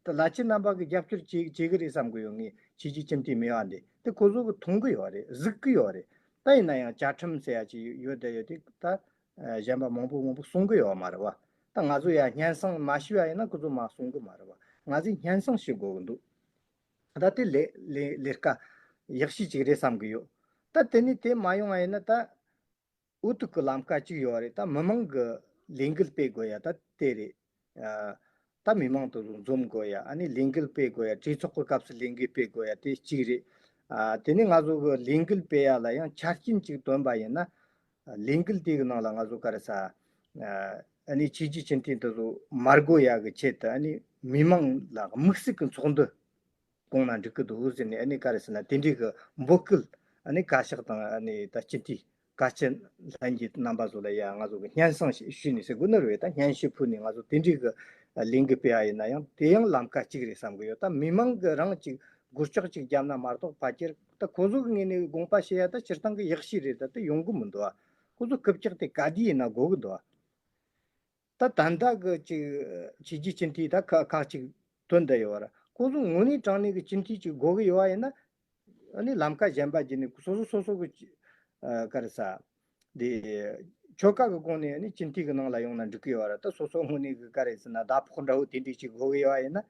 ད་བླ་ཆེན་རྣམ་པ་གི་རྒྱབ་སྐྱོར་བྱེད་བྱེད་གི་རེད་བསམ་གི་ཡོད། ངས་ཆོས་བརྒྱུད་སྤྱི་འཐུས་མེད་པ་འདི་དེ་ཁོ་ཚོ་གི་མཐོང་གི་ཡོད་རེད། གཟིགས་གི་ཡོད་རེད། ད་ཡིན་ན་ཡང་བཅའ་ཁྲིམས་ཟེར་ཡ་ཅིག་ཡོད་དེ་ཡོད་དེ་ད། ཨ་གཞན་པ་མང་པོ་མང་པོ་གསུང་གི་ཡོད་མ་རེད་བ། ད་ང་ཚོ་ཡ་སྙན་སེང་མ་ཞུས་པ་ཡིན་ན་ཁོ་ཚོ་མ་གསུང་གི་མ་རེད་བ། ང་ཚོས་སྙན་སེང་ཞུ་དགོས་ཀྱི་འདུག་ད་དེ་ལས་ལས་ལས་ཀ་ཡག་ཤོས་ཅིག་རེད་བསམ་གི་ཡོད། ད་དེ་ནས་དེ་མ་ཡོང་བ་ཡིན་ན་ད་འུ་ཐུག་གི་ལམ་ཁ་ཅིག་ཡོད་རེད། ད་མི་མང་གི་ལས་འགུལ་སྤེལ་དགོས་ཡ་ད་དེ་རེད། ཨ་ད་མི་མང་དེ་ཚོ་འཛོམས་དགོས་ཡ། ཨ་ནི་ལས་འགུལ་སྤེལ་དགོས་ཡ། གྲོས་ཚོགས་ཀྱི་སྐབས་སུ་ལས་འགུལ་སྤེལ་དགོས་ཡ་དེ་གཅིག་རེད། ཨ་དེ་ནས་ང་ཚོ་གི་ལས་འགུལ་སྤེལ་ཡ་ལ་ཡང་ཆ་རྐྱེན་ཅིག་བཏོན་པ་ཡིན་ན། ལས་འགུལ་དེ་གི་ནང་ལ་ང་ཚོ་ག་རེ་ཟ། ཨ་ནི་ཆོས་བརྒྱུད་སྤྱི་འཐུས་དེ་ཚོ་མ་དགོས་ཡ་གི་ཆེད་དུ། ཨ་ནི་མི་མང་ལ་དམིགས་བསལ་གྱི་ཚོགས་འདུ་བསྐོང་ན་འགྲིག་གི་འདུག་ཟེར་ནས། ཨ་ནི་ག་རེ་ཟེར་ན། དེ་འདྲའི་གི་འབོད་སྐུལ། ཨ་ནི་བཀའ་ཤག་དང་། ཨ་ནི་ད་སྤྱི་འཐུས་བཀའ་སྤྱི་ལྷན་རྒྱས་རྣམ་པ་ཚོ་ལ་ཡ་ང་ཚོ་གི་སྙན་སེང་ཞུས་ནས་ཟེར་དགོས་ནི་རེད། ད་སྙན་ཞུ་ཕུལ་ནས་ང་ཚོ་དེ་འདྲའི་གི་ལས་འགུལ་སྤེལ་བ་ཡིན་ན་ཡང་དེ་ཡང་ལམ་ཁ་གཅིག་རེད་བསམ་གི་ཡོད། ད་མི་མང་གི་རང་གཅིག་སྒོར་ལྕག་ཅིག་བརྒྱབ་ན་མ་གཏོགས། ཕལ་ཆེར་ད་ཁོ་ཚོ་གི་ངོས་ནས་དགོངས་པ་བཞེས་ཡ་ད་སྤྱིར་བཏང་གི་ཡག་ཤོས་རེད། ད་དེ་ཡོང་གི་མི་འདུག་ཨ། ཁོ་ཚོ་རྐུབ་བཀྱག་དེ་ག་དུས་ཡིན་ན་དགོས་གི་འདུག་ཨ། ད་ད་ལྟ་གི་ཅིག་ཆོས་བརྒྱུད་སྤྱི་འཐུས་ད་ཁག་ཁག་ཅིག་ཐོན་བསྡད་ཡོད་ར། ཁོ་ཚོ་དངོས་གནས་དྲང་གནས་ཀྱི་སྤྱི་འཐུས་ཅིག་དགོས་གི་ཡོད་པ་ཡིན་ན། ཨ་ནི་ལམ་ཁ་གཞན་པ་བརྒྱུད་ནས་སོ་སོ་སོ་སོ་གི་ཅི་ཨ་ག་རེ་ཟ། འདི་ཆོལ་ཁ་གི་སྒོ་ནས་ཨ་ནི་སྤྱི་འཐུས་ཀྱི་ནང་ལ་ཡོང་ན་འགྲིག་གི་ཡོད་ར། ད་སོ་སོ་དངོས་གནས་ཀྱི་ག་རེ་ཟེར་ན། ཟླ་ཕོགས་འདྲ་བོ་དེ་འདྲས་ཅིག་དགོས་གི་ཡོད་པ་ཡིན་ན།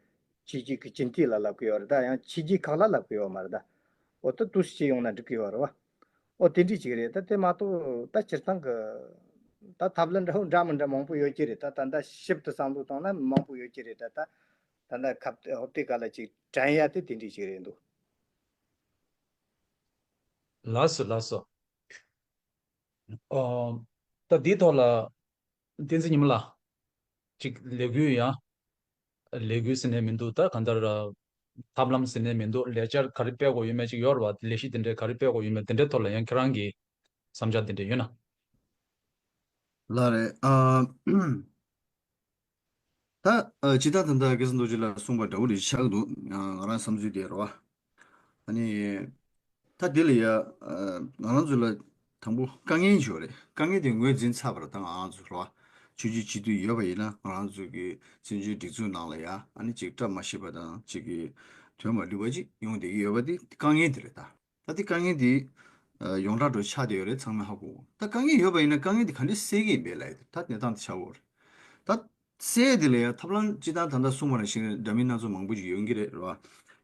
ཆོས་བརྒྱུད་ཀྱི་སྤྱི་འཐུས་ལ་ལབ་གི་ཡོད་ར། ད་ཡང་ཆོས་བརྒྱུད་ཁག་ལ་ལབ་གི་ཡོད་མ་རེད་ད། འོ་ད་དུ་ཞིག་ཡོང་ན་འགྲིག་གི་ཡོད་ར་བ། འོ་དེ་འདྲས་ཅིག་རེད། ད་དེ་མ་གཏོགས་ད་སྤྱིར་བཏང་གི་ད་ཐབས་ལམ་འདྲ་བོ་འདྲ་མི་འདྲ་མང་པོ་ཡོད་ཀྱི་རེད། ད་ད་ལྟ་ཞིབ་ཏུ་བསམ་བློ་བཏང་ན་མང་པོ་ཡོད་ཀྱི་རེད། ད་ད་ ད་ལྟ་ཁ་ཧོབ་སྟེ་ག་ལ་ཅིག་དྲན་ཡ་དེ་དེ་འདྲ་ཅིག་རེད་འདུག། ལགས་སོ་ལགས་སོ། ཨོ། ད་འདིའི་ཐོག་ལ་བསྟན་འཛིན་ཉི་མ་ལགས། ཅིག་ལས་འགུལ་ཡང་། ལས་འགུལ་ཟེར་ནས་མི་འདུག་ད་གང་ལྟར་ཨ། ཐབས་ལམ་ཟེར་ནས་མི་འདུག་ལས་འཆར་ག་རེ་སྤེལ་དགོས་ཡོད་མེད་ཅིག་ཡོད་རེད་བ། ལས་གཞི་དེ་འདྲའི་ག་རེ་སྤེལ་དགོས་ཡོད་མེད་དེ་འདྲའི་ཐོག་ལ་ཡང་ཁྱེད་རང་གི་བསམ་འཆར་དེ་འདྲ་ཡོད་ན། ལགས་རེད། ཨ། ད་ཨ། སྤྱིར་བཏང་ད་ལྟ་སྐལ་བཟང་རྡོ་རྗེ་ལགས་གསུངས་པ་འདྲ་བོ་རེ་ཆགས་འདུག་ང་རང་བསམ་ཚུལ་དེ་རེད་བ། ཨ་ནི། ད་དེ་ལ་ཡ། ཨ། ང་རང་ཚོ་ལ་དང་པོ་དཀའ་ངལ་ཅིག་ཡོད་རེད། དཀའ་ངལ་དེ་ངོས་འཛིན་ཚར་བ་རེད། ད་ང་རང་ཚོ་རེད་བ། ཆོས་བརྒྱུད་སྤྱི་འཐུས་ཡོད་པ་ཡིན་ན་ང་རང་ཚོ་གི་བཙན་བྱོལ་སྒྲིག་འཛུགས་ནང་ལ་ཡ་ཨ་ནི་ཅིག་བཀྲ་མ་ཤིས་པ་དང་ཅིག་གི་དོན་མ་འགྲིག་པ་ཅིག་ཡོང་བསྡད་ཀྱི་ཡོད་པ་དེ་དཀའ་ངལ་དེ་རེད་ད། ད་དེ་དཀའ་ངལ་དེ་ཡོངས་གྲགས་འདྲ་ཆགས་བསྡད་ཡོད་རེད། ཚང་མས་ཧ་གོ་ད་དཀའ་ངལ་ཡོད་པ་ཡིན་ན་དཀའ་ངལ་དེ་ག་འདྲས་སེལ་གྱི་ཡིན་པས་ལབ་ཡ་དེ་ད་གནས་སྟངས་དེ་ཆགས་ཡོད་རེད་ད། སེལ་དེ་ལ་ཡང་ཐབས་ལམ་སྤྱིར་བཏང་ད་ལྟ་གསུངས་པ་ནང་བཞིན་འདྲ་མིན་སྣ་ཚོགས་མང་པོ་ཞིག་ཡོང་གི་རེད་རེད་བ།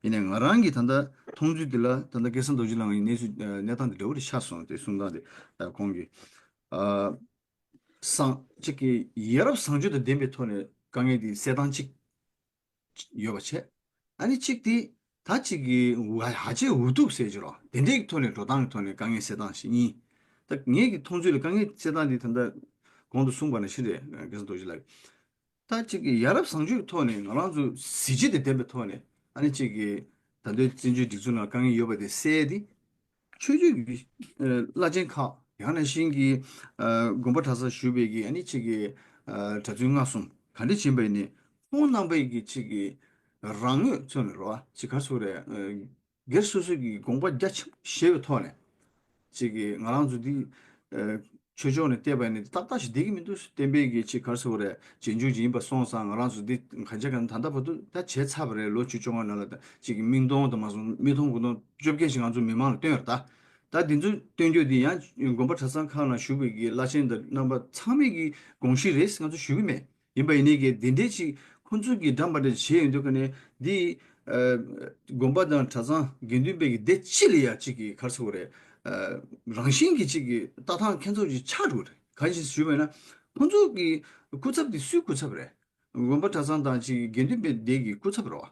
ཡིན་ནའི་ང་རང་གི་ད་ལྟ་མཐོང་ཚུལ་དེ་ལ་ད་ལྟ་སྐལ་བཟང་རྡོ་རྗེ་ལགས་ཀྱི་གནས་ཚུལ་གནས་སྟངས་དེ་འདྲ་བོ་རེ་ཆགས་སོང་དེ་གསུང་སྟངས་དེ་ཁོང་གིས་ཨ། སང་གཅིག་གི་ཡ་རབས་བཟང་སྤྱོད་དང་ལྡན་པའི་ཐོག་ནས་དཀའ་ངལ་དེ་སེལ་སྟངས་གཅིག་ཡོད་པ་བྱས། ཨ་ནི་གཅིག་དེ་ད་གཅིག་གི་ཧ་ཅང་འུ་ཐུག་ཟེར་གྱི་རོ། དེ་འདྲའི་ཐོག་ནས་འགྲོ་སྟངས་ཀྱི་ཐོག་ནས་དཀའ་ངལ་སེལ་སྟངས་ཤིག་ཡིན། ད་ངེད་ཀྱི་མཐོང་ཚུལ་ལ་དཀའ་ངལ་སེལ་སྟངས་དེ་ད་ལྟ་གོང་དུ་གསུངས་པ་ནང་བཞིན་རེད། སྐལ་བཟང་རྡོ་རྗེ་ལགས། ད་གཅིག་གི་ཡ་རབས་བཟང་སྤྱོད་ཀྱི་ཐོག་ནས་ང་རང་ཚོ་གཟི་བརྗིད་དང་ལྡན་པའི་ཐོག་ནས་ཨ་ནི་གཅིག་གི་ད་ལྟའི་བཙན་བྱོལ་སྒྲིག་འཛུགས་ནང་དཀའ་ངལ་ཡོད་པ་དེ་སེལ་ཏེ། ཆོས་བརྒྱུད་ཀྱི་ཨ་བླ་ཆེན་ཁག་ཡང་ན་ཤིང་གི་ཨ་དགོན་པ་གྲྭ་ཚང་བཞུགས་པའི་གི་ཨ་ནི་གཅིག་གི་ཨ་གྲྭ་བཙུན་སྔགས་གསུམ་ག་འདྲ་ཕྱིན་པ་ཡིན་ནའི་ཁོང་རྣམ་པའི་གི་གཅིག་གི་རང་ངོས་མཚོན་ནས་རོ། གཅིག་ག་རེ་ཟེར་དགོས་རེད། ཨ་སྒེར་སོ་སོའི་གི་དགོངས་པ་རྒྱ་ཆེན་པོ་བཞེས་པའི་ཐོག་ནས་གཅིག་གི་ང་རང་ཚོ་འདི་ཨ་ཆོས་ཕྱོགས་ནས་བལྟས་པ་ཡིན་ནའི་ཏག་ཏག་ཞིག་བསྡད་ཀྱི་མི་འདུག་བསྟན་པའི་གི་གཅིག་ག་རེ་ཟེར་དགོས་རེད། རྗེས་འཇུག་ཅིག་ཡིན་པ་སོང་ཙང་ང་རང་ཚོ་འདི་གང་བྱས་གང་ད་ལྟ་བར་དུ་ད་བྱས་ཚར་བ་རེད། ལོ་བཅུ་བཅོ་ལྔ་ནང་ལ་ད་གཅིག་གི་མིག་མཐོང་དུ་མ་སོང་། མིག་མཐོང་དགུ་མཐོང་བཅོ་བརྒྱད་ཞིག་ང་ཚོ་མི་མང་ལ་བཏོན་ཡོད་རེད་ད། ད་འདི་ཚོ་བཏོན་རྒྱུ་འདི་ཡང་དགོན་པ་གྲྭ་ཚང་ཁག་ནང་བཞུགས་པའི་གི་བླ་ཆེན་དང་རྣམ་པ་ཚང་མའི་གི་དགོངས་གཞི་རེད་ང་ཚོ་ཞུ་གི་མེད། ཡིན་པ་ཡིན་ནའི་གི་འདི་འདྲའི་ཅིག་ཁོང་ཚོ་གི་འདྲ་མ་འདྲ་བྱས་ཡོང་དུས་ཀ་ནས་འདི་ཨ་དགོན་པ་དང་གྲྭ་ཚང་དགེ་འདུན་པའི་གི་སྡེ་སྤྱི་ལ་ཡ་ཅིག་གི་ག་རེ་ཟེར་དགོས་རེད། ཨ་རང་བཞིན་གི་ཅིག་གི་ལྟ་སྟངས་ཁྱད་མཚར་ཅིག་ཆགས་འགྲོ་གི་རེད། གང་ཞིག་ཞུས་པ་ཡིན་ན་ཁོང་ཚོ་གི་སྐུ་ཚབ་འདི་སུའི་སྐུ་ཚབ་རེད། དགོན་པ་གྲྭ་ཚང་དང་ཅིག་དགེ་འདུན་པའི་སྡེ་གི་སྐུ་ཚབ་རེད་བ།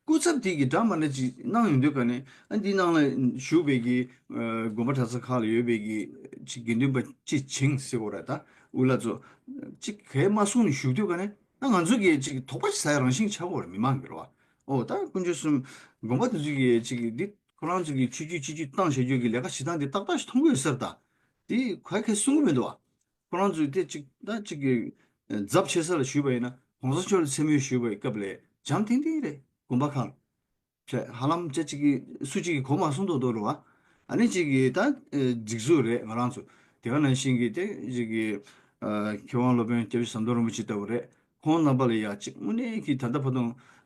སྐུ་ཚབ་དེ་གི་འདྲ་མ་འདྲ་ཅིག་གནང་ཡོང་དུས་ཀ་ནས་ཨ་འདི་ནང་ལ་བཞུགས་པའི་གི་ཨ་དགོན་པ་གྲྭ་ཚང་ཁག་ལ་ཡོད་པའི་གི་ཅིག་དགེ་འདུན་པ་ཅིག་བྱིངས་ཟེར་དགོས་རེད་ད། དབུ་བླ་ཚོ་ཅིག་གས་མ་གསུངས་ནས་བཞུགས་དུས་ཀ་ནས་ཨ་ང་ཚོ་གི་ཅིག་དོགས་པ་ཅིག་ཟ་ཡ་རང་བཞིན་ཆགས་དགོས་རེད། མི་མང་གི་རེད་བ། ཨོ་ད་དཀོན་མཆོག་གསུམ་དགོན་པ་དེ་ཚོ་གི་ཅིག་འདི་ཁོ་རང་ཚོ་གི་ཆོས་བརྒྱུད་སྤྱི་བརྒྱུད་བཏང་བྱ་རྒྱུ་གི་ལས་ཀ་བྱེད་སྟངས་འདི་ཏག་ཏག་ཞིག་མཐོང་གི་ཡོད་ས་རེད་ད། དེ་ག་གས་གསུང་གི་མི་འདུག་བ། ཁོ་རང་ཚོས་དེ་གཅིག་ད་གཅིག་གི་ཨ་ཚབ་ཆེ་ས་ལ་ཞུས་པ་ཡིན་ན་གོང་ས་མཆོག་ལ་མཚན་སྨོད་ཞུས་པའི་སྐབས་ལ་འཇམ་ཐིང་ཐིང་རེད། དགོན་པ་ཁག་ལ་ཧ་ལམ་ཅིག་གི་སུ་གཅིག་གིས་གོ་མ་སོང་མདོག་མདོག་རེད་བ། ཨ་ནི་གཅིག་གི་ད་ཨ་སྒྲིག་འཛུགས་རེད་ང་རང་ཚོ། དེ་ག་ནང་བཞིན་གྱི་དེ་གཅིག་གི་ཨ་མཁས་དབང་སློབ་དཔོན་སྐྱབས་རྗེ་ཟམ་གདོང་རིན་པོ་ཆེ་ལྟ་བུ་རེད། ཁོང་རྣམ་པ་ལ་ཡ་གཅིག་དངོས་གནས་ཀྱི་ད་ལྟ་བར་དུ་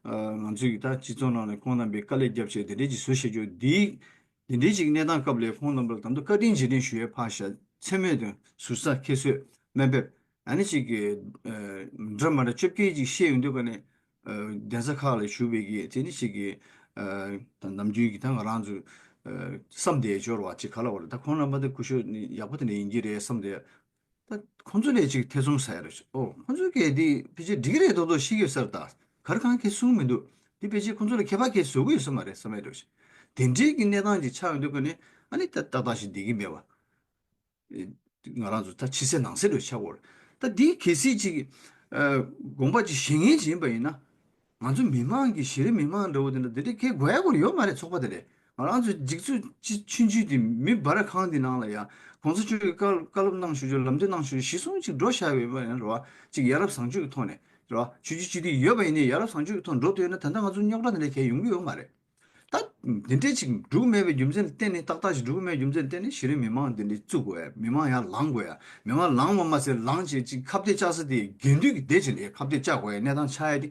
ཨ་ང་ཚོའི་གི་ད་སྤྱི་ཚོགས་ནང་ནས་ཁོང་རྣམ་པས་དཀའ་ལས་བརྒྱབ་བྱས་དེ་འདྲས་ཀྱི་བཟོ་བྱེད་རྒྱུ་འདི་འདི་འདྲའི་ཅིག་གནས་སྟངས་སྐབས་ལ་ཁོང་རྣམ་པར་དམ་དུ་བཀའ་དྲིན་རྗེས་དྲན་ཞུ་ཡས་ཕར་བཞག་མཚན་སྨད་དང་ཟུར་ཟ་ཁྱད་གསོད་སྨན་འབེབས་ཨ་ནི་ཅིག་གི་ཨ་འདྲ་མ་འདྲ་བཅོ་བརྒྱད་ཅིག་བཤད་ཡོང་དུས་ཀ་ནས་ཨ་གདན་ས་ཁག་ལ་བཞུགས་པའི་གི་དེ་ནི་ཅིག་གི་ཨ་ད་ནམ་རྒྱུན་གྱི་ད་ང་རང་ཚོ་ཨ་བསམ་བསྡད་འབྱོར་བ་ཅིག་ག་ལ་བ་རེད། ད་ཁོང་རྣམ་པ་དེ་སྐུ་ཞབས་ནི་ཡག་པོ་དེ་འདྲ་ཡིན་གྱི་རེད་བསམ་བསྡད། ད་ཁོང་ཚོ་ལས་ཅིག་ཐེ་ཚོམ་ཟ་ཡ་རེད། ཨོ་ཁོང་ཚོ་གས་འདི་ཕལ་ཆེར་འགྲིག་གི་རེད་མདོག་མདོག་ཤེས་ཀྱི་ཡོད་ས་རེད་ད། ག་རེ་གང་གས་གསུང་མི་འདུག་འདི་ཕལ་ཆེར་ཁོང་ཚོ་ལ་ཁྱད་པར་གས་བཟོ་གི་ཡོད་ས་མ་རེད་བསམ་ཡ་འདྲ་བོ་ཞིག་དེ་འདྲའི་གི་གནས་སྟངས་ཅིག་ཆགས་ཡོང་དུས་ཀ་ནས་ཨ་ནི་ད་ཏག་ཏག་ཞིག་བསྡད་ཀྱི་མེད་པ། ང་རང་ཚོ་ད་ཕྱི་གསལ་ནང་གསལ་འདྲ་བོ་ཆགས་ཀྱི་ཡོད་རེད། ད་འདི་གལ་སྲིད་ཅིག་ཨ་དགོངས་པ་ཅིག་བཞེས་མཁན་ཅིག་ཡིན་པ་ཡིན་ན། ང་ཚོ་མི་མང་གི་གཞི་རིམ་མི་མང་འདྲ་བོ་དེ་འདྲ་དེ་འདྲའི་གལ་དགོས་ཡ་སྐོར་ཡོད་མ་རེད། ཚོགས་པ་དེ་ལས་ང་རང་ཚོ་སྒྲིག་འཛུགས་ཅི་ཆུང་ཆུང་དེ་མི་སྦར་ཁང་དེ་ནང་ལ་ཡ་གོང་ས་མཆོག་གི་བཀའ་བཀའ་སློབ་གནང་ཞུ་རྒྱུ་ལམ་སྟོན་གནང་ཞུ་རྒྱུ་གཞི་བཟུང་ཅིག་འགྲོ་བཞག་ཡོད་པ་ཡིན་རེད་བ། ཅིག་ཡ་རབས་བཟང་སྤྱོད་ཀྱི་ཐོག་ནས་རེད་བ། ཆོས་བརྒྱུད་སྤྱི་འཐུས་ཡོད་པ་ཡིན་ནའི་ཡ་རབས་བཟང་སྤྱོད་ཀྱི་ཐོག་འགྲོ་ཐུབ་ཡོད་ན་ད་ལྟ་ང་ཚོ་རྙོག་དྲ་དེ་འདྲ་གལ་ཡོང་གི་ཡོད་མ་རེད། ད་དེ་འདྲས་ཅིག་འགྲུབ་མེད་པའི་རྒྱུ་མཚན་ལ་བརྟེན་ནས་ཏག་ཏག་ཞིག་འགྲུབ་མེད་རྒྱུ་མཚན་ལ་བརྟེན་ནས་གཞི་རིམ་མི་མང་འདི་འདྲས་བཙུགས་དགོས་ཡ། མི་མང་ཡར་ལངས་དགོས་ཡ། མི་མང་ལངས་པ་མ་ཟད་ལངས་བྱས་ཅིག་ཁ་གཏད་བཅག་ས་དེ་དགེ་འདུན་གྱི་སྡེ་ཅིག་ལ་ཁ་གཏད་བཅག་དགོས་ཡ་གནས་སྟངས་ཆགས་ཡ་དེ་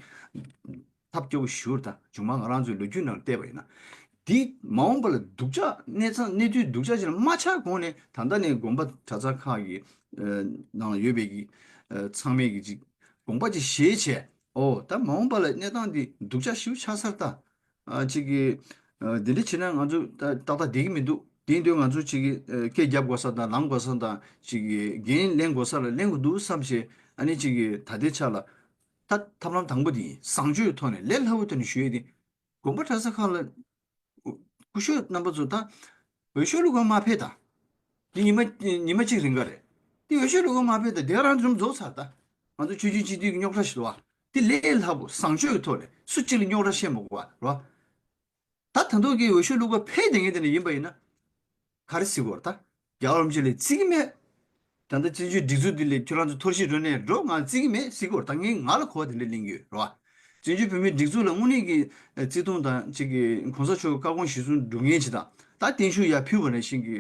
ཐབས་སྐྱོ་བོ་ཞིག་རེད། ད་བྱུང་མ་ང་རང་ཚོའི་ལོ་རྒྱུས་ནང་བལྟས་པ་ཡིན་ན། འདི་མ་འོངས་པ་ལ་སྡུག་ཅག་གནས་ཚང་གནས་ཚུལ་སྡུག་ཅག་ཅིག་ལ་མ་ཆགས་གོང་ནས་ད་ལྟ་ནས་དགོན་པ་གྲྭ་ཚང་ཁག་གི་ནང་ལ་ཡོད་པའི་གི་ཚང་མས་གི་ཅིག་དགོངས་པ་ཅིག་བཞེས་བྱས་ཨོ་ད་མ་འོངས་པ་ལ་གནས་སྟངས་འདི་སྡུག་ཅག་ཞིག་ཆགས་ས་རེད་ད། ཨ་ཅིག་གིས་ཨ་འདི་འདྲ་བྱས་ན་ང་ཚོ་ད་ཏག་ཏག་བསྡད་ཀྱི་མི་འདུག་དེ་ཡིན་དུས་ང་ཚོ་ཅིག་གིས་ཨ་སྐད་རྒྱབ་དགོས་ས་དང་ལངས་དགོས་ས་དང་ཅིག་གིས་འགན་ལེན་དགོས་ས་ལ་ལེན་དགོས་འདུག་བསམ་བྱས་ཨ་ནི་ཅིག་གིས་ད་ལྟའི་ཆ་ལ་ ད་ཐབས་ལམ་དང་པོ་དེ་ཡིན། བཟང་སྤྱོད་ཐོག་ནས་ལས་སླ་པོའི་ཐོག་ནས་ཞུ་ཡས་དེ། དགོན་པ་གྲྭ་ས་ཁག་ལ་སྐུ་ཞབས་རྣམ་པ་ཚོ་ད་འོས་ཤོག་བླུག་ག་མ་ཕེབས་དང་། འདི་ཉི་མ་ཉི་མ་གཅིག་རིང་ག་རེད། འདི་འོས་ཤོག་བླུག་ག་མ་ཕེབས་དང་། དེ་ག་རང་འཛོམས་རྫོགས་ཚར་ད། ང་ཚོ་ཆོས་བརྒྱུད་སྤྱི་འཐུས་ཀྱི་རྙོག་དྲ་ཞིག་འདུག་བ། འདི་ལས་སླ་པོ་བཟང་སྤྱོད་ཀྱི་ཐོག་ནས་སུ་གཅིག་ལ་རྙོག་དྲ་བཤད་མ་དགོས་པ་རེད་བ། ད་ད་དུང་གི་འོས་ཤོག་བླུག་པ་ཕེབས་བསྡད་མཁན་དེ་འདྲ་ཡིན་པ་ཡིན་ན། ག་རེ་ཟེར་དགོས་རེད་ད། རྒྱལ་བ་རིན་པོ་ཆེ་ལ་བརྩི་གི་མེད། ད་ལྟ་བཙན་བྱོལ་སྒྲིག་འཛུགས་འདི་ལ་ཁྱོད་རང་ཚོ་ཐོར་ཞིག་འགྲོ་ནས་འགྲོ། ང་བརྩི་གི་མེད་ཟེར་དགོས་རེད་ད། ངས་ང་ལ་གོ་བ་དེ་འདྲ་གླེང་གི་ཡོད་རེད་བ། བཙན་བྱོལ་བོད་མིའི་སྒྲིག་འཛུགས་ལ་དངོས་གནས་ཀྱི་བརྩི་མཐོང་དང་གཅིག་གི་གོང་ས་མཆོག་བཀའ་དགོངས་གཞིར་བཟུང་སྒྲུབ་མཁན་ཅིག་དང་། ད་བརྟན་བཞུགས་ཡར་ཕུལ་བ་ནང་བཞིན་གྱི་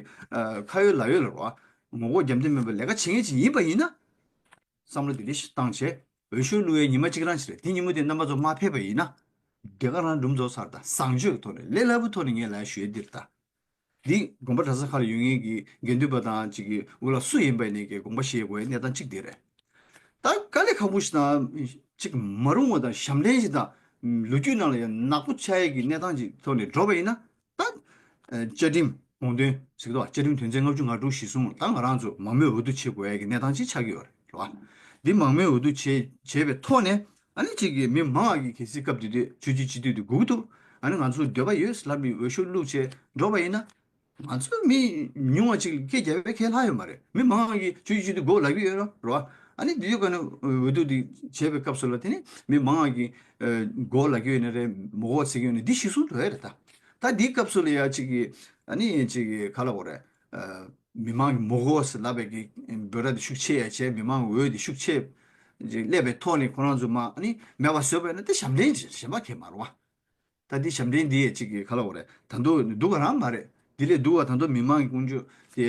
ཁ་ཡོད་ལག་ཡོད་ལ་རེད་བ། ངོ་ལྐོག་རྒྱབ་མདུན་མེད་པར་ལས་ཀ་བྱེད་མཁན་ཅིག་ཡིན་པ་ཡིན་ན། བསམ་བློ་དེ་འདྲ་ཞིག་བཏང་བྱས། འོས་ཤོག་བླུག་ཡའི་ཉི་མ་གཅིག་རང་ཞིག་རེད། དེ་ཉིན་མོ་དེ་རྣམ་པ་ཚོ་མ་ཕེབས་པ་ཡིན་ན། དེ་ག་རང་སྒྲུབ་རྫོགས་ཚར་དང་། བཟང་སྤྱོད་ཀྱི་ཐོག་ནས་ལས་སླ་པོའི་ཐོག་ནས་ངས་ལབ་ཞུ་ཡས་འདི་རེད་ད། འདི་དགོན་པ་གྲྭ་ས་ཁག་ལ་ཡོད་མཁན་གྱི་དགེ་འདུན་པ་དང་གཅིག་གི་འུ་ལ་སུ་ཡིན་པ་ཡིན་ནའི་གི་དགོངས་པ་བཞེས་དགོས་ཡའི་གནས་སྟངས་གཅིག་དེ་རེད། ད་དཀའ་ལས་ཁག་པོ་ཞིག་དང་གཅིག་མ་རུང་བ་དང་ཞབས་འདྲེན་ཞིག་དང་། ལོ་རྒྱུས་ནང་ལ་ཡང་ནག་པོ་ཆགས་ཡས་ཀྱི་གནས་སྟངས་ཅིག་ཐོག་ནས་འགྲོ་བ་ཡིན་ན། ད། བཅའ་ཁྲིམས་དགོངས་དོན་ཟེར་གི་འདུག་བཅའ་ཁྲིམས་དོན་ཚན་ལྔ་བཅུ་ང་དྲུག་གཞིར་བཟུང་ད་ང་རང་ཚོ་མང་མོས་འོས་བསྡུ་བྱེད་དགོས་ཡ་གི་གནས་སྟངས་ཅིག་ཆགས་ཀྱི་ཡོད་རེད་བ། འདི་མང་མོས་འོས་བསྡུ་བྱེད་བྱས་པའི་ཐོག་ནས། ཨ་ནི་གཅིག་གི་མི་མང་བ་གི་གལ་སྲིད་སྐབས་དེ་དུས་ཆོས་བརྒྱུད་སྤྱི་འཐུས་དེ་དགོས་ཀྱི་འདུག་ཨ་ནི་ང་ཚོ་འདོད་པ་ཡོད་ལབ་ནས་འོས་ཤོག་བླུགས་བྱས་འགྲོ་བ་ཡིན་ན། ང་ཚོ་མི་ཉུང་བ་ཅིག་སྐད་རྒྱབ་པའི་ཁས་ལྷག་ཡོད་མ་རེད། མི་མང་བ་གི་ཆོས་བརྒྱུད་སྤྱི་འཐུས་དགོས་ལབ་ཀྱི་ཡོད་རེད་བ། ཨ་ནི་འདི་ཡོད་ག་ནས་འོས་བསྡུ་འདི་བྱས་པའི་སྐབས་སུ་ལ་དེ་ནི་མི་མང་བ་གི་དགོས་ལབ་ཀྱི་ཡོད་ནི་རེད། མི་དགོས་ཟེར་གྱི་ཡོད་ནི་འདི་གཞིར་བཟུང་འགྲོ་ཡ་རེད་ད། ད་འདིའི་སྐབས་སུ་ལ་ཡ་གཅིག་གིས་ཨ་ནི་གཅིག་གིས་ག་ལབ་དགོས་རེད། ཨ། མི་མང་གི་མི་དགོས་ཟེར་ལབ་པའི་གི་འབོད་སྒྲ་དེ་ཤུགས་ཆེ་ཡ་བྱས། མི་མང་གི་འོས་དེ་ཤུགས་ཆེ་ཅིག་སླེབས་པའི་ཐོག་ནས་ཁོ་རང་ཚོ་མ་ཨ་ནི་མེད་པ་བཟོས་པ་ཡིན་ན་དེ་ཞབས་འདྲེན་ཅིག་གཞན་པ་གང་ཡང་མ་རེད་བ། ད་འདི་ཞབས་འདྲེན་འདི་ཡ་གཅིག་གིས་ག་ལབ་དགོས་རེད། ད་དུང་སྡུག་ག་རང་མ་རེད། འདི་ལས་སྡུག་པ་ད་དུང་མི་མང་གི་ཀུན་སྤྱོད་དེ་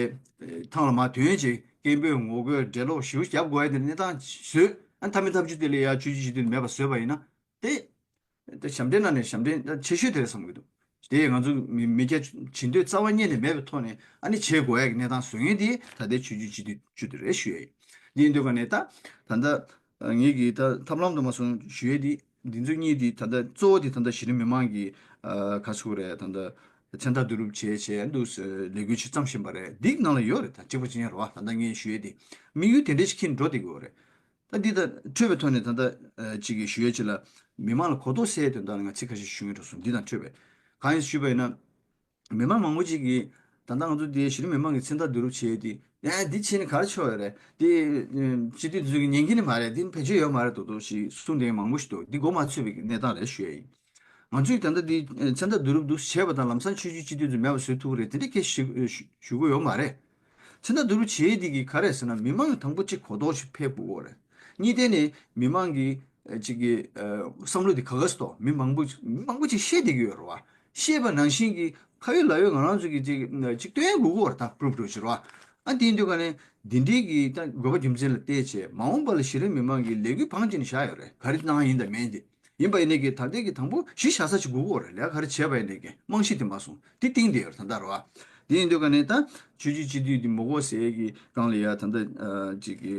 ཐང་ལ་མ་དོན་ཅིག་སྐད་འབོད་ངོ་རྒོལ་འགྲེལ་ལོག་ཞེ་པོ་རྒྱབ་དགོས་ཡ་དེ་གནས་སྟངས་བཟོས། ཨ་ནི་མཐའ་མའི་མཐའ་མཇུག་དེ་ལ་ཡ་ཆོས་བརྒྱུད་སྤྱི་འཐུས་མེད་པ་བཟོས་པ་ཡིན་ན། དེ། དེ་ཞབས་འདྲེན་ནང་ནས་ཞབས་འདྲེན་ཆེ་ཤོས་དེ་རེད་བསམ་གྱི་འདུག་དེ་ང་ཚོ་མི་མི་སྐྱ་བྱེད་འདོད་རྩ་བ་ཉིད་ནས་མེད་པའི་ཐོག་ནས་ཨ་ནི་བྱེད་དགོས་ཡ་གི་གནས་སྟངས་བཟོ་མཁན་དེ་ད་ལྟའི་ཆོས་བརྒྱུད་སྤྱི་འཐུས་བཅུ་དེ་རེད་ཞུ་ཡ་ཡིན། འདི་ཡིན་དུས་ག་ནས་ད་ད་ལྟ་ངེད་ཀྱིས་ད་ཐབས་ལམ་དུ་མ་སོང་ཞུ་ཡ་དེ་འདི་ཚོ་གཉིས་དེ་ད་ལྟ་གཙོ་བོ་དེ་ད་ལྟ་གཞི་རིམ་མི་མང་གི་ག་ཚོད་རེད། ད་ལྟ་མཚན་རྟགས་བསྡུ་རུབ་བྱས་བྱས་འདུག་ལས་འགུལ་ཅིག་བརྩམས་བཞིན་པ་རེད། འདི་ནང་ལ་ཡོད་རེད། ད་གཅིག་པ་གཅིག་རྐྱང་རེད་བ། ད་ལྟ་ངས་ཞུ་ཡ་དེ་དམིགས་ཡུལ་དེ་འདྲ་ཞིག་འཁྱེར་འགྲོ་བསྡད་ཀྱི་ཡོད་རེད། ད་འདི་ད་འཕྲོས་པའི་ཐོག་ནས་ད་ལྟ་གཅིག་གིས་ཞུ་ཡས་ཅིག་ལ་མི་མང་ལ་གོ་རྟོགས་སད་དོན་དག་ལ་ང་ཚིག་ཁ་ཤས་ཞུ་ངེས་འགྲོ་སོང་། འདི་དང་འཕྲོས་པའི་གང་ཡིན་ཞུས་པ་ཡིན་ན། མི་མང་མང་པོ་ཅིག་གིས་ད་ལྟ་ང་ཚོ་འདི་གཞི་རིམ་མི་མང་གི་མཚན་རྟགས་བསྡུ་རུབ་བྱས་ཏེ། ཡ་འདི་བྱས་ནས་ག་རེ་ཆོག་ཡོད་རེད། འདི་སྤྱི་འཐུས་འཛུལ་གྱི་ཉན་གྱི་ནི་མ་རེད། འདི་ཕན་ཆོད་ཡོད་མ་རེད་འདུག་འདུག་ཞེས་གསུངས་བསྡད་མཁན་མང་པོ་ཞིག་འདུག་འདི་མགོ་མ་ཚོས་པའི་གནས་སྟངས་རེད་ཞུ་ཡ་ཡིན། ང་ཚོས་ད་ལྟ་འདི་མཚན་རྟགས་བསྡུ་རུབ་འདུག་བྱས་པ་དང་ལམ་སང་ཆོས་བརྒྱུད་སྤྱི་འཐུས་ཚོ་མེད་པ་བཟོ་ཐུབ་ཀྱི་རེད། དེ་འདྲ་སྐད་ཞུ་ཞུ་གི་ཡོད་མ་རེད། མཚན་རྟགས་བསྡུ་རུབ་བྱས་འདི་གི་ག་རེ་ཟེར་ན། མི་མང་གི་དང་པོ་གཅིག་གོ་རྟོགས་ཤིག་ཕེབས་དགོས་རེད། གཉིས་དེ་ནི་མི་མང་གི་གཅིག་གི་བསམ་བློ་འདི་ག་ག་སུ་ཏོ་མི་མང་པོ་མི་མང་པོ་ཅིག་ཤེས་བསྡད་ཀྱི་ཡོད་རེད་བ། ཤེས་པ་ནང་བཞིན་གྱི་ཁ་ཡོད་ལག་ཡོད་ང་རང་ཚོ་གི་ཅིག་ཅིག་སྟོན་དགོས་ཀྱི་ཡོད་རེད། ད་པུ་རུབ་པུ་རུབ་བྱེད་རེད་བ། ཨ་དེ་ཡིན་དུས་ག་ནས་འདི་འདྲའི་གི་ད་དགོས་པ་རྒྱུ་མཚན་ལ་བལྟས་བྱས་མ་འོངས་པ་ལ་གཞི་རིམ་མི་མང་གི་ལས་འགུལ་བང་ཅིག་ནས་བཞག་ཡོད་རེད། ག་རེ་གནང་ཡིན་དང་མིན་དེ། ཡིན་པ་ཡིན་ནའི་གི་ད་ལྟའི་གི་དང་པོ་གཞི་བཞག་ས་ཅིག་དགོས་ཀྱི་ཡོད་རེད། ལས་ཀ་ག་རེ་བྱས་པ་ཡིན་ནའི་གི་རྨང་གཞི་དེ་མ་སོང་དེ་གཏིང་དེ་ཡོད་རེད་ད་ལྟ་རེད་བ། དེ་ཡིན་དུས་ག་ནས་ད་ཆོས་བརྒྱུད་སྤྱི་འཐུས་དེ་མི་དགོས་ཟེར་གི་སྒང་ལ་ཡ་ད་ལྟ་ཅིག་གི་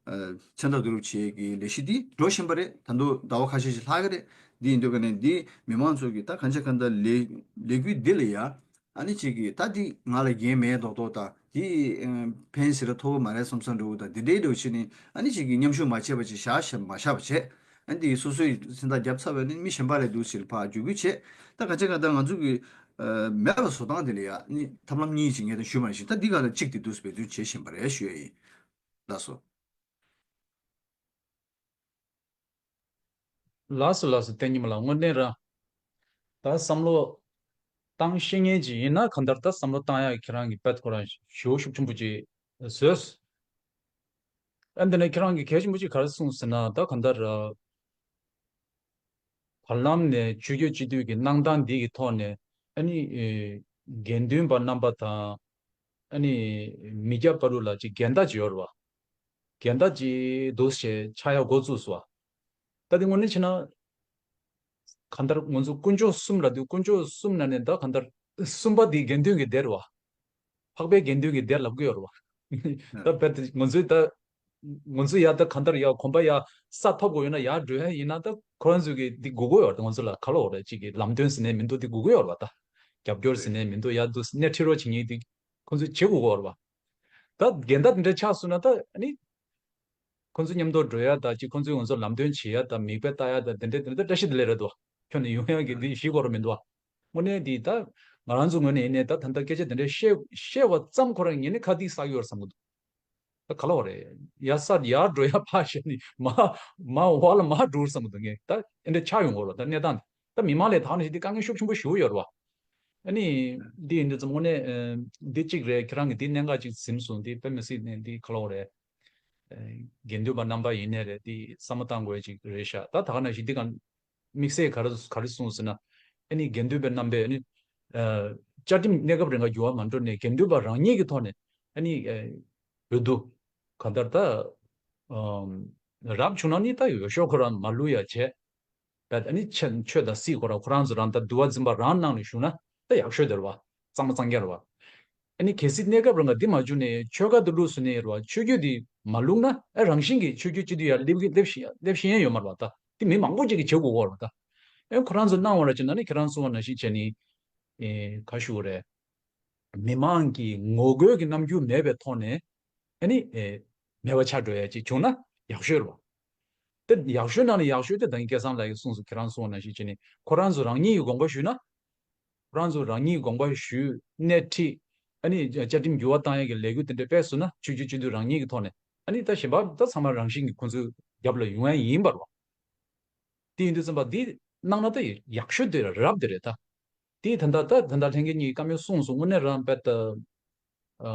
མཚན་རྟགས་བསྡུ་རུབ་བྱེད་ཀྱི་ལས་གཞི་འདི་འགྲོ་བཞིན་པ་རེད། ད་དུང་ཟླ་བ་ཁ་ཤས་ཤིག་ལྷག་གི་རེད། འདི་ཡིན་དུས་ག་ནས་འདི་མི་མང་ཚོ་གི་ད་གང་ཆ་གང་ལྟར་ལས་ལས་འགུལ་འདི་ལ་ཡ་ཨ་ནི་ཅིག་གི་ད་འདི་ང་ལ་འགན་མེད་མདོག་མདོག་དང་འདི་ཕན་ཟེར་ཐོགས་ཀྱི་མ་རེད་བསམ་བསམ་འདྲ་བོ་དང་འདི་འདྲའི་འདྲ་བོ་བྱས་ནས་ཨ་ནི་ཅིག་གི་མཉམ་ཞུགས་མ་བྱས་པ་ཅིག་བཞག་བཞག་མ་བཞག་པ་བྱས། ཨ་ནི་འདི་སོ་སོའི་མཚན་རྟགས་བརྒྱབ་ཚར་བ་ནི་མི་གཞན་པ་ལ་འདུག་ཟེར་ཕར་བརྒྱུད་སྐུལ་བྱས། ད་གང་ཆ་གང་ལྟར་ང་ཚོ་གི་མེད་པ་བཟོ་སྟངས་དེ་ལ་ཡ་ཨ་ནི་ཐབས་ལམ་གཉིས་ཅིག་ངས་ད་ཞུས་པ་ནང་བཞིན་ད་འདི་ག་ལ་གཅིག་དེ་འདུག་སེ་འབད་བརྩོན་བྱེད་བཞིན་པ་རེད་ཞུ་ཡ་ཡིན། ལགས་སོ། ལགས་སོ་ལགས་སོ། བསྟན་ཉི་མ་ལགས་དངོས་གནས་ར། ད་བསམ་བློ་བཏང་ཤེས་མཁན་ཅིག་ཡིན་ན་གང་ལྟར་ད་བསམ་བློ་བཏང་ཡག་ཁྱེད་རང་གི་དཔེ་ཁོ་རང་ཞེ་པོ་ཤུགས་ཆེན་པོ་ཅིག་བཟོས། ཨ་འདི་ནས་ཁྱེད་རང་གིས་གལ་ཆེན་པོ་ཅིག་ག་རེ་གསུངས་ཟེར་ན་ད་གང་ལྟར་ར། བར་ལམ་ནས་ཆོས་བརྒྱུད་སྤྱི་འཐུས་ཀྱི་གནང་སྟངས་འདི་གི་ཐོག་ནས་ཨ་ནི་ཨེ་དགེ་འདུན་པ་རྣམ་པ་དང་ཨ་ནི་མི་སྐྱ་བར་དུ་ལ་ཅིག་འགལ་ཟླ་ཅིག་ཡོད་རེད་བ། འགལ་ཟླ་ཅིག་འདུག་ཞེས་ཆགས་ཡག་འགོ་བཙུགས་སོང་བ། ད་དེ་དངོས་གནས་བྱས་ན་གང་ལྟར་ང་ཚོ་དཀོན་མཆོག་གསུམ་ལབ་དུས་དཀོན་མཆོག་གསུམ་ནང་ནས་ད་གང་ལྟར་གསུམ་པ་འདི་དགེ་འདུན་གྱི་སྡེ་རེད་བ། འཕགས་པའི་དགེ་འདུན་གྱི་སྡེ་ལབ་ཀྱི་ཡོད་རེད་བ། ད་རྦད་དེ་ང་ཚོའི་ད་ང་ཚོ་ཡ་ད་གང་ལྟར་ཡ་གོམ་པ་ཡ་ས་ཐོབ་དགོས་ཡོད་ན་ཡ་འགྲོ་ཡ་ཡིན་ན་ད་ཁོ་རང་ཚོ་གི་འདི་དགོས་ཀྱི་ཡོད་རེད། ང་ཚོ་ལ་ག་ལ་འོ་རེད་ཅིག་གི་ལམ་སྟོན་ཟེར་ནས་མི་འདུག་འདི་དགོས་ཀྱི་ཡོད་རེད་བ། ད་རྒྱབ་སྐྱོར་ཟེར་ནས་མི་འདུག་ཡ་འདུག་སྣེ་ཁྲིད་རོགས་བྱེད་མཁན་འདི་ཁོ་ཚོས་བྱེད་དགོས་ཀྱི་ཡོད་རེད་བ། ད་འགལ་ཟླ་འདི་འདྲ་ཆགས་སོང་ན་ད་ཨ་ནི། ཁོང་ཚོ་མཉམ་དུ་འགྲོ་ཡ་དང་ཅིག་ཁོང་ཚོའི་ང་ཚོ་ལམ་སྟོན་བྱེད་ཡ་དང་མིག་དཔེ་ལྟ་ཡ་དང་དེ་འདྲ་དེ་འདྲ་བཀྲ་ཤིས་བདེ་ལེགས་རེད་འདུག་ཁྱོན་ནས་ཡོང་ཡ་གི་འདི་ཞིག་དགོས་ར་མི་འདུག་དངོས་གནས་འདི་ད་ང་རང་ཚོ་ངོས་ནས་ཡིན་ནའི་ད་ད་ལྟ་སྐད་ཆ་དེ་འདྲ་བཤད་བཤད་པ་ཙམ་ཁོ་རང་ངས་ནི་ཁ་སྡིག་བསགས་ཡོད་རེད་བསམ་གི་འདུག་ད་ག་ལ་བ་རེད། ཡར་ས་ཡར་འགྲོ་ཡ་ཕར་བཞག་ནི་མ་མ་བ་ལ་མ་འགྲོ་བསམ་གི་འདུག་ངས་ད་ཨེ་འདྲ་ཆགས་ཡོང་གི་རེད། ད་གནས་སྟངས་དེ་ད་མི་མང་ལས་དག་ནི་ཞིག་འདི་དཀའ་ངལ་ཤུགས་ཆེན་པོ་ཞེ་པོ་ཡོད་རེད་བ། ཨ་ནི་འདི་ཡིན་དུས་ཙམ་དངོས་གནས་ཨ་འདི་གཅིག་རེད། ཁྱེད་རང་གིས་འདི་གནད་འགག་ཅིག་ཟིན་སོང་། འདི་དཔེ་མི་སྲིད་ནས་འདི་ག་ལ་བ་རེད། ཨ་དགེ་འདུན་པ་རྣམ་པ་ཡིན་ནའི་རེད། འདི་བསམ་བློ་བཏང་དགོས་ཅིག་རེད་ཤག་ད་ད་ག་ནང་བཞིན་འདི་ག་དམིགས་བསལ་ག་རེ་ག་རེ་གསུངས་ཟེར་ན། ཨ་ནི་དགེ་འདུན་པའི་རྣམ་པས་ཨ་ནི་ཨ་བཅའ་ཁྲིམས་གནས་སྐབས་རིང་ག་འགྱུར་བ་མ་འགྲོ་ནས་དགེ་འདུན་པ་རང་ཉིད་ཀྱི་ཐོག་ནས་ཨ་ནི་ཨ་འོས་བསྡུ་གང་ལྟར་ད་ཨམ་རབ་བྱུང་ན་ནི་ད་འོས་ཤོག་ཁོ་རང་མ་བླུག་ཡ་བྱས། བས་ཨ་ནི་ཆོས་ཆོས་དང་སྲིད་ཁོ་རང་ཁོ་རང་ཚོ་རང་ད་འདུལ་བ་འཛིན་པ་རང་ནང་ནས་ཞུགས་ན་ད་ཡག་ཤོས་དེ་རེད་བ། གཙང་མ་གཙང་རྐྱང་རེད་བ། ཨ་ནི་གལ་སྲིད་གནས་སྐབས་རང་ག་འདི་མ་བྱུང་ནས་ཆོལ་ཁ་དུ་བླུགས་སོང་ནས་རེད་བ། ཆོས་བརྒྱུད་འདི་མ་བླུགས་ན་ཨ་རང་བཞིན་གྱིས་ཆོས་བརྒྱུད་སྤྱི་འཐུས་ཡར་སླེབས་ཀྱི་སླེབས་ཤེས་སླེབས་ཤེས་ཡ་ཡོད་མ་རེད་བ། ད་འདི་མི་མང་པོ་ཅིག་གིས་བྱེད་དགོས་ཀྱི་ཡོད་རེད་བ། ད་ཨ་ཁོ་རང་ཚོ་གནང་བ་ལ་བྱས་ན་ནི་ཁྱེད་རང་གསུང་བ་ནང་བཞིན་བྱས་ནི་ཨེ་ག་ཞུ་དགོས་རེད། མི་མང་གི་ངོ་རྒོལ་གྱི་རྣམ་འགྱུར་མེད་པའི་ཐོག་ནས་ཨ་ནི་ཨེ་མེད་པ་ཆགས་འགྲོ་ཡ་ཅིག་བྱུང་ན་ཡག་ཤོས་རེད་བ། དེ་ཡག་ཤོས་ནང་ནས་ཡག་ཤོས་དེ་ད་ངས་སྐལ་བཟང་ལགས་ཀྱིས་གསུངས་སོང་། ཁྱེད་རང་གསུངས་པ་ནང་བཞིན་བྱས་ནས་ཁོ་རང་ཚོ་རང་ཉིད་ཀྱི་དགོངས་པ་ཞུས་ན། ཁོ་རང་ཚོ་རང་ཉིད་དགོངས་པ་ཞུས་སྣེ་ཁྲིད། ཨ་ནི་བཅའ་ཁྲིམས་འགྱུར་བ་བཏང་ཡས་ཀྱི་ལས་འགུལ་དེ་འདྲ་སྤེལ་སོང་ན་ཆོས་བརྒྱུད་སྤྱི་འཐུས་རང་ཉིད་ཀྱི་ཐོག་ནས་ཨ་ནི་ད་གཞན་པ་ད་ཚང་མ་རང་བཞིན་གྱིས་ཁོ་ཚོའི་རྒྱབ་ལ་ཡོང་ཡ་ཡིན་པ་རེད་བ། དེ་ཡིན་དུས་ཙམ་པ་འདི་གནང་ན་ད་ཡག་ཤོས་དེ་རབ་དེ་རེད་ད། དེ་ད་ལྟ་ད་ད་ལྟ་ལྷན་རྒྱས་གཉིས་བཀའ་མོལ་གསུངས་སོང་། དངོས་གནས་རང་དཔེ་ད་ཨ་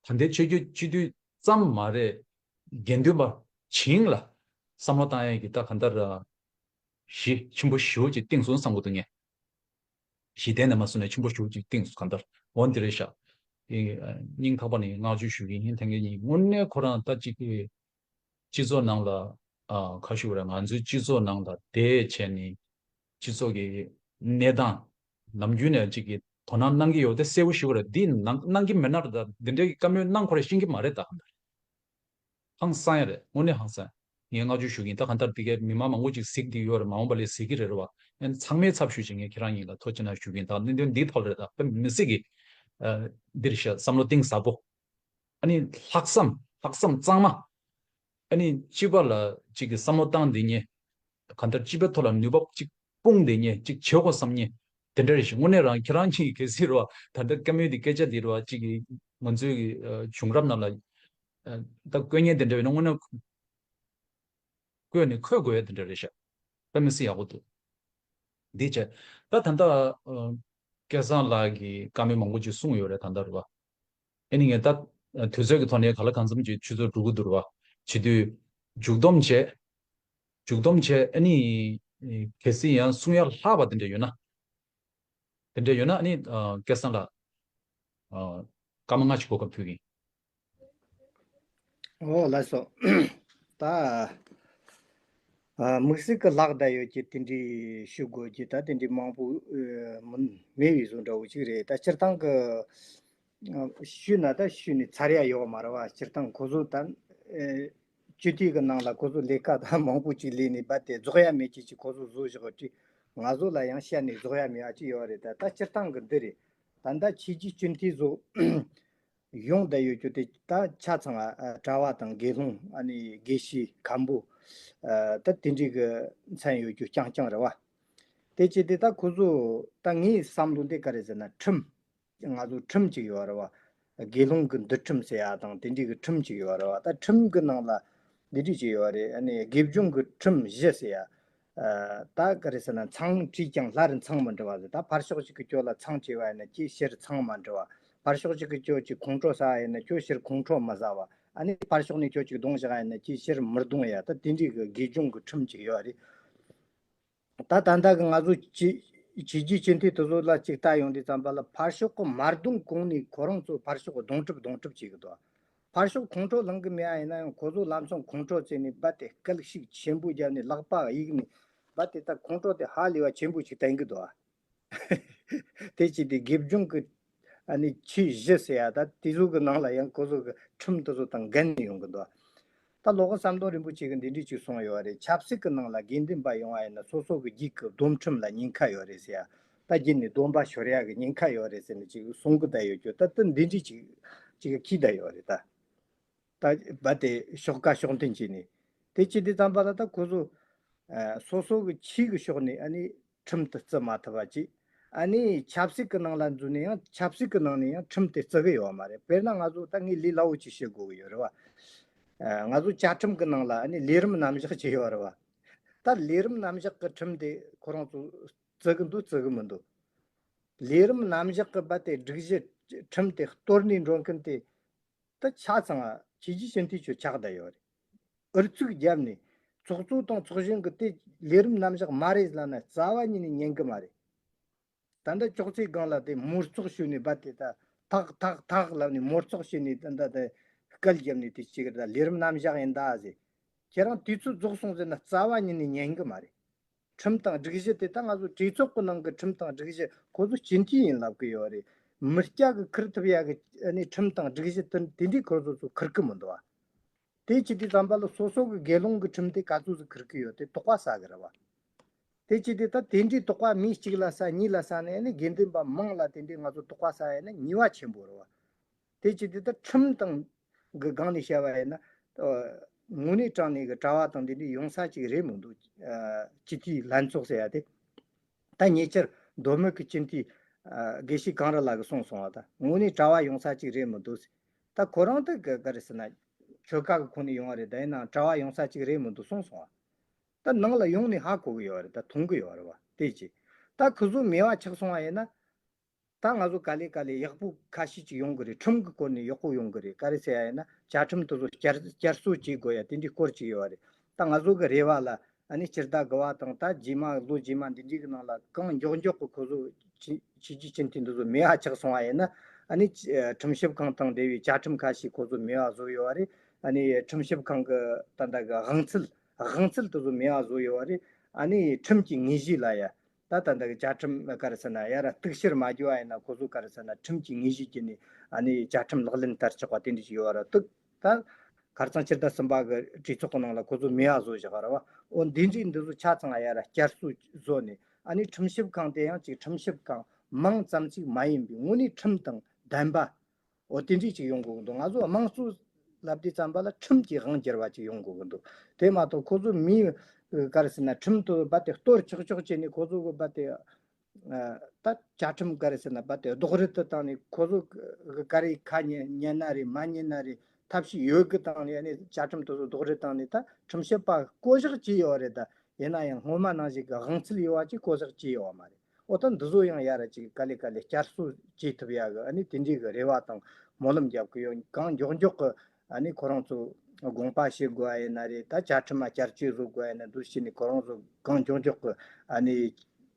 ད་ལྟའི་ཆོས་བརྒྱུད་སྤྱི་འཐུས་ཙམ་མ་རེད། དགེ་འདུན་པ་བྱིངས་ལ་བསམ་བློ་བཏང་ཡས་ཀྱི་ད་ག་འདྲ་གཞི་ཆེན་པོ་ཞེ་པོ་ཅིག་བཏིང་སོང་བསམ་གྱི་འདུག་ངས། གཞི་རྟེན་ནས་མ་བཟུང་ནས་ཆེན་པོ་ཞེ་པོ་ཅིག་བཏིང་སོང་ག་འདྲ་འོ་འདི་རེད་ཤག་ཨེ་སྙིང་ཐག་པ་ནས་བསྔགས་བརྗོད་ཞུ་གི་ཡིན། ལྷན་རྒྱས་གཉིས་དངོས་གནས་ཁོ་རང་ད་ཅིག་སྤྱི་ཚོགས་ནང་ལ་ཨ་ཁ་ཤུ་རེད། ང་ཚོའི་སྤྱི་ཚོགས་ནང་ལ་བསྡད་བྱས་ནས་སྤྱི་ཚོགས་ཀྱི་གནས་སྟངས་ནམ་རྒྱུན་ནས་ཅིག་གི་དོ་སྣང་གནང་གི་ཡོད་དེ་གསལ་པོ་ཞུ་གི་རེད། འདི་གནང་གནང་གི་མེད་ན་རེད། ད་འདི་འདྲའི་བཀའ་མོལ་གནང་ཁོ་རང་ཤེས་ཀྱི་མ་རེད་ད། ཧང་སང་ཡ་རེད། དངོས་གནས་ཧང་སང་། ངས་བསྔགས་བརྗོད་ཞུ་གི་ཡིན། ད་གང་ལྟར་འདི་གའི་མི་མང་མང་པོ་ཅིག་གཟིགས་བསྡད་ཡོད་རེད། མ་འོངས་པ་ལ་གཟིགས་ཀྱི་རེད་རེད་བ། ཨ་ནི་ཚང་མའི་ཚབ་ཞུས་བྱས་ངས་ཁྱེད་རང་གཉིས་ལ་ཐུགས་རྗེ་གནང་ཞུ་གི་ཡིན། ད་གནད་དོན་འདིའི་ཐོག་ལ་རེད། ད་དཔེ་མི་སྲིད་ཀྱི་ཨ་འདིར་ཤ་བསམ་བློ་གཏིང་ཟབ་པོ། ཨ་ནི་ལྷག་བསམ་ལྷག་བསམ་གཙང་མ། ཨ་ནི་སྤྱི་པ་ལ་ཅིག་གི་བསམ་བློ་བཏང་བསྡད་མཁན། གང་ལྟར་སྤྱི་པའི་ཐོག་ལ་ནུས་པ་ཅིག་སྤུངས་བསྡད་མཁན། ཅིག་བྱེད་དགོས་བསམ་མཁན་དེ་འདྲ་རེད་ཤག་དངོས་གནས་རང་ཁྱེད་རང་གཉིས་ཀྱི་གལ་སྲིད་རེད་བ། ད་ལྟ་བཀའ་མོལ་འདི་སྐད་ཆ་འདི་རེད་བ། ཅིག་གི་ང་ཚོའི་གི་ཨ་བྱུང་རབས་ནང་ལ་ཨ་ད་བཀོད་མཁན་དེ་འདྲ་ཡོད་ན་དངོས་གནས་བཀོད་ནས་འཁོད་དགོས་ཡ་དེ་འདྲ་རེད་ཤག་དཔེ་མི་སྲིད་ཡག་པོ་འདུག་འདི་བྱས། ད་ད་ལྟ་ཨ་སྐལ་བཟང་ལགས་ཀྱིས་བཀའ་མོལ་མང་པོ་ཅིག་གསུངས་ཡོད་རེད་ད་ལྟ་རེད་བ། ཨ་ནི་ངས་ད་དུས་ཚོད་ཀྱི་ཐོག་ནས་གང་ལ་གང་འཚམ་གྱི་ཆུ་ཚོད་འགྲོ་གི་འདུག་ར་བ། བྱེད་དུས་མཇུག་སྡོམ་བྱས། མཇུག་སྡོམ་བྱས་ཨ་ནི་གལ་སྲིད་ཡང་གསུང་ཡ་ལྷག་པ་དེ་འདྲ་ཡོད་ན། དེ་འདྲ་ཡོད་ན་ཨ་ནི་སྐལ་བཟང་ལགས་བཀའ་མོལ་སྔ་ཕྱི་གོ་སྐབས་ཕུལ་གྱིན། ཨོ་ལགས་སོ། ད་ཨ་དམིགས་བསལ་གྱི་ལྷག་བསྡད་ཡོད་ཀྱི་དེ་འདྲའི་ཞུ་དགོས་ཀྱི་ད་དེ་འདྲའི་མང་པོ་ཨ་མིན་མེད་པའི་བཟོ་འདྲ་བོ་ཅིག་རེད། ད་སྤྱིར་བཏང་གི་ཨ་ཞུས་ན་ད་ཞུས་ནས་ཚར་ཡ་ཡོད་མ་རེད་བ། སྤྱིར་བཏང་ཁོ་ཚོ་ད་ཨེ་སྤྱི་འཐུས་ཀྱི་ནང་ལ་ཁོ་ཚོ་ལས་ཀ་ད་མང་པོ་ཅིག་ལས་ནས་རྦད་དེ་རྫོགས་ཡ་མེད་ཀྱི་ཅིག་ཁོ་ཚོ་བཟོ་བཞག་ཅིག་ང་ཚོ་ལ་ཡང་བཤད་ནས་རྫོགས་ཡ་མེད་ཨ་ཅིག་ཡོད་རེད། ད་ད་སྤྱིར་བཏང་གི་འདི་རེད། ད་ད་ཆོས་བརྒྱུད་སྤྱི་འཐུས་ཚོ་ཡོང་བསྡད་ཡོད་རྒྱུ་དེ་ད་ཆ་ཚང་ཨ་གྲྭ་བ་དང་དགེ་སློང་ཨ་ནི་དགེ་བཤེས་མཁན་པོ་ཨ་ད་དེ་འདྲའི་གི་མཚན་ཡོད་རྒྱུ་རྐྱང་རྐྱང་རེད་བ། དེ་བྱས་ཏེ་ད་ཁོ་ཚོ་ད་ངའི་བསམ་བློ་འདི་ག་རེ་ཟེར་ན་ཁྲིམས། ང་ཚོ་ཁྲིམས་གཅིག་ཡོད་རེད་བ། དགེ་སློང་གི་འདུལ་ཁྲིམས་ཟེར་ཡ་དང་དེ་འདྲའི་གི་ཁྲིམས་གཅིག་ཡོད་རེད་བ། ད་ཁྲིམས་གི་ནང་ལ་འདི་འདྲ་ཅིག་ཡོད་རེད། ཨ་ནི་དགེ་སྦྱོང་གི་ཁྲིམས་བཞི་ཟེར་ཡ། ཨ་ད་ག་རེ་ཟེར་ན་མཚང་བྲིས་ཀྱང་སླར་མཚང་མི་འབྲི་བ་ཟེར། ད་ཕར་ཕྱོགས་གཅིག་གི་ཕྱོགས་ལ་མཚང་བྲིས་པ་ཡིན་ན་ཁྱོད་ཕྱིར་མཚང་མ་འབྲི་བ། ཕར་ཕྱོགས་གཅིག་གི་ཕྱོགས་ཀྱི་ཁོང་ཁྲོ་ཟ་བ་ཡིན་ན་ཁྱོད་ཕྱིར་ཁོང་ཁྲོ་མི་ཟ་བ། ཨ་ནི་ཕར་ཕྱོགས་ནས་ཁྱོད་ཅིག་རྡུང་བཞག་པ་ཡིན་ན་ཁྱོད་ཕྱིར་མི་རྡུང་ཡ། ད་དེ་འདྲའི་གི་དགེ་སྦྱོང་གི་ཁྲིམས་ཅིག་ཡོད་རེད། ད་ད་ལྟ་གི་ང་ཚོ་ཆོས་ཆོས་བརྒྱུད་སྤྱི་འཐུས་དེ་ཚོ་ལ་ཅིག་ལྟ་ཡོང་དུས་ཙམ་པ་ལ་ཕར་ཕྱོགས་གི་མ་རྡུང་གོང་ནས་ཁོ་རང་ཚོ་ཕར་ཕྱོགས་གི་རྡུང་གྲབས་རྡུང་གྲབས་བྱེད་གི་འདུག་ཕར་ཕྱོགས་ཁོང་ཁྲོ་ལངས་གི་མེད་ཨ། ཡིན་ན་ཡང་ཁོ་ཚོ་ལམ་སང་ཁོང་ཁྲོ་བརྩེ་ནས་རྦད་དེ་སྐད་ཤུགས་ཆེན་པོ་བརྒྱབ་ནས་ལག་པ་གཡུག་ནས་རྦད་དེ་ད་ཁོང་ཁྲོ་དེ་ཧ་ལས་པ་ཆེན་པོ་ཞིག་བསྟན་གི་འདུག་དེ་བྱས་ཏེ་དགེ་སྦྱོང་གི་ཨ་ནི་ཆོས་བཞི་ཟེར་ཡ་ད་དེ་ཚོ་གི་ནང་ལ་ཡང་ཁོ་ཚོ་གི་ཁྲིམས་དེ་ཚོ་དང་འགལ་ནས་ཡོང་གི་འདུག་ད་ལོ་ཀ་ཟམ་གདོང་རིན་པོ་ཆེ་གིས་འདི་འདྲ་ཅིག་གསུངས་ཡོད་རེད། ཆབ་སྲིད་ཀྱི་ནང་ལ་དགེ་འདུན་པ་ཡོང་བ་ཡིན་ན་སོ་སོ་གི་རྒྱུད་ཀྱི་སྡོམ་ཁྲིམས་ལ་ཉེན་ཁ་ཡོད་རེད་ཟེར་ཡ། ད་རྒྱུན་ནས་སྡོམ་པ་ཤོར་ཡ་གི་ཉེན་ཁ་ཡོད་རེད་ཟེར་ནས་ཅིག་གསུང་གི་བསྡད་ཡོད་རྒྱུ་ད་ལྟ་འདི་འདྲ་ཅིག་ཅིག་གིས་འཁྱེར་བསྡད་ཡོད་རེད་ད། ད་རྦད་དེ་ཕྱོགས་ཁ་ཕྱོགས་འཐེན་བྱས་ནས། དེ་བྱས་དུས་ཙམ་པ་ལ་ད་ཁོ་ཚོ་ཨ་སོ་སོ་གི་ཆོས་ཀྱི་ཕྱོགས་ནས་ཨ་ནི་ཁྲིམས་དེ་བརྩི་མ་ཐུབ་པ་བྱས། ཨ་ནི་ཆབ་སྲིད་ཀྱི་ནང་ལ་འཛུལ་ནས་ཡང་ཆབ་སྲིད་ཀྱི་ནང་ནས་ཡང་ཁྲིམས་དེ་བརྩི་གི་ཡོད་མ་རེད། དཔེར་ན་ང་ཚོ་ད་ངས་ལས་སླ་བོ་ཅིག་བཤད་དགོས་ཀྱི་ཡོད་རེད་བ། ཨ་ང་ཚོ་བཅའ་ཁྲིམས་ཀྱི་ནང་ལ་ཨ་ནི་ལས་རིམ་རྣམ་གཞག་ཅིག་ཡོད་རེད་བ། ད་ལས་རིམ་རྣམ་གཞག་གི་ཁྲིམས་དེ་ཁོ་རང་ཚོ་བརྩི་གི་འདུག་བརྩི་གི་མི་འདུག་ལས་རིམ་རྣམ་གཞག་གི་རྦད་དེ་སྒྲིག་གཞི་ཁྲིམས་དེ་གཏོར་ནས་འགྲོ་མཁན་དེ། ད་ཆ་ཚང་བ་ཆོས་བརྒྱུད་སྤྱི་འཐུས་ཚོ་ཆགས་བསྡད་ཡོད་རེད། ཨུ་ཚུགས་བརྒྱབ་ནས་ཚོགས་གཙོ་དང་ཚོགས་གཞོན་གྱི་དེ་ལས་རིམ་རྣམ་གཞག་མ་རེད་ལབ་ན་རྩ་བ་ཉིད་ནས་ཉན་གི་མ་རེད། ད་ལྟ་ཅོག་ཙེ་སྒང་ལ་དེ་མོར་ཚོགས་ཞུས་ནས་རྦད་དེ་ད་ཐག་ཐག་ཐག་ལབ་ནས་མོར་ཚོགས་ཞུས་ནས་ད་ད་དེ་སྐད་བརྒྱབ་ནས་དེ་བྱེད་གི་རེད། ད་ལས་རིམ་རྣམ་གཞག་ཡིན་ད་ཟེར། ཁྱེད་རང་དུས་ཚོད་རྫོགས་སོང་ཟེར་ན་རྩ་བ་ཉིད་ནས་ཉན་གི་མ་རེད། ཁྲིམས་དང་སྒྲིག་གཞི་དེ་ད་ང་ཚོ་གྲོས་ཚོགས་ཀྱི་ནང་གི་ཁྲིམས་དང་སྒྲིག་གཞི་ཁོ་ཚོ་སྤྱི་འཐུས་ཡིན་ལབ་ཀྱི་ཡོད་རེད། མི་སྐྱ་གི་ཁུར་ཐུབ་ཡ་གི་ཨ་ནི་ཁྲིམས་དང་སྒྲིག་གཞི་དེ་དེ་འདྲའི་ཁོ་ཚོ་ཚོ་ཁུར་གི་མི་འདུག་ཨ། དེ་བྱེད་དུས་ཙམ་པ་ལ་སོ་སོ་གི་དགེ་སློང་གི་ཁྲིམས་དེ་ག་ཚོད་ཟིག་ཁུར་གི་ཡོད་དེ་དོགས་པ་ཟ་གི་རེད་བ། དེ་བྱེད་དུས་ད་དེ་འདྲའི་དོགས་པ་མི་གཅིག་ལ་ཟ་གཉིས་ལ་ཟ་ནས་ཨ་ནི་དགེ་འདུན་པ་མང་ལ་དེ་འདྲའི་ང་ཚོ་དོགས་པ་ཟ་ཡ་ན་ཉེས་པ་ཆེན་པོ་རེད་བ། དེ་བྱེད་དུས་ད་ཁྲིམས་དང་གི་སྒང་ནས་བཤད་པ་ཡིན་ན། ཨ་དངོས་གནས་དྲང་གནས་ཀྱི་གྲྭ་བ་དང་འདི་འདྲའི་ཡོང་ས་ཅིག་རེད་མི་འདུག་ཨ་སྤྱི་འཐུས་ལྷན་ཚོགས་ཟེར་ཡ་དེ། ད་ཉེ་ཆར་མདོ་སྨད་ཀྱི་སྤྱི་འཐུས་ཨ་དགེ་བཤེས་གངས་རི་ལགས་ཀྱིས་གསུངས་སོང་བ། ད་དངོས་གནས་གྲྭ་བ་ཡོང་ས་ཅིག་རེད་མི་འདུག་ད་ཁོ་རང་དེ་ག་ག་རེ་ཟེར་ན། ཆོལ་ཁ་གི་ཁོངས་ནས་ཡོང་བ་རེད། ད་ཡིན་ནའང་གྲྭ་བ་ཡོང་ས་ཅིག་རེད་མི་འདུག་གསུངས་སོང་བ། ད་ནང་ལ་ཡོང་ནས་ཧ་གོ་གི་ཡོད་རེད། ད་མཐོང་གི་ཡོད་རེད་བ། དེ་ཅི། ད་ཁོ་ཚོ་མེད་པ་ཆགས་སོང་བ་ཡིན་ན། ད་ང་ཚོ་ག་ལེ་ག་ལེ་ཡག་པོ་ཁ་ཤས་ཅིག་ཡོང་གི་རེད། ཁྲིམས་ཀྱི་སྐོར་ནས་ཡག་པོ་ཡོང་གི་རེད། ག་རེ་ཟེར་ཡ་ཡིན་ན་བཅའ་ཁྲིམས་དེ་ཚོ་བསྐྱར་བསྐྱར་གསོ་བྱེད་དགོས་ཡ་དེ་འདྲའི་སྐོར་ཅིག་ཡོད་རེད། ད་ང་ཚོ་གི་རེ་བ་ལ་ཨ་ནི་སྤྱི་ཟླ་དགུ་པ་དང་ད་རྗེས་མ་ལོ་རྗེས་མ་འདི་འདྲའི་གི་ནང་ལ་གང་མགྱོགས་མགྱོགས་ཀྱི་ཁོ་ཚོ་ཆོས་བརྒྱུད་སྤྱི་འཐུས་འདི་ཚོ་མེད་པ་ཆགས་སོང་བ་ཡིན་ན། ཨ་ནི་ཁྲིམས་ཞིབ་ཁང་དང་འབྲེལ་བའི་བཅའ་ཁྲིམས་ཁ་ཤས་ཁོ་ཚོ་མེད་པ་བཟོ་ཡོད་པ་རེད། ཨ་ནི་ཁྲིམས་ཞིབ་ཁང་གི་ད་ལྟ་གི་དབང་ཚད་དབང་ཚད་དེ་ཚོ་མེད་པ་བཟོ་ཡོད་པ་རེད། ཨ་ནི་ཁྲིམས་ཀྱི་དངོས་གཞི་ལ་ཡ། ད་ད་ལྟ་གི་བཅའ་ཁྲིམས་ག་རེ་ཟེར་ན་ཡ་ར་གཏུག་བཤེར་མ་བརྒྱབ་པ་ཡིན་ན་ཁོ་ཚོ་ག་རེ་ཟེར་ན་ཁྲིམས་ཀྱི་དངོས་གཞི་བརྒྱུད་ནས་ཨ་ནི་བཅའ་ཁྲིམས་ལག་ལེན་བསྟར་ཆོག་པ་དེ་འདྲ་ཞིག་ཡོད་ར་འདུག་ད་ཁ་རྩང་ཕྱི་ཟླ་གསུམ་པ་གི་གྲོས་ཚོགས་ཀྱི་ནང་ལ་ཁོ་ཚོ་མེད་པ་བཟོ་བཞག་ར་བ། འོ་འདི་འདྲའི་འདི་ཚོ་ཆ་ཚང་ཡ་ར་བསྐྱར་གསོ་བཟོ་ནས་ཨ་ནི་ཁྲིམས་ཞིབ་ཁང་དེ་ཡང་ཅིག་ཁྲིམས་ཞིབ་ཁང་མིང་ཙམ་ཞིག་མ་ཡིན་པའི་དངོས་གནས་ཁྲིམས་དང་ལྡན་པ། འོ་དེ་འདྲས་ཅིག་ཡོང་དགོས་ཀྱི་འདུག་ང་ཚོ་དམངས་གཙོ་ལབ་དུས་ཙམ་པ་ལ་ཁྲིམས་ཀྱི་དབང་བསྒྱུར་བ་ཅིག་ཡོང་དགོས་ཀྱི་འདུག་དེ་མ་གཏོགས་ཁོ་ཚོ་མིའི་ག་རེ་ཟེར་ན་ཁྲིམས་དེ་རྦད་དེ་གཏོར་ཆོག་ཆོག་བྱས་ནས་ཁོ་ཚོ་གི་རྦད་དེ་ཨ་ད་བཅའ་ཁྲིམས་ག་རེ་ཟེར་ན་རྦད་དེ་རྡོག་རོལ་དུ་བཏང་ནས་ཁོ་ཚོ་གི་ག་རེ་ཁ་ཉན་ཉན་ན་རེད་མ་ཉན་ན་རེད། ཐབས་ཤེས་ཡོད་གི་བཏང་ནས་ཨ་ནི་བཅའ་ཁྲིམས་དེ་ཚོ་རྡོག་རོལ་བཏང་ནས་ད་ཁྲིམས་ཞིབ་པ་བསྐོ་གཞག་བྱས་ཡོད་རེད། ད་ཡིན་ན་ཡང་སྔོན་མ་ནང་བཞིན་གི་དབང་ཚད་ཡོད་པ་ཅིག་བསྐོ་གཞག་བྱས་ཡོད་པ་མ་རེད། འོ་ད་འདི་ཚོ་ཡང་ཡ་ར་ཅིག་ག་ལེ་ག་ལེ་བསྐྱར་གསོ་བྱེད་ཐུབ་ཡ་གི་ཨ་ནི་དེ་འདྲའི་གི་རེ་བ་དང་སྨོན་ལམ་རྒྱབ་གི་ཡོད། གང་མགྱོགས་མགྱོགས་གི་ཨ་ནི་ཁོ་རང་ཚོ་དགོངས་པ་བཞེས་དགོས་པ་ཡིན་ན་རེད། ད་བཅའ་ཁྲིམས་ལ་བསྐྱར་བཅོས་བཟོ་དགོས་པ་ཡིན་ན་འདུ་བྱས་ནས་ཁོ་རང་ཚོ་གང་མགྱོགས་མགྱོགས་གི་ཨ་ནི་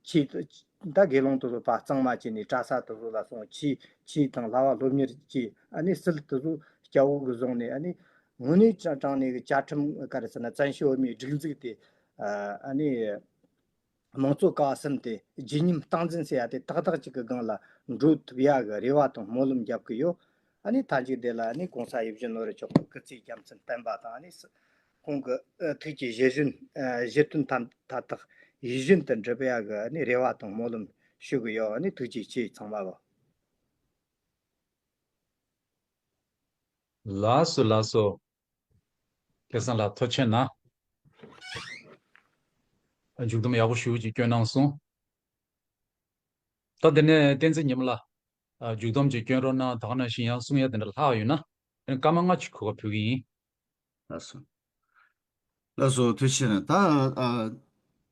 ཆེད་ད་དགེ་སློང་དེ་ཚོ་ཕར་གཙང་མ་བྱས་ནས་གྲྭ་ས་དེ་ཚོ་ལ་སོང་ཆོས་ཆོས་དང་བསླབ་པ་སློབ་གཉེར་བྱས། ཨ་ནི་སྲིད་དེ་ཚོ་སྐྱ་བོ་གི་བཟུང་ནས་ཨ་ནི་དངོས་གནས་དྲང་དྲང་ནས་གི་བཅའ་ཁྲིམས་ག་རེ་ཟེར་ན་བཙན་བྱོལ་བོད་མིའི་སྒྲིག་འཛུགས་དེ་ཨ་ནི། དམངས་གཙོ་ཀ་བ་གསུམ་དེ་བརྗིད་ཉམས་སྟངས་འཛིན་ཟེར་ཡ་དེ་ཏག་ཏག་ཅིག་གི་སྒང་ལ་འགྲོ་ཐུབ་ཡ་གི་རེ་བ་དང་སྨོན་ལམ་རྒྱབ་གི་ཡོད། ཨ་ནི་མཐའ་མཇུག་དེ་ལ་ཨ་ནི་གོང་ས་ཡིད་བཞིན་ནོར་བུ་མཆོག་གི་སྐུ་ཚེའི་རྒྱལ་མཚན་བརྟན་པ་དང་ཨ་ནི་ཁོང་གི་ཨ་ཐུགས་ཀྱི་བཞེད་བཞིན་ཨ་བཞེད་དོན་མཐའ་མཐའ་དག་ཡིད་བཞིན་དུ་འགྲུབ་ཡ་གི་ཨ་ནི་རེ་བ་དང་སྨོན་ལམ་ཞུ་གི་ཡོད། ཨ་ནི་ཐུགས་རྗེ་ཆེ་ཚང་མ་ལོ། ལགས་སོ་ལགས་སོ། སྐལ་བཟང་ལགས་ཐུགས་རྗེ་གནང་། མཇུག་བསྡོམས་ཡག་པོ་ཞེ་པོ་ཅིག་བསྐྱོན་གནང་སོང་། ད་དེ་ནས་བསྟན་འཛིན་ཉི་མ་ལགས། མཇུག་བསྡོམས་ཅིག་བསྐྱོན་རོགས་གནང་། ད་ག་ནང་བཞིན་ཡང་གསུང་ཡ་དེ་འདྲ་ལྷག་ཡོད་ན། ཨ་ནི་སྐར་མ་ལྔ་ཅིག་གོ་སྐབས་ཕུལ་གྱི་ཡིན། ལགས་སོ། ལགས་སོ་ཐུགས་རྗེ་གནང་། ད་ཨ་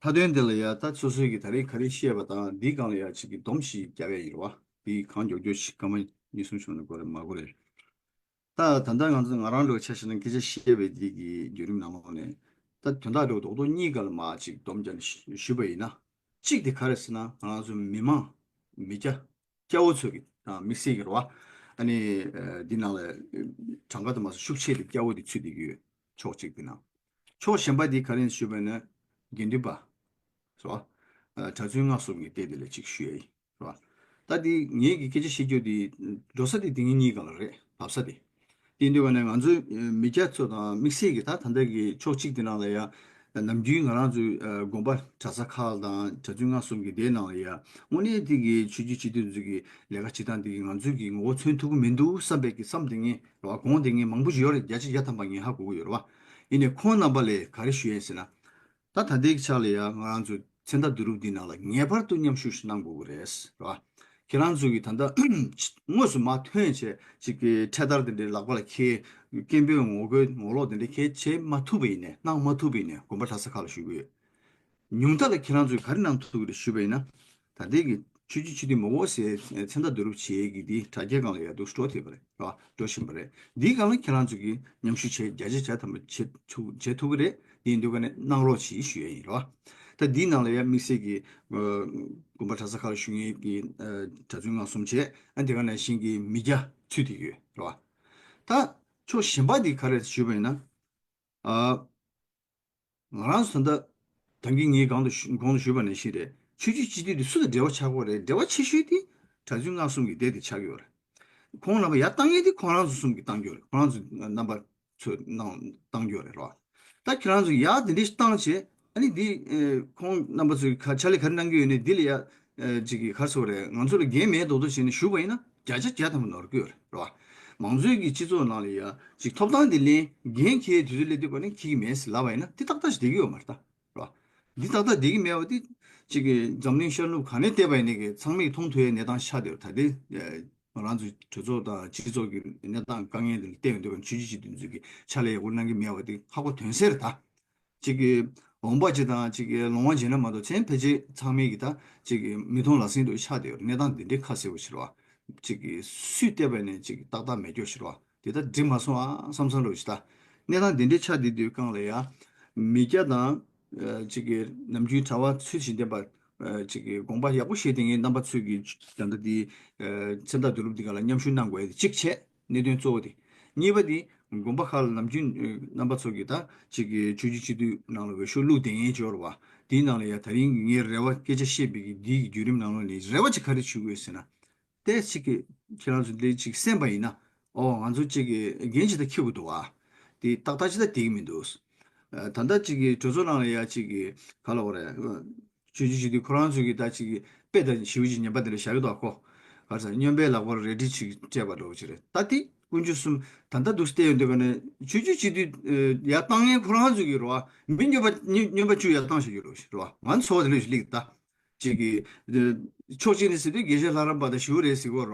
མཐའ་དོན་འདི་ལ་ཡ་ད་སོ་སོའི་གི་ད་རེས་ག་རེ་བཤད་པ་དང་འདིའི་སྒང་ལ་ཡ་ཅིག་གི་སྡོམ་ཞིག་རྒྱབ་ཡ་ཡིན་རེད་བ། འདི་གང་མགྱོགས་མགྱོགས་ཤིག་སྐར་མ་གཉིས་གསུམ་བྱུང་ན་དགོས་རེད་མ་དགོས་རེད། ད་ད་ལྟ་ང་ཚོ་ང་རང་ལོ་ཆ་བཞག་ན་སྐད་ཆ་བཤད་པའི་འདི་གི་བརྒྱུད་རིམ་ནང་ལོགས་ནས་ད་དོན་དག་ལོ་རྡོག་རྡོག་གཉིས་ཀ་ལ་མ་ཅིག་སྡོམ་རྒྱག་ནས་ཞུ་བ་ཡིན་ན། གཅིག་དེ་ག་རེ་ཟེར་ན་ང་རང་ཚོ་མི་མང་མི་སྐྱ་སྐྱ་བོ་ཚོ་གི་དམིགས་བསལ་གྱི་རེད་བ། ཨ་ནི་འདི་ནང་ལ་གྲངས་ཀ་དུ་མ་སོང་ཤུགས་ཆེ་དེ་སྐྱ་བོ་དེ་ཚུད་བསྡད་ཀྱི་ཡོད། ཕྱོགས་གཅིག་དེ་ན། ཕྱོགས་གཞན་པ་དེ་ག་རེ་ཞུ་བ་ཡིན་ན་དགེ་འདུན་པ་སོ། གྲྭ་བཙུན་སྔགས་གསུམ་གྱི་སྡེ་དེ་ལ་ཅིག་ཞུ་ཡ་ཡིན། རེད་བ། ད་འདི་ངེད་ཀྱི་སྐད་ཆ་བཤད་རྒྱུ་འདི་འགྲོ་ས་དེ་འདི་ངེད་གཉིས་ཀ་ལ་རེད། བབས་ས་དེ། དེ་འདུག་བ་ནས་ང་ཚོའི་མི་སྐྱ་ཚོ་དང་དམིགས་བསལ་གྱི་ད་ད་ལྟ་གི་ཕྱོགས་གཅིག་དེ་ནང་ལ་ཡ་ ནམ་རྒྱུན་ང་རང་ཚོའི་ཨ་དགོན་པ་གྲྭ་ས་ཁག་དང་གྲྭ་བཙུན་སྔགས་གསུམ་གྱི་སྡེ་ནང་ལ་ཡ་དངོས་གནས་དེ་གི་ཆོས་བརྒྱུད་སྤྱི་འཐུས་ཚོ་གི་ལས་ཀ་བྱེད་སྟངས་དེ་གི་ང་ཚོས་ཀྱི་ངོ་བོ་མཚོན་ཐུབ་ཀྱི་མི་འདུག་བསམ་པའི་གི་བསམ་དེ་ངས་རེད་བ། དགོངས་དེ་ངས་མང་པོ་ཞིག་ཡོད་རེད། བརྒྱ་ཆ་བརྒྱ་ཐམ་པ་ངས་ཧ་གོ་གི་ཡོད་རེད་བ། ཡིན་ནའི་ཁོང་རྣམ་པ་ལས་ག་རེ་ཞུ་ཡས་ཟེར་ན། ད་ད་ལྟའི་ཆ་ལ་ཡང་ང་རང་ཚོ་མཚན་རྟགས་བསྡུ་རུབ་འདི་ནང་ལ་ངེས་པར་དུ་མཉམ་ཞུགས་ཤིག་གནང་དགོས་ཀྱི་རེད། རེད་བ། ཁྱེད་རང་ཚོ་གིས་ད་ལྟ་དངོས་སུ་མར་ཐོན་བྱས་ཅིག་གི་འཕྲེད་དར་དེ་འདྲའི་ལག་པ་ལ་འཁྱེར། སྐད་འབོད་ངོ་རྒོལ་ངོ་ལོག་དེ་འདྲ་འཁྱེར་བྱེད་མ་ཐུབ་པ་ཡིན་ནའི་གནང་མ་ཐུབ་པ་ཡིན་ནའི་དགོན་པ་གྲྭ་ས་ཁག་ལ་ཞུ་གི་ཡོད། ཉུང་མཐའ་ལ་ཁྱེད་རང་ཚོས་ག་རེ་གནང་ཐུབ་ཀྱི་རེད་ཞུས་པ་ཡིན་ན། ད་ལྟའི་གི་ཆོས་བརྒྱུད་སྤྱི་འཐུས་མང་པོ་ཟེར་མཚན་རྟགས་བསྡུ་རུབ་བྱེད་ཀྱི་འདི་དྲ་རྒྱའི་སྒང་ལ་ཡ་འདུག་འགྲོ་ཐུབ་པ་རེད། རེད་བ། འགྲོ་བཞིན་པ་རེད། འདིའི་སྒང་ལ་ཁྱེད་རང་ཚོ་གིས་མཉམ་ཞུགས་བྱེད་བརྒྱ་ཆ་བརྒྱ་ཐམ་པ་བྱེད་ཐུབ་བྱེད་ཐུབ་ཀྱི་རེད། འདི་ཡིན་དུས་ཀ་ནས་གནང་རོགས་གྱིས་ཞུ་ཡ་ཡིན། རེད་བ། ད་འདིའི་ནང་ལ་ཡ་དམིགས་བསལ་གྱི་ཨ་དགོན་པ་གྲྭ་ས་ཁག་ལ་བཞུགས་མཁན་གྱི་ཨ་གྲྭ་བཙུན་སྔགས་གསུམ་བྱས། ཨ་དེ་ག་ནང་བཞིན་གྱི་མི་སྐྱ་ཚུད་དེ་ཡོད། རེད་བ། ད་ཕྱོགས་གཞན་པ་འདི་ག་རེ་ཞུས་པ་ཡིན་ན། ཨ། ང་རང་ཚོ་ད་ལྟ་ད་གིན་ངས་གོང་དུ་ཞུ་གོང་དུ་ཞུས་པ་ནང་བཞིན་རེད། ཆོས་བརྒྱུད་སྤྱི་འཐུས་དེ་སུ་དང་འབྲེལ་བ་ཆགས་ཀྱི་ཡོད་རེད། འབྲེལ་བ་ཆེ་ཤོས་དེ་གྲྭ་བཙུན་སྔགས་གསུམ་གྱི་སྡེ་དེ་ཆགས་ཀྱི་ཡོད་རེད། ཁོང་རྣམ་པ་ཡར་བཏང་མཁན་དེ་ཁོང་རང་ཚོ་གསུམ་གྱིས་བཏང་གི་ཡོད་རེད། ཁོང་རང་ཚོ་རྣམ་པ་ཚོས་གནང་བཏང་གི་ཡོད་རེད། རེད་བ། ད་ཁྱེད་རང་ཚོ་ཡར་དེ་འདྲ་ཞིག་བཏང་བྱས། ཨ་ནི་འདི་ཨེ་ཁོང་རྣམ་པ་ཚོས་ག་ཕྱག་ལས་ག་རེ་གནང་གི་ཡོད་ནས་འདི་ལ་ཡ་ཨེ་ཅིག་གི་ག་རེ་ཟེར་དགོས་རེད། ང་ཚོ་ལ་འགན་མེད་མདོག་མདོག་བྱས་ནས་ཞུས་པ་ཡིན་ན་བརྒྱ་ཆ་བརྒྱ་ཐམ་པ་ནོར་གྱི་ཡོད་རེད། རེད་བ། མང་གཙོའི་གི་སྤྱི་ཚོགས་ནང་ལ་ཡ་ཅིག་ཐོབ་ཐང་དེ་ལེན། འགན་འཁྱེར་དུས་ཚོད་སླེབས་དུས་ག་ནས་འཁྱེར་གྱི་མེད་ཟེར་ལབ་པ་ཡིན་ན་དེ་ཏག་ཏག་ཞིག་བསྡད་ཀྱི་ཡོད་མ་རེད་ད། རེད་བ། འདི་ཏག་ཏག་བསྡད་ཀྱི་མེད་པ་དེ་ཅིག་གི་འཛམ་གླིང་ཤར་ནུབ་ག་ནས་བལྟས་པ་ཡིན་ནའི་གི་ཚང་མས་མཐོང་ཐུབ་ཡའི་གནས་སྟངས་ཆགས་བསྡད་ཡོད། ད་ལྟའི་ཨེ་ང་རང་ཚོའི་གྲོས་ཚོགས་དང་སྤྱི་ཚོགས་ཀྱི་གནས་སྟངས་དཀའ་ངལ་དེ་ལ་བལྟས་ཡོང་དུས་ཆོས་བརྒྱུད་སྤྱི་འཐུས་ཚོ་གིས་ཕྱག་ལས་ཡག་པོ་གནང་གི་མེད་པ་དེ་ཧ་གོ་དོན་གསལ་རེད་ད། གཅིག་གི་འོང་འབབ་ཅིག་དང་གཅིག་གི་ལོང་བ་བྱས་ན་མ་གཏོགས་མཚན་ཕལ་ཆེར་ཚང་མས་ཀྱི་ད་གཅིག་གི་མིག་མཐོང་ལག་ཟིན་དུ་ཆགས་བསྡད་ཡོད་རེད། གནས་སྟངས་འདི་འདྲའི་ཁ་གསལ་པོ་ཞིག་རེད་བ། གཅིག་གི་སུས་བལྟས་པ་ནས་གཅིག་གི་ཏག་ཏག་མེད་སྐྱོ་ཞིག་རེད་བ། དེ་ད་འགྲིག་མ་སོང་ཨ་བསམ་བསམ་རེད་ཞིག་ད། གནས་སྟངས་འདི་འདྲའི་ཆགས་བསྡད་དུས་སྒང་ལ་ཡ། མི་སྐྱ་དང་ཨ་གཅིག་གི་ནམ་རྒྱུན་གྲྭ་བ་ཚུལ་བཞིན་ལྡན་པ་ཨ་གཅིག་གི་དགོངས་པ་ཡག་པོ་བཞེས་བསྡད་མཁན་རྣམ་པ་ཚོས་ཀྱི་ད་ལྟ་འདི་ཨ་མཚན་རྟགས་བསྡུ་རུབ་འདི་ག་ལ་མཉམ་ཞུགས་གནང་དགོས་ཡ་དེ་གཅིག་བྱས། གནད་དོན་གཙོ་བོ་དེ། གཉིས་པ་དེ། དགོན་པ་ཁག་ལ་ནམ་རྒྱུན་ཨ་རྣམ་པ་ཚོ་གིས་ད་གཅིག་གི་ཆོས་བརྒྱུད་སྤྱི་འཐུས་ནང་ལ་འོས་ཤོག་བླུགས་བསྡད་མཁན་ཅིག་ཡོད་རེད་བ། དེའི་ནང་ལ་ཡ་ད་རིང་ངའི་རེ་བ་སྐད་ཆ་བཤད་པའི་གི་འདིའི་གི་བརྒྱུད་རིམ་ནང་ལོགས་ནས་རེ་བ་ཅིག་ག་རེ་ཞུ་དགོས་ཟེར་ན། ཏོག་ཙམ་གྱིས་ཁྱེད་རང་ཚོ་འདི་ཅིག་གསན་པ་ཡིན་ན། ཨོ་ང་ཚོ་ཅིག་གི་འགན་ཅིག་ད་འཁྱེར་དགོས་འདུག་ཨ། དེ་ཏག་ཏག་ཅིག་ད་བསྡད་ཀྱི་མི་འདུག་ཨ་ད་ལྟ་ཅིག་གི་གྲོས་ཚོགས་ནང་ལ་ཡ་ཅིག་གི་ག་ལབ་དགོས་རེད། ཨ་ཆོས་བརྒྱུད་སྤྱི་འཐུས་ཁོ་རང་ཚོ་གི་ད་ཅིག་གི་དཔེ་ད་ཞེ་པོ་ཅིག་ངན་པ་དེ་འདྲ་བཞག་གི་འདུག་ཨ་ཁོ། ག་རེ་ཟེར་སྨྱོན་པའི་ལག་པར་རལ་གྲི་ཅིག་སྤྲད་པ་འདྲ་བོ་ཅིག་རེད། ད་དེ་དཀོན་མཆོག་གསུམ་ད་ལྟ་འདུག་བལྟས་ཡོང་དུས་ག་ནས་ཆོས་བརྒྱུད་སྤྱི་འཐུས་ཨ་ཡར་བཏང་མཁན་ཁོ་རང་ཚོ་གི་རེད་བ། མི་སྨྱོན་པ་མི་སྨྱོན་པ་བཅུ་ཡར་བཏང་བཞག་གི་རེད་བ། རེད་བ། ང་ཚོ་བ་དེ་འདྲ་ཞིག་སླེབས་ད། ཅིག་གི་ཕྱོགས་གཅིག་ནས་ཟེར་དུས་དགེ་བཤེས་ལྷ་རམས་པ་དང་ཞུ་རེད་ཟེར་གོ་ར།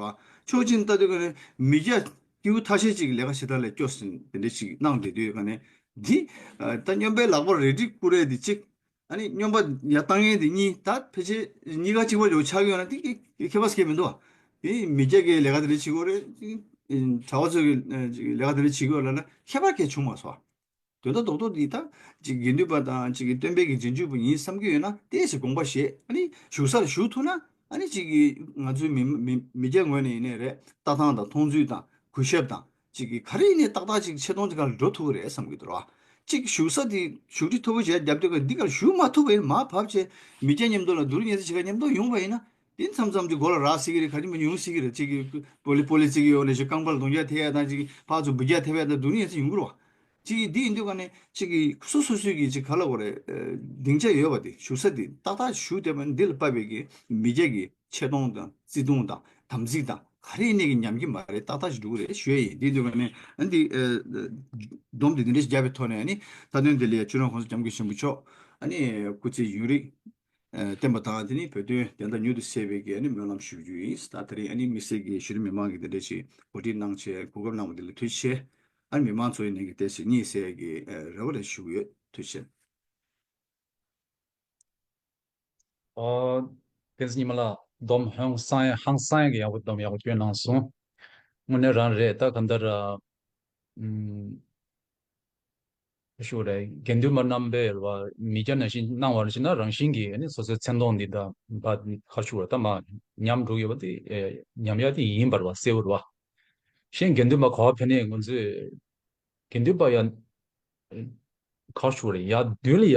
ཕྱོགས་གཅིག་ནས་ལྟ་དུས་ཀ་ནས་མི་སྐྱ་སྐྱེ་བོ་ཐ་ཤལ་ཅིག་ལས་ཀ་བྱེད་སྟངས་ལས་སྐྱོ་ཟིན་དེ་འདྲ་ཅིག་གནང་བསྡད་དུས་ཀ་ནས་འདི་ད་སྨྱོན་པའི་ལག་པར་རལ་གྲི་བསྐུར་རེད་འདི་གཅིག་ཨ་ནི་སྨྱོན་པ་ཡར་བཏང་ཡས་འདི་གཉིས་ད་ཕལ་ཆེར་གཉིས་ཀ་གཅིག་པ་ལོ་ཆགས་ཡོད་ན་དེ་ཁྱད་པར་ཟེར་མི་འདུག་དེ་མི་སྐྱ་གི་ལས་ཀ་དེ་འདྲ་བྱེད་གོ་རེད། གྲྭ་བ་ཚོ་གི་ལས་ཀ་དེ་འདྲ་བྱེད་གོ་ལབ་ན་ཁྱད་པར་གང་བྱུང་མ་སོང་། དོན་དག་རྡོག་རྡོག་འདི་ད་ཅིག་དགེ་འདུན་པ་དང་ཅིག་གི་སྟོན་པའི་གི་རྗེས་འཇུག་པ་ཡིན་བསམ་གྱི་ཡོད་ན་ཏོག་ཙམ་དགོངས་པ་བཞེས། ཨ་ནི་བཞུགས་སར་བཞུགས་ཐུབ་ན་ཨ་ནི་ཅིག་གི་ང་ཚོའི་མི་མི་མི་སྐྱ་ངོས་ནས་ཡིན་ནའི་རེད། ལྟ་སྟངས་དང་མཐོང་ཚུལ་དང་གུས་ཞབས་དང་ཅིག་གི་ག་རེ་ཡིན་ནའི་ཏག་ཏག་ཅིག་ཆེ་མཐོང་དེ་ག་ལ་འགྲོ་ཐུབ་ཀྱི་རེད་བསམ་གྱི་འདུག་ར། ཅིག་བཞུགས་ས་དེ་བཞུགས་ཁྲི་མཐོ་པོ་ཞིག་བརྒྱབ་དུས་ཀ་འདི་ག་ལ་བཞུགས་མ་ཐུབ་པ་ཡིན་མར་བབས་བྱས་མི་སྐྱ་མཉམ་དུ་ལ་བསྡུར་ཉེ་ས་ཞིག་ག་མཉམ་དུ་ཡོང་བ་ཡིན་ན། དེ་མཚམས་མཚམས་ཀྱི་མགོ་ལ་རག་སྲིད་ཀྱི་རེད། ག་རེ་མ་ཡོང་སྲིད་ཀྱི་རེད། གཅིག་གི་པོ་ལི་པོ་ལི་གཅིག་གི་འོག་ནས་ཅིག་རྐང་པ་ལ་རྡུང་རྒྱག་ཐེབས་ཡ་དང་གཅིག་གི་ཕར་ཚུར་འབུད་རྒྱག་ཐེབས་ཡ་དང་རྡུང་ནས་ཡིན་ས་ཡོང་གི་རེད་བ། གཅིག་གི་འདི་ཡིན་དུས་ག་ནས་གཅིག་གི་སོ་སོ་སོའི་གི་གཅིག་ག་ལ་གོ་རེད། སྡིངས་ཆ་ཡོད་པ་དེ་བཞུགས་ས་དེ་ཏག་ཏག་བཞུགས་བསྡད་པ་ནི་འདི་ལ་དཔག་པའི་གི་མི་སྐྱ་གི་ཆེ་མཐོང་དང་བརྩི་མཐོང་དང་དམ་ཚིག་དང་ག་རེ་ཡིན་ནའི་གི་ཉམས་ཀྱི་མ་རེད། ཏག་ཏག་ཞིག་འགྲོ་གི་རེད་ཞུ་ཡ་ཡིན། འདི་ཡིན་དུས་ག་ནས་ཨ་འདི་སྡོམ་དེ་འདི་འདྲ་ཞིག་བརྒྱབ་པའི་ཐོག་ནས་ཨ་ནི་ད་དོན་དེ་ལ་ཡ་ཆོས་རང་གོང་ས་སྐྱབས་མགོན་ཆེན་པོ་མཆོག་ཨ་ནི་སྐུ་ཚེ་ཡུན་རིང་བརྟན་པ་དང་དེ་ནི་བོད་དོན་བདེན་མཐའ་མྱུར་དུ་གསལ་བའི་གི་ཨ་ནི་སྨོན་ལམ་ཞུ་རྒྱུ་ཡིན། ད་དེ་རིང་ཨ་ནི་དམིགས་བསལ་གྱི་གཞི་རིམ་མི་མང་གི་དེ་འདྲ་ཞིག་གོ་སྒྲིག་གནང་བྱས་གོ་སྐབས་གནང་བ་དེ་ལ་ཐུགས་རྗེ་ཆེ། ཨ་ནི་མི་མང་ཚོ་ཡི་ནང་གི་བལྟས་ཚེ་གཉིད་སད་ཀྱི་རེ་བ་རེ་ཞུ་གི་ཡོད། ཐུགས་རྗེ་ཆེ། ཨོ། བསྟན་འཛིན་ཉི་མ་ལགས་སྡོམ་ཧང་སང་ཡ་ཧང་སང་ཡ་གི་ཡག་པོ་སྡོམ་ཡག་པོ་སྐྱོན་གནང་སོང་། དངོས་གནས་རང་རེད། ད་གང་ལྟར་ཨ། ཨུམ། ཞུ་རེད། དགེ་འདུན་པ་རྣམ་པས་ལ་མི་སྐྱ་ནང་བཞིན་གནང་བར་བྱས་ན་རང་བཞིན་གྱིས་ནི་སོ་སོའི་མཚན་མཐོང་འདི་དང་བ་ཁ་ཞུ་བ་ད་མ་ཉམས་འགྲོ་ཡོད་པ་དེ་ཉམས་ཡ་དེ་ཡིན་པར་བ་གསལ་བོར་བ། གཞན་དགེ་འདུན་པ་གོ་བ་ཕེ་ནས་ང་ཚོས་དགེ་འདུན་པ་ཡ་ཁ་ཞུ་རེད། ཡ་མདུན་ལ་ཡ་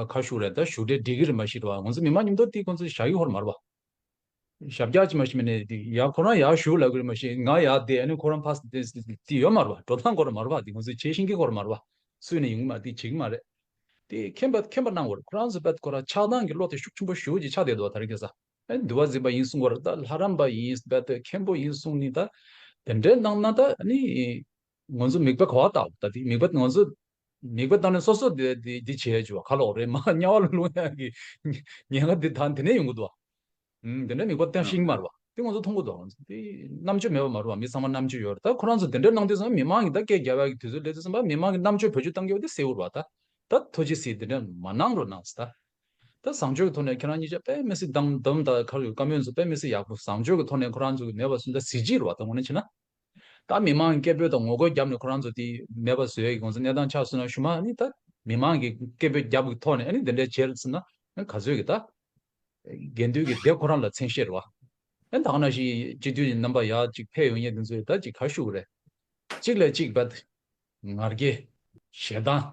ཁ་ཞུ་རེད། ད་ཞུ་འབྲས་འགྲིག་གི་རེད་མ་ཤེས་བ། ང་ཚོ་མི་མང་མཉམ་དུ་དེ་ཁོང་ཚོ་བཞག་ཡོད་ཧོར་མར་བ། ཞབས་བཀྱག་ཅིག་མ་ཤེས་མིན་ནས་དེ་ཡ་ཁོ་རང་ཡ་ཞུ་ལབ་གི་རེད་མ་ཤེས། ང་ཡ་དེ་ཨ་ནི་ཁོ་རང་ཕ་སི་དེ་དེ་ཡོད་མ་རེད་བ། འགྲོ་སྟངས་ཁོ་རང་མ་རེད་བ། དེ་ང་ཚོས་བྱེད་ཤེས་ཀྱི་ཁོ་རང་མ་རེད་བ། སུས་ནས་ཡོང་གི་མ་རེད། དེ་བྱེད་ཀྱི་མ་རེད། དེ་མཁྱེན་པ་མཁྱེན་པ་གནང་དགོས་རེད། ཁོ་རང་ཚོ་རྦད་ཁོ་རང་ཆགས་སྡང་གི་བློ་དེ་ཤུགས་ཆེན་པོ་ཞེ་པོ་ཅིག་ཆགས་བསྡད་འདུག་བ། ད་རེས་ཁ་སང་ཨ་ནི་འདུལ་བ་འཛིན་པ་ཡིན་གསུང་གི་རེད། ད་ལྷ་རམས་པ་ཡིན་རྦད་དེ་མཁན་པོ་ཡིན་གསུང་ནི། ད་དེ་འདྲའི་གནང་ན་ད་ཨ་ནི་ང་ཚོ་མིག་དཔེ་ག་པར་བལྟ། ད་དེ་མིག་དཔེ་ང་ཚོ་མིག་དཔེ་བལྟ་ནས་སོ་སོ་དེ་དེ་དེ་བྱས་བྱུང་བ། ཁ་ལོག་རེད་མ། དམྱལ་བ་ལ་ལྷུང་ཡག་གི་ཉེན་ཁ་དེ་ད་དེ་ནས་ཡོང་གི་འདུག་བ། ཨུམ། དེ་འདྲ་མིག་དཔེ་བལྟ་ཤེས་ཀྱི་མ་རེད་བ། དེ་ང་ཚོ་མཐོང་གི་འདུག། ང་ཚོ་དེ་རྣམ་དཔྱོད་མེད་པ་མ་རེད་བ། མི་ཚང་མ་རྣམ་དཔྱོད་ཡོད་རེད། ད་ཁོ་རང་ཚོ་དེ་འདྲ་གནང་དུས་ཙམ་པ་མི་མང་གིས་ད་སྐད་རྒྱབ་ཡག་གི་དུས་ཚོད་སླེབས་དུས་ཙམ་པ་མི་མང་གིས་རྣམ་དཔྱོད་བེད་སྤྱོད་བཏང་གི་ཡོད་དེ་གསལ་པོ་རེད་བ། ད་ད་ཐུགས་རྗེ་གཟིགས་དེ་འདྲ་མ་གནང་རོགས་གནང་ཟེར། ད་ད་བཟང་སྤྱོད་ཀྱི་ཐོག་ནས་ཁྱེད་རང་གཉིས་ཆ་དཔེ་མི་སྲིད་སྡང་དམ། ད་ག་རེ་བཀའ་མོལ་ཚོ་དཔེ་མི་སྲིད་ཡག་པོ། བཟང་སྤྱོད་ཀྱི་ཐོག་ནས་ཁོ་རང་ཚོ་གི་མེད་པ་སོང་ད་གཟི་བརྗིད་རེད་བ། ད་དངོས་གནས་བྱས་ན། ད་མི་མང་གི་སྐད་འབོད་དང་ངོ་རྒོལ་བརྒྱབ་ནས་ཁོ་རང་ཚོ་དེ་མེད་པ་བཟོ་ཡས་ཀྱི་ཁོང་ཚོ་གནས་སྟངས་ཆགས་སོང་ན་ཞུ་མ། ཨ་ནི་ད་མི་མང་གི་སྐད་འབོད་རྒྱབ་ཀྱི་ཐོག་ནས་ཨ་ནི་དེ་འདྲ་བྱས་ཟིན་ན་ཨ་ནི་ག་ཚོད་ཀྱི་ད་དགེ་འདུན་གྱི་སྡེ་ཁོ་རང་ལ་མཚན་ཤས་རེད་བ། ཨ་ནི་ད་ག་ནང་བཞིན་སྤྱི་འཐུས་ཀྱི་རྣམ་པ་ཡར་ཅིག་ཕེབས་ཡོང་མཁན་དེ་ཚོས་ད་ཅིག་ག་ཞུ་གི་རེད། གཅིག་ལས་གཅིག་རྦད་ང་རྒྱལ། ཞེ་སྡང་།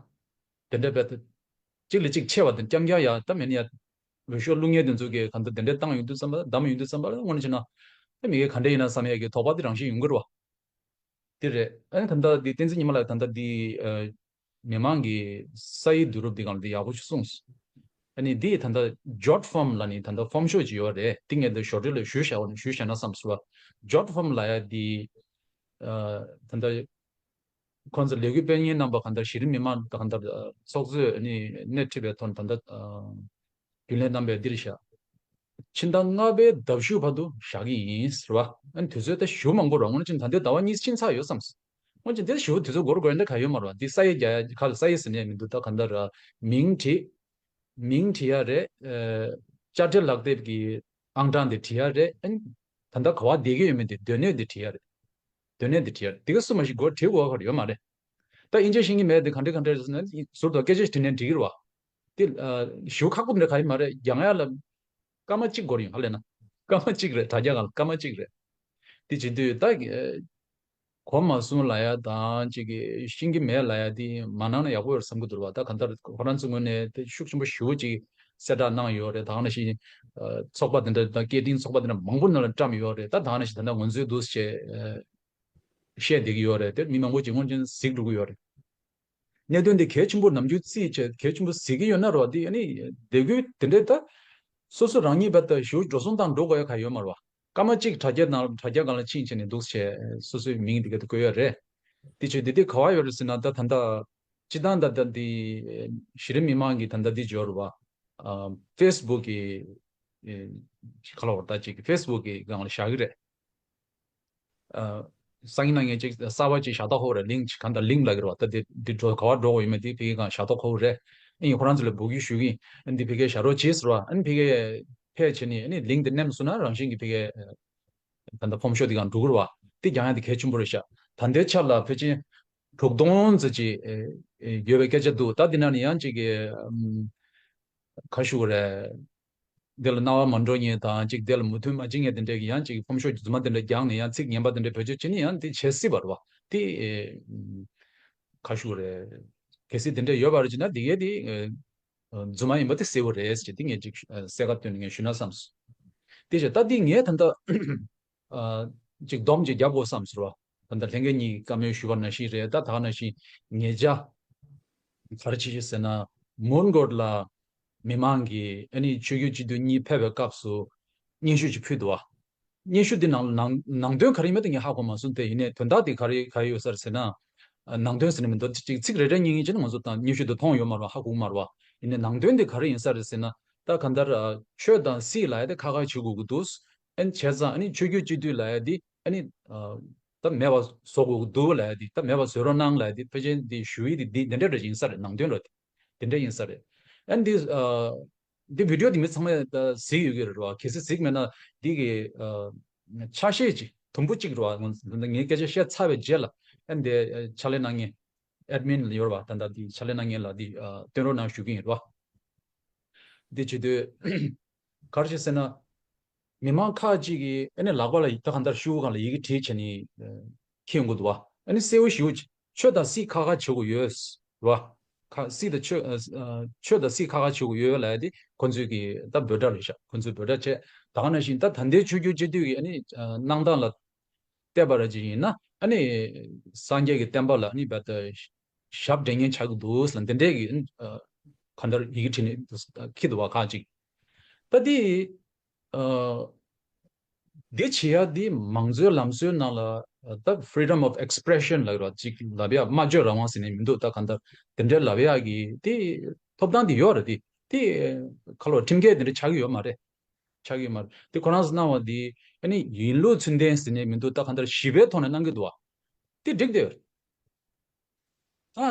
དེ་འདྲ་རྦད་དེ་གཅིག་ལས་གཅིག་ཆེ་བ་དེ་རྐྱང་རྐྱང་ཡ་ད་མེད་ན་ཡ། འོས་ཤོག་བླུག་མཁན་དེ་ཚོ་གིས་གང་ལྟར་དེ་འདྲ་བཏང་ཡོང་དུས་ཙམ་པ། བདམས་ཡོང་དུས་ཙམ་པ་ལ་དངོས་གནས་བྱས་ན་ད་མི་གིས་ག་འདྲ་ཡིན་ན་བསམ་ཡས་ཀྱི་དོགས་པ་དེ་རང་བཞིན་ཡོང་གི་རེད་བ། དེ་རེད། ཨ་ནི་ད་ལྟ་འདི་བསྟན་འཛིན་ཉི་མ་ལགས་ད་ལྟ་འདི་ཨ་མི་མང་གི་ས་ཡི་བསྡུ་རུབ་འདི་སྒང་ལ་འདི་ཡག་པོ་ཞིག་གསུངས་སོང་། ཨ་ནི་འདི་ད་ལྟ་ཇོཊ་ཕོམ་ལབ་ནི་ད་ལྟ་ཕོམ་ཤོག་ཅིག་ཡོད་རེད། འདི་ངས་འདི་ཞོར་འཕྲོས་ལ་ཞུས་བཞག་པ་ནི་ཞུས་བཞག་ན་བསམ་སོང་བ། ཇོཊ་ཕོམ་ལབ་ཡ་འདི་ཨ་ད་ལྟ་ཁོང་ཚོ་ལས་འགུལ་སྤེལ་མཁན་རྣམ་པ་གང་ལྟར་གཞི་རིམ་མི་མང་གང་ལྟར་ཨ་ཚོགས་གཙོས་ཨ་ནི་སྣེ་ཁྲིད་པའི་ཐོག་ནས་ད་ལྟ་ཨ་རྒྱུན་ལས་རྣམ་པས་འདིར་བཞག་ཕྱི་ཟླ་ལྔ་པའི་ཟླ་བཞུགས་བར་དུ་བཞག་གི་ཡིན་ཟེར་བ། ཨ་ནི་དུས་ཚོད་ད་ཞེ་པོ་མང་པོ་རེད། དངོས་གནས་བྱས་ན་ད་ལྟའི་ཟླ་བ་གཉིས་ཕྱིན་ཚར་ཡོད་བསམ་སོང་། དངོས་གནས་བྱས་ན་དེ་ཞེ་པོ་དུས་ཚོད་འགོར་དགོས་ཡ་འདྲ་ག་ཡོད་མ་རེད་བ། འདི་ས་ཡི་རྒྱ་ཡ་ག་ལ་ས་ཡི་ཟེར་ནས་མི་འདུག། ད་གང་ལྟར་མིང་བྲིས། མིང་བྲིས་ཡ་རེད། ཨ་དཔྱ་ཁྲལ་ལག་དེབ་ཀྱི་ཨང་གྲངས་དེ་བྲིས་ཡ་རེད། ཨ་ནི་ད་ལྟ་ག་པར་བསྡད་ཀྱི་ཡོད་མེད་དེ་སྡོད་གནས་དེ་བྲིས་ཡ་རེད། སྡོད་གནས་དེ་བྲིས་ཡ་རེད། དེ་ག་སུ་མ་ཞིག་སྒོ་བྲིས་དགོས་ཁར་ཡོད་མ་རེད། ད་དབྱིན་ཇི་ཤེས་ཀྱི་མེད་དེ་ག་འདྲ་ག་འདྲ་རེད་ཟེར་ན་ཟུར་དུ་སྐད་ཆ་ཞིག་དྲིས་ནས་འགྲིག་གི་རེད་བ། དེ་ཨ་ཞེ་པོ་ཁག་པོ་འདྲ་ག་ཡོད་མ་རེད། རྒྱག་ཡ་ལ་སྐར་མ་གཅིག་འགོར་ཡོང་། ཧ་ལས་ན་སྐར་མ་གཅིག་རེད། དྲ་རྒྱ་སྒང་ལ་སྐར་མ་གཅིག་རེད། དེ་བྱེད་དུས་ད་ཨ་གོ་མ་སོང་ལབ་ཡ་དང་ཅིག་གི་ཤེས་ཀྱི་མེད་ལབ་ཡ་དེ་མ་གནང་ན་ཡག་པོ་ཡོད་བསམ་གྱི་འདུག་བ། ད་གང་ལྟར་ཁོ་རང་ཚོའི་ངོས་ནས་དེ་ཤུགས་ཆེན་པོ་ཞེ་པོ་ཅིག་གསལ་བསྒྲགས་གནང་ཡོད་རེད། ད་ག་ནང་བཞིན་ཨ་ཚོགས་པ་དེ་འདྲ་དང་སྐད་འཕྲིན་ཚོགས་པ་དེ་འདྲ་མང་པོ་ནང་ལ་བཀྲམ་ཡོད་རེད། ད་ད་ག་ནང་བཞིན་ད་ལྟ་ང་ཚོའི་འདུག་སེ་བྱས་ཨ་བཤད་བསྡད་ཀྱི་ཡོད་རེད། དེ་མི་མང་པོ་ཅིག་དངོས་གནས་གཟིགས་འགྲོ་གི་ཡོད་རེད། གནད་དོན་འདི་གལ་ཆེན་པོ་ནམ་རྒྱུན་རྩིས་བྱས་གལ་ཆེན་པོ་གཟིགས་ཀྱི་ཡོད་ན་རེད་བ། འདི་ཨ་ནི་དེ་གུ་དེ་འདྲའི་ད་སོ་སོ་རང་ཉིད་བར་དུ་ཞེ་པོ་འགྲོ་སོང་བཏང་འགྲོ་དགོས་ཡ་ག་ཡོད་མ་རེད་བ། སྐར་མ་གཅིག་དྲ་རྒྱ་ནང་དྲ་རྒྱ་སྒང་ལ་ཕྱིན་བྱས་ནས་འདུག་སེ་བྱས་སོ་སོའི་མིང་འདི་ག་དུ་བཀོད་ཡོད་རེད། དེ་བྱས་དེ་དེ་ག་བ་ཡོད་རེད་ཟེར་ན། ད་ད་ལྟ་སྤྱི་བཏང་ད་ལྟ་འདི་གཞི་རིམ་མི་མང་གི་ད་ལྟ་འདི་འབྱོར་བ། ཨ་ཕེ་སི་བུག་གི་ཨེ་ག་ལ་བར་ད་ཅིག་ཕེ་སི་བུག་གི་སྒང་ལ་བཞག་གི་རེད། ཨ་སང་ཉིན་གནངས་ཉིན་ཅིག་གསར་པ་ཅིག་བཞག་ཐོག་ཁོ་རེད། ལིང་ཅིག་གང་ལྟར་ལིང་ལབ་ཀྱི་རེད་བ། ད་དེ་འདི་འགྲོ་ག་བར་འགྲོ་དགོས་ཡོད་མེད་དེ་ཕ་གིའི་སྒང་བཞག་ཐོག་ཁོ་རེད། ཨ་ནི་ཁོ་རང་ཚོ་ལ་འབོད་སྐུལ་ཞུ་གི་ཡིན། ཨ་ནི་འདི་ཕ་གིར་བཞག་རོགས་བྱེད་ཟེར་བ། ཨ་ནི་ཕ་གིར་ཕེབས་བྱས་ནས་ཨ་ནི་ལིང་དེ་མནན་སོང་ན་རང་བཞིན་གྱིས་ཕ་གིར་ད་ལྟ་ཕོམ་ཤོག་དེ་སྒང་འགྲོ་གི་རེད་བ། དེ་རྒྱག་ཡ་དེ་གལ་ཆེན་པོ་རེད་ཤག། ད་ལྟའི་ཆ་ལ་ཕལ་ཆེར་དྲུག་སྟོང་ཙམ་ཅིག་ཨེ་ཨེ་ཡོད་པའི་སྐད་ཆ་འདུག། ད་དེ་ནང་ནས་ཡང་ཅིག་གི་ཨམ། ག་ཞུ་དགོས་རེད། དེ་ལ་སྣང་བ་མ་འགྲོ་མཁན་དང་ཅིག་དེ་ལ་མོས་མཐུན་མ་བྱེད་མཁན་དེ་འདྲས་ཀྱིས་ཡང་ཅིག་ཕོམ་ཤོག་རྫུན་མ་དེ་འདྲ་རྒྱག་ནས་ཡང་ཚིག་ངན་པ་དེ་འདྲ་བེད་སྤྱོད་བྱེད་ནས་ཡང་དེ་བྱེད་སྲིད་པ་རེད་བ། དེ་ཨེ་ག་ཞུ་དགོས་རེད། གལ་སྲིད་དེ་འདྲས་ཡོད་པ་རེད་ཅེ་ན་དེ་གས་དེ་ཨེ་རྫུན་མ་ཡིན་པ་དེ་གསལ་པོ་རེད་ཅེས་དེ་ངས་ཅིག་ཨེ་གསལ་ཁ་བཏོན་ནས་ངས་ཞུ་ན་བསམས་སོང་། དེ་བྱས་ད་དེ་ངས་ད་ལྟ་ཨ་ཅིག་སྡོམ་ཅིག་རྒྱབ་དགོས་བསམ་ཟེར་བ། ད་ལྟ་ལྷན་རྒྱས་གཉིས་ཀྱིས་བཀའ་མོལ་ཞུས་པ་ནང་བཞིན་རེད། ད་ད་ག་ནང་བཞིན་ཉེ་ཆར་ག་རེ་བྱེད་ཀྱི་ཟེར་ན། མོན་གྷོ་ལ་མི་མང་གིས་ཨ་ནི་ཆོས་བརྒྱུད་སྤྱི་འཐུས་གཉིས་ཕེབས་པའི་སྐབས་སུ་སྙན་ཞུ་ཅིག་ཕུལ་འདུག་བ། སྙན་ཞུ་འདི་ནང་ནང་ནང་དོན་ག་རེ་ཡིན་མིན་དེ་ངས་ཧ་གོ་མ་སོང་སྟེ། ཡིན་ནའི་དོན་དག་དེ་ག་རེ་ག་རེ་ཡོད་ས་རེད་ཟེར་ན། ནང་དོན་ཟེར་ནས་མི་འདུག། ཅིག་ཚིག་རེ་རེ་གཉིས་གཉིས་བྱས་ན་ང་ཚོ་ད་སྙན་ཞུ་དེ་མཐོང་ཡོད་མ་རེད་བ། ཧ་གོ་གི་མ་རེད་བ། ཡིན་ནའི་ནང་དོན་དེ་ག་རེ་ཡིན་ས་རེད་ཟེར་ན། ད་གང་ལྟར་ཨ་ཆོས་དང་སྲིད་ལབ་ཡ་དེ་ཁ་ཁ་བྱེད་དགོས་ཀྱི་འདུག། ཨ་ནི་བྱས་ཙང་ཨ་ནི་ཆོས་བརྒྱུད་སྤྱི་འཐུས་ལབ་ཡ་དེ་ཨ་ནི་ཨ་ད་མེད་པ་བཟོ་དགོས་ཀྱི་འདུག་ལབ་ཡ་དེ། ད་མེད་པ་བཟོ་རོགས་གནང་ལབ་ཡ་དེ། ཕལ་ཆེར་དེ་ཞུ་ཡི་དེ་འདི་འདི་འདྲ་འདྲ་ཅིག་ཡིན་ས་རེད། ནང་དོན་རེད། དེ་འདྲ་ཡིན་ས་རེད། ཨ་ནི་འདི་ཨ་འདི་བི་ཌིའོ་འདི་མི་ཚང་མས་ད་གཟིགས་ཡོད་ཀྱི་རེད་བ། གལ་སྲིད་གཟིགས་མེད་ན་འདི་གི་ཨ་ཆ་ཤས་ཅིག་དུམ་བུ་གཅིག་རེད་བ། ངས་ངས་སྐད་ཆ་བཤད་ཚར་བའི་རྗེས་ལ་ཨ་ནི་འདི་ཨ་ཕྱག་ལས་གནང་མཁན་ཨེཌ་མིན་ལ་ཡོད་རེད་བ། ད་ལྟ་འདི་ཕྱག་ལས་གནང་མཁན་ལ་འདི་ཨ་སྟོན་རོགས་གནང་ཞུ་གི་ཡིན་རེད་བ། འདི་བྱེད་དུས་ག་རེ་བྱེད་ཟེར་ན། མི་མང་ཁག་ཅིག་གིས་ཨ་ནི་ལག་པ་ལ་ད་གང་ལྟར་ཤོག་གུ་སྒང་ལ་ཡི་གེ་བྲིས་བྱས་ནས་ཨ་འཁྱེར་ཡོང་གི་འདུག་བ། ཨ་ནི་གསལ་པོ་ཞེ་པོ་ཅིག་ཆོས་དང་སྲིད་ཁ་ཁ་བྱེད་དགོས་ཡོད་རེད་བ། ཁ་སྲིད་དང་ཆོས་ཨ་ཨ་ཆོས་དང་སྲིད་ཁ་ཁ་བྱེད་དགོས་ཡོད་ལབ་ཡ་དེ་ཁོ་ཚོའི་གི་ད་འབོད་སྒྲ་རེད་ཤག། ཁོ་ཚོའི་འབོད་སྒྲ་བྱས། ད་ག་ནང་བཞིན་ད་ད་ལྟའི་ཆོས་བརྒྱུད་སྤྱི་འཐུས་ཀྱི་ཨ་ནི་ཨ་གནང་སྟངས་ལ་བལྟས་པ་ར་ཅིག་ཡིན་ན། ཨ་ནི་སངས་རྒྱས་ཀྱི་བསྟན་པ་ལ་ཨ་ནི་རྦད་དེ་ཞབས་འདྲེན་མཁན་ཆགས་ཀྱི་འདུག་ལབ་འདི་འདྲས་ཀྱི་ཨ་ གང་ལྟར་ཡི་གེ་བྲིས་ནས་འཁྱེར་འདུག་བ་ཁག་ཅིག་ད་དེ་ཨ། འདི་བྱེད་ཡ་འདི་མང་གཙོའི་ལམ་སྲོལ་ནང་ལ་ད་freedom of expression ལབ་ར་ཅིག་ལབ་ཡ་སྨྲ་བརྗོད་རང་དབང་ཟེར་ནས་མི་འདུག་ད་གང་ལྟར་དེ་འདྲའི་ལབ་ཡ་གི་དེ་ཐོབ་ཐང་དེ་ཡོད་རེད། དེ་དེ་ཁ་ལོ་ཁྲིམས་འགལ་དེ་འདྲ་ཆགས་ཀྱི་ཡོད་མ་རེད། ཆགས་ཀྱི་ཡོད་མ་རེད། དེ་ཁོ་རང་ཚོ་གནང་བ་འདི་ཨ་ནི་ཡིན་ལུགས་ཚུལ་ལྡན་ཟེར་ནས་མི་འདུག་ད་གང་ལྟར་ཞི་བའི་ཐོག་ནས་གནང་གི་འདུག་བ། དེ་འགྲིག་དེ་ཡོད་རེད། ཨ་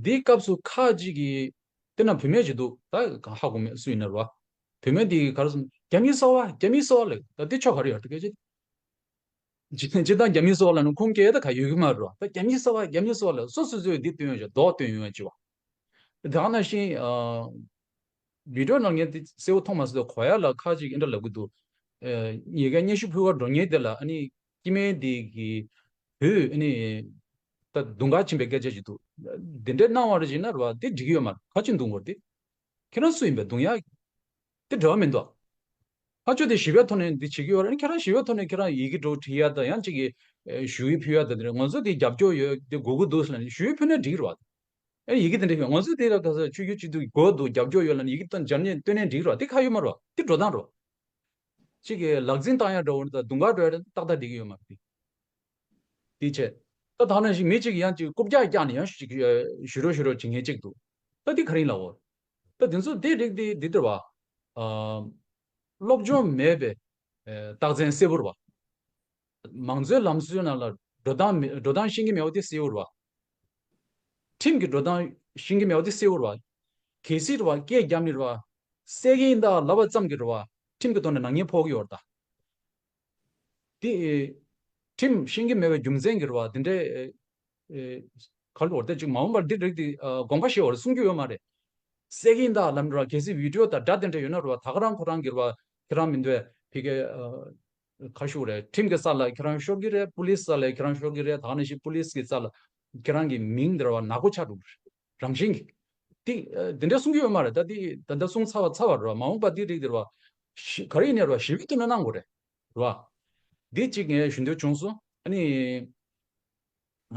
འདི་སྐབས་སུ་ཁག་ཅིག་གིས་དེ་ན་བུད་མེད་ཅིག་འདུག་ད་ཧ་གོ་མེད་སུ་ཡིན་ན་རོ། བུད་མེད་འདི་ག་རེ་ཟེར་རྒྱ་མིའི་སོ་བ་རྒྱ་མིའི་སོ་བ་ལབ་ད་འདི་ཆོ་ག་རེ་ཡོད་ད་སྐད་ཆ། སྤྱིར་བཏང་རྒྱ་མིའི་སོ་བ་ལབ་ན་ཁུངས་སྐྱེལ་ད་ག་ཡོད་ཀྱི་མ་རེད་བ། ད་རྒྱ་མིའི་སོ་བ་རྒྱ་མིའི་སོ་བ་ལབ་སོ་སོ་སོས་འདི་སྟོན་ཡོད་ཅིག་མདོག་སྟོན་ཡོད་ཅིག་བ། དེ་ག་ནང་བཞིན་ཨ། བི་ཌིའོ་ནང་ངས་དེ་གསལ་པོ་མཐོང་མ་སོང་། གོ་ཡ་ལ་ཁ་ཅིག་ཨེ་འདྲ་ལབ་གི་འདུག་ཨ་ཉེ་ག་སྙན་ཞུ་ཕུལ་བར་འགྲོ་མཁན་དེ་ལ་ཨ་ནི་སྐྱེ་དམན་དེ་གི་བུས་ཨ་ནི་ད་དུང་ག་ཕྱིན་པའི་སྐད་ཆ་ཅིག་འདུག་དེ་འདྲའི་སྣང་བ་རེ་བྱས་ན་རེད་བ། དེ་འགྲིག་གི་ཡོད་མ་རེད། ཁ་ཅིག་འདུག་གོ་དེ། ཁྱེད་རང་སུ་ཡིན་པས་དུང་ཡ། དེ་འབྲེལ་བ་མི་འདུག་ཨ་ཅོ་དེ་ཞི་བའི་ཐོག་ནས་འདི་བྱེད་ཀྱི་ཡོད་རེད། ཁྱེད་རང་ཞི་བའི་ཐོག་ནས་ཁྱེད་རང་ཡི་གེ་འདྲ་བྲིས་ཡ་དང་ཡང་ཅིག་གི་ཨེ་ཞུ་ཡིག་ཕུལ་ཡ་དང་དེ་རེད། ང་ཚོ་དེ་རྒྱབ་སྐྱོར་ཡོད་དེ་དགོས་ཀྱི་འདུག་ཟེར་ན་ཞུ་ཡིག་ཕུལ་ན་འགྲིག་གི་རེད་བ། ཨེ་ཡི་གེ་དེ་འདྲ་ཕུལ། ང་ཚོ་དེ་ལ་ག་ས་ཆོས་བརྒྱུད་སྤྱི་འཐུས་དགོས་འདུག་རྒྱབ་སྐྱོར་ཡོད་ལབ་ན་ཡི་གེ་དང་སྦྱར་ནས་སྟོན་ནས་འགྲིག་གི་རེད་བ། དེ་ག་ཡོད་མ་རེད་བ། དེ་འགྲོ་སྟངས་རེད་བ། ཅིག་གི་ལག་འཛིན་བཏང་ཡ་འདྲ་བོ་ནི་ད་དུང་ག་འགྲོ་ཡ་ཏག་ཏག་འགྲིག་གི་ཡོད་མ་རེད། དེ་བྱས། ད་ད་ནང་བཞིན་མི་གཅིག་ཡང་ཅིག་རྐུབ་བཀྱག་བཀྱག་ནས་ཡང་ཞིག་ཞུ་རོགས་ཞུ་རོགས་བྱེད་མཁན་གཅིག་འདུག་ད་འདི་ག་རེ་ཡིན་ལབ་འོ། ད་འདི་ཚོ་འདི་རིགས་འདི་འདི་འདྲ་བ། ཨ། སློབ་སྦྱོང་མེད་པའི་ཨ་རྟགས་མཚན་གསལ་པོ་རེད་བ། མང་གཙོའི་ལམ་སྲོལ་ནང་ལ་འགྲོ་སྟངས་མེད། འགྲོ་སྟངས་ཤེས་ཀྱི་མེད་པ་དེ་གསལ་པོ་རེད་བ། ཁྲིམས་ཀྱི་འགྲོ་སྟངས་ཤེས་ཀྱི་མེད་པ་དེ་གསལ་པོ་རེད་བ། གལ་སྲིད་རེད་བ་སྐད་རྒྱབ་ནས་རེད་བ། བསད་ཀྱི་ཡིན་ད་ལབ་པ་ཙམ་གྱིས་རེད་བ། ཁྲིམས་ཀྱི་ཐོག་ནས་ནག་ཉེས་ཕོག་གི་ཡོད་རེད་ད། དེ། ཁྲིམས་ཤེས་ཀྱི་མེད་པའི་རྒྱུ་མཚན་གྱིས་རེད་བ། དེ་འདྲའི་ཨེ། ཨེ། ག་རེ་ལབ་དགོས་རེད། ད་ཅིག་མ་འོངས་པར་འདི་རིགས་དེ་ཨ་དགོངས་པ་བཞེས་པ་རེད་གསུང་རྒྱུ་ཡོད་མ་རེད། བསད་ཀྱི་ཡིན་ད་ལབ་ན་རེད་བ། གལ་སྲིད་བི་ཌིའོ་དང་སྒྲ་དེ་འདྲ་ཡོད་ན་རེད་བ། ད་ག་རང་ཁོ་རང་གིས་རེད་བ། ཁྱེད་རང་མི་འདོད་ཕི་གེ་ཨ། ག་ཞུ་རེད། ཁྲིམས་ཀྱི་ས་ལ་ཁྱེད་རང་ཤོར་གྱི་རེད། པུ་ལིས་ས་ལ་ཁྱེད་རང་ཤོར་གྱི་རེད། ད་ག་ནང་བཞིན་པུ་ལིས་ཀྱི་ས་ལ་ཁྱེད་རང་གི་མིང་དེ་རེད་བ་ནག་པོ་ཆགས་འགྲོ་གི་རེད། རང་བཞིན་གྱིས། དེ་ཨ་དེ་འདྲ་གསུང་གི་ཡོད་མ་རེད། ད་དེ་ད་ལྟ་གསུང་ཚར་བ་ཚར་བ་རེད་བ། མ་འོངས་པ་དེ་རིགས་དེ་རེད་བ། ཞི་ག་རེ་ཡིན་ནའི་རེད་བ། ཞི་བའི་ཐོག་ནས་གནང་དགོས་རེད། རེད་བ། འདི་གཅིག་ངས་ཞུ་འདོད་བྱུང་སོང་། ཨ་ནི།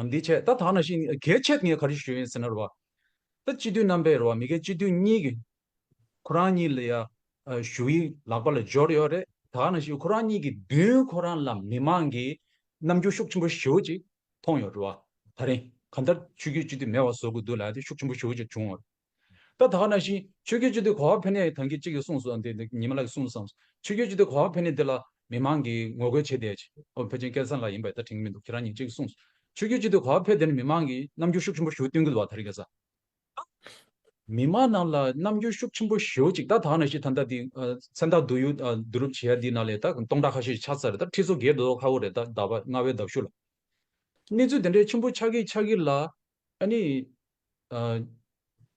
འདི་བྱས་ད་ད་ནང་བཞིན་གལ་ཆེ་ངས་ག་རེ་ཞུ་ཡིན་ཟེར་ན་རེད་བ། ད་སྤྱི་འཐུས་རྣམ་པས་རེད་བ། མི་སྒེར་སྤྱི་འཐུས་གཉིས་ཀྱིས་ཁོ་རང་གཉིས་ལ་ཡ་ཨ་ཞུ་ཡིག་ལག་པ་ལ་འབྱོར་ཡོད་རེད། ད་ནང་བཞིན་ཁོ་རང་གཉིས་ཀྱི་མདུན་ཁོ་རང་ལ་མི་མང་གིས་རྣམ་འགྱུར་ཤུགས་ཆེན་པོ་ཞེ་པོ་ཅིག་མཐོང་ཡོད་རེད་བ། ད་རིང་གང་ལྟར་ཆོས་བརྒྱུད་སྤྱི་འཐུས་མེད་པ་བཟོ་དགོས་འདུག་ལབ་ཡ་དེ་ཤུགས་ཆེན་པོ་ཞེ་པོ་ཅིག་བྱུང་ཡོད་རེད། ད་ད་ག་ནང་བཞིན་ཆོས་བརྒྱུད་སྤྱི་འཐུས་ག་པར་ཕེབས་ནའི་ད་གིན་གཅིག་གིས་གསུངས་སོང་། དེ་ཉི་མ་ལགས་ཀྱིས་གསུངས་སོང་། ཆོས་བརྒྱུད་སྤྱི་འཐུས་ག་པར་ཕེབས་ནའི་དེ་ལ་མི་མང་གིས་ངོ་རྒོལ་བྱེད་བསྡད་ཅིག་ཨོ་ཕལ་ཆེར་སྐལ་བཟང་ལགས་ཡིན་པས་ད་དྲན་གྱི་མི་འདུག་ཁྱེད་རང་གཉིས་གཅིག་གསུངས་སོང་། ཆོས་བརྒྱུད་སྤྱི་འཐུས་ག་པར་ཕེབས་དེ་ནི་མི་མང་གིས་རྣམ་འགྱུར་ཤུགས་ཆེན་པོ་ཞེ་པོ་སྟོན་གྱི་འདུག་བ། ད་རེས་ཁ་སང་མི་མང་ནང་ལ་རྣམ་འགྱུར་ཤུགས་ཆེན་པོ་ཞེ་པོ་ཅིག་ད་ད་ག་ནང་བཞིན་ད་ལྟ་འདི་ཨ་མཚན་རྟགས་བསྡུ་ཡུལ་ཨ་བསྡུ་རུབ་བྱེད་ཡ་འདི་ནང་ལ་ད་སྟོང་ཕྲག་ཁ་ཤས་ཆགས་ཚར་རེད། ད་ཁྲི་ཚོ་བརྒལ་འགྲོ་ཁག་པོ་རེད། ད་ཟླ་བ་ལྔ་པའི་ཟླ་གཞུག་ལ། གནས་ཚུལ་དེ་འདྲའི་ཆེན་པོ་ཆགས་ཀྱི་ཆགས་ཀྱི་ལ། ཨ་ནི། ཨ།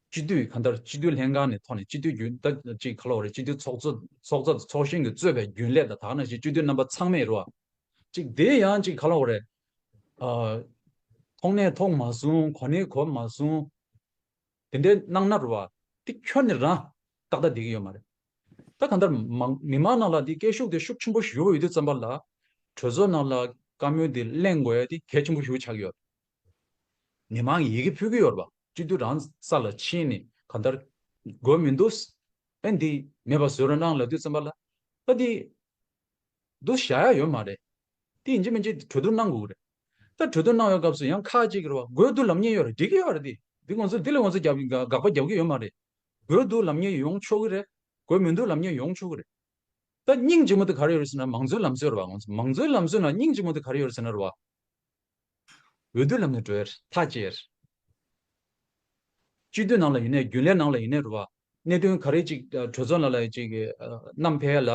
སྤྱི་འཐུས་གང་ལྟར་སྤྱི་འཐུས་ལྷན་ཁང་ནས་ཐོག་ནས་སྤྱི་འཐུས་རྒྱུན་ད་ཅིག་ག་ལབ་རེད། སྤྱི་འཐུས་ཚོགས་གཙོ་ཚོགས་གཙོ་ཚོགས་གཞོན་གྱིས་གཙོས་པའི་རྒྱུན་ལས་དང་ད་ག་ནང་བཞིན་སྤྱི་འཐུས་རྣམ་པ་ཚང་མས་རེད་བ། ཅིག་དེ་ཡང་ཅིག་ག་ལབ་རེད། ཨ། མཐོང་ནས་མཐོང་མ་སོང་། གོ་ནས་གོ་མ་སོང་། དེ་འདྲའི་གནང་ན་རེད་བ། དེ་ཁྱོན་ནས་རང་ཏག་ཏག་བསྡད་ཀྱི་ཡོད་མ་རེད། ད་གང་ལྟར་མང་མི་མང་ནང་ལ་དེ་སྐད་ཤུགས་དེ་ཤུགས་ཆེན་པོ་ཞེ་པོ་ཡོད་དུས་ཙམ་པ་ལ། གྲོས་ཚོགས་ནང་ལ་བཀའ་མོལ་དེ་གླེང་དགོས་ཡ་དེ་གལ་ཆེན་པོ་ཞེ་པོ་ཆགས་ཀྱི་ཡོད། མི་མང་གིས་ཡི་གེ་ཕུལ་གྱི་ཡོད་རེད་པ། སྤྱི་འཐུས་རང་ས་ལ་ཕྱིན་ནས་གང་ལྟར་དགོས་མི་འདུག་ཨེ་འདི་མེད་པ་བཟོ་རོགས་གནང་ལབ་དུས་ཙམ་པ་ལ། ད་འདི་འདུག་བཞག་ཡ་ཡོད་མ་རེད། དེ་ཡིན་གཅིག་མིན་གཅིག་གྲོས་བསྡུར་གནང་དགོས་ཀྱི་རེད། ད་གྲོས་བསྡུར་གནང་བའི་སྐབས་སུ་ཡང་ཁག་ཅིག་གིས་རེད་པ། དགོས་འདུག་ལབ་མཁན་ཡོད་རེད། འགྲིག་གི་ཡོད་རེད་དེ། འདི་ང་ཚོ་འདི་ལ་ང་ཚོ་རྒྱབ་དགག་པ་རྒྱབ་ཀྱི་ཡོད་མ་རེད། དགོས་འདུག་ལབ་མཁན་ཡོང་ཆོག་གི་རེད། དགོས་མི་འདུག་ལབ་མཁན་ཡོང་ཆོག་གི་རེད། ད་སྙིང་རྗེ་མོ་དེ་ག་རེ་ཡོད་རེད་ཟེར་ན་མང་གཙོའི་ལམ་སྲོལ་རེད་པ། ང་ཚོ་མང་གཙོའི་ལམ་སྲོལ་ནང་སྙིང་རྗེ་མོ་དེ་ག་རེ་ཡོད་རེད་ཟེར་ན་རེད་པ། འོས་བསྡུ་ལམ་ནས་འགྲོ་ཡ་རེད། ཐག་བཅད་ཡ་རེད། སྤྱི་འཐུས་ནང་ལ་ཡིན་ནའི་རྒྱུན་ལས་ནང་ལ་ཡིན་ནའི་རེད་པ། གནད་དོན་ག་རེ་ཅིག་གྲོས་ཚོགས་ནང་ལ་ཅིག་གི་བསྣམས་ཕེབས་ཡ་ལ།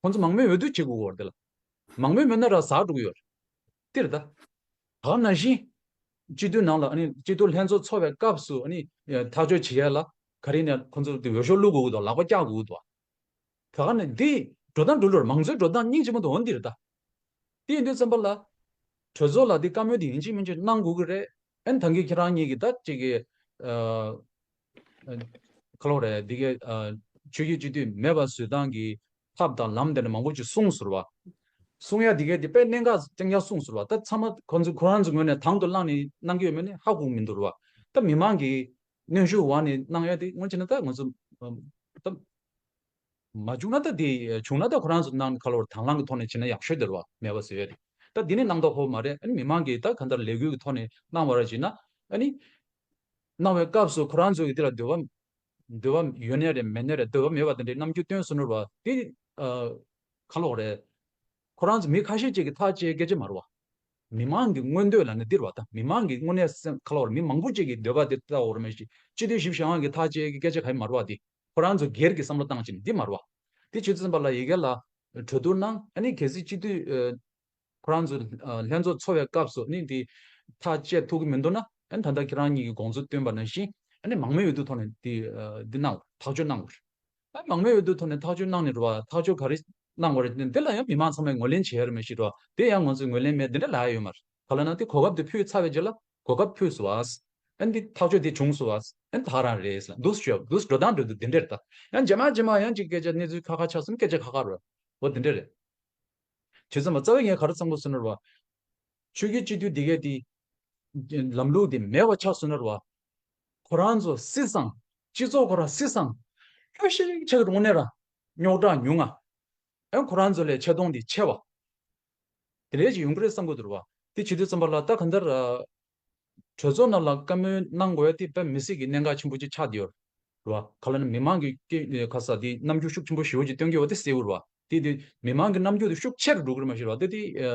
ཁོང་ཚོ་མང་མོས་འོས་བསྡུ་བྱེད་དགོས་ཀྱི་ཡོད་རེད་དེ་ལ། མང་མོས་མེད་ན་ར་ཟག་འགྲོ་གི་ཡོད་རེད། དེ་རེད་ད། ད་ནང་བཞིན། སྤྱི་འཐུས་ནང་ལ་ཨ་ནི་སྤྱི་འཐུས་ལྷན་ཚོགས་ཚོགས་པའི་སྐབས་སུ་ཨ་ནི་ཐག་གཅོད་བྱེད་ཡ་ལ་ག་རེ་ནས་ཁོང་ཚོ་དེ་འོས་ཤོག་བླུག་དགོས་ཀྱི་འདུག་ལག་པ་བཀྱག་དགོས་ཀྱི་འདུག་ད་ག་ནས་འདི་འགྲོ་སྟངས་འགྲོ་ལུགས་མང་གཙོའི་འགྲོ་སྟངས་སྙིང་རྗེ་མོ་འདུག་འོ་འདི་རེད་ད། དེ་ཡིན་དུས་ཙམ་པ་ལ། གྲོས་ཚོགས་ལ་འདི་བཀའ་མོལ་འདི་ཡིན་གཅིག་མིན་གཅིག་གནང་དགོས་ཀྱི་རེད། ཨན་ད་གིན་ཁྱེད་རང་གཉིས་ཀྱིས་ད་ཅིག་གི་ཨ། ཨ། ག་ལབ་རེད། འདི་གའི་ཨ། ཆོས་བརྒྱུད་སྤྱི་འཐུས་མེད་པ་བཟོ་སྟངས་ཀྱི་ཐབས་དང་ལམ་དེ་འདྲ་མང་པོ་ཅིག་གསུངས་སོང་རེད་པ། གསུང་ཡ་འདི་གའི་འདི་དཔེ་གནད་འགག་རྐྱང་རྐྱང་གསུངས་སོང་རེད་པ། ད་ཚང་མ་ཁོང་ཚོ་ཁོ་རང་ཚོའི་ངོས་ནས་དང་དུ་བླངས་ནས་གནང་གི་ཡོད་མེད་ནི་ཧ་གོ་གི་མི་འདུག་རེད་པ། ད་མི་མང་གིས་ གནོན་ཤུགས་འོག་ནས་གནང་ཡ་དེ་སྔོན་ཆད་ན་ད་ང་ཚོ་ད། མ་བྱུང་ན་ད་དེ་བྱུང་ན་ད་ཁོ་རང་ཚོ་གནང་ཁ་ལོ་བར་དང་བླངས་ཀྱི་ཐོག་ནས་བྱས་ན་ཡག་ཤོས་དེ་རེད་བ། མེད་པ་བཟོ་ཡ་དེ། ད་དེ་ནི་གནང་ཐབས་ཁོ་མ་རེད། ཨ་ནི་མི་མང་གིས་ད་གང་ལྟར་ལས་འགུལ་གྱི་ཐོག་ནས་གནང་བ་ར་བྱས་ན། ཨ་ནི་གནང་བའི་སྐབས་སུ་ཁོ་རང་ཚོ་གི་དེ་ལ་འདོད་པ་འདོད་པ་ཡོད་ནའི་རེད། མེད་ནའི་རེད། འདོད་པ་མེད་པ་དེ་འདྲའི་རྣམ་འགྱུར་སྟོན་སོང་ནོར་བ་དེ་ཨ་ཁ་ལོག་རེད། ཁོ་རང་ཚོ་མི་ཁ་ཤས་ཅིག་གིས་ཐག་བཅད་སྐད་ཆ་མ་རེད་བ། མི་མང་གི་མངོན་འདོད་ལ་ནི་འདིར་བ་དང་། མི་མང་གི་དངོས་གནས་སེམས་ཁ་ལོག་རེད། མི་མང་པོ་ཅིག་གི་འདོད་པ་དེ་ལྟ་བ་རེད། མ་གཞི་སྤྱི་འཐུས་བཞི་བཅུ་ཞེ་ལྔ་གི་ཐག་བཅད་ཀྱི་སྐད་ཆ་ག་ཡི་མ་རེད་བ། དེ་ཁོ་རང་ཚོ་སྒེར་གྱི་བསམ་བློ་བཏང་ཅིག་འདི་མ་རེད་བ། དེ་བྱེད་དུས་ཙམ་པ་ལ་ཡི་གེ་ལ་གྲོས་བསྡུར་གནང་། ཨ་ནི་གལ་སྲིད་སྤྱི་འཐུས་ཨ་ཁོ་རང་ཚོ་ཨ་ལྷན་ཚོགས་འཚོགས་པའི་སྐབས་སུ་ནི་དེ་ཐག་བཅད་ཐུབ་ཀྱི་མི་འདུག་ན། ཨ་ནི་ད་ལྟ་ཁྱེད་རང་གཉིས་ཀྱི་དགོངས་ཚུལ་བཏོན་པ་ནང་བཞིན་ཨ་ནི་མང་མོས་འོས་བསྡུ་ཐོག་ནས་དེ་ཨ་འདི་གནང་བ། ཐག་གཅོད་གནང་བ་རེད། ཨ་མང་མོས་འོས་བསྡུ་ཐོག་ནས་ཐག་གཅོད་གནང་ནས་རེད་བ། ཐག་གཅོད་ག་རེ་གནང་བ་རེད། དེ་ལ་ཡང་མི་མང་ཚང་མས་ངོས་ལེན་བྱེད་ཡ་རེད། མ་གཞི་རེད་བ། དེ་ཡང་ང་ཚོས་ངོས་ལེན་མེད་དེ་འདྲ་ལབ་ཡ་ཡོད་མ་རེད། ག་ལབ་ན་དེ་གོ་སྐབས་དེ་ཕུལ་ཚར་བའི་རྗེས་ལ་གོ་སྐབས་ཕུལ་སོང་བ། ཨ་ནི་ཐག་གཅོད་དེ་བྱུང་སོང་བ། ཨ་ནི་ད་ག་རང་རེད་ལབ་འདུག་ཞུ་ཡ་འདུག་འགྲོ་སྟངས་འགྲོ་དུས་དེ་འདྲ་རེད་ད། ཡང་རྗེས་མ་རྗེས་མ་ཡང་ཅིག་སྐད་ཆ་གནས་ཚུལ་ཁ་ཁ་ཆགས་སོང་། སྐད་ཆ་ཁ་ཁ་རེད། འོ་དེ་འདྲ་རེད། བྱས་ཙང་མ་རྩ་བའི་ངས་ག་རེ་བསམ་དགོས་ཟེར་ན་རེད་བ། ཆོས་བརྒྱུད་སྤྱི་འཐུས་འདི་གས་དེ་ལམ་ལུགས་དེ་མེད་པ་ཆགས་སོང་ན་རེད་བ། ཁོ་རང་ཚོ་སྲིད་སང་། སྤྱི་ཚོགས་ཁོ་རང་སྲིད་སང་། ཁྱོད་ཤེས་ཆགས་རུང་ནས་ར་རྙོག་དྲ་ཉུང་ང་། ཨེ་ཁོ་རང་ཚོ་ལས་ཆེ་མཐོང་དེ་ཆེ་བ། དེ་འདྲ་ཅིག་ཡོང་གི་རེད་བསམ་གྱི་འདུག་རེད་བ། དེ་བྱེད་དུས་ཙམ་པ་ལ་ད་གང་ལྟར་ཨ་གྲོས་ཚོགས་ནང་ལ་བཀའ་མོལ་གནང་དགོས་ཡ་དེ་དཔེ་མི་སྲིད་ཀྱི་གནད་འགག་ཆེན་པོ་ཅིག་ཆགས་བསྡད་ཡོད་རེད་བ། ག་ལབ་ན་མི་མང་གི་སྐད་ཁ་ས་དེ་རྣམ་འགྱུར་ཤུགས་ཆེན་པོ་ཞེ་པོ་ཅིག་སྟོན་གྱི་ཡོད་པ་དེ་གསལ་པོ་རེད་བ། དེ་དེ་མི་མང་གི་རྣམ་འགྱུར་དེ་ཤུགས་ཆེ་རུ་འགྲོ་གི་རེད། མ་གཞི་རེད་བ། དེ་དེ་ཨ་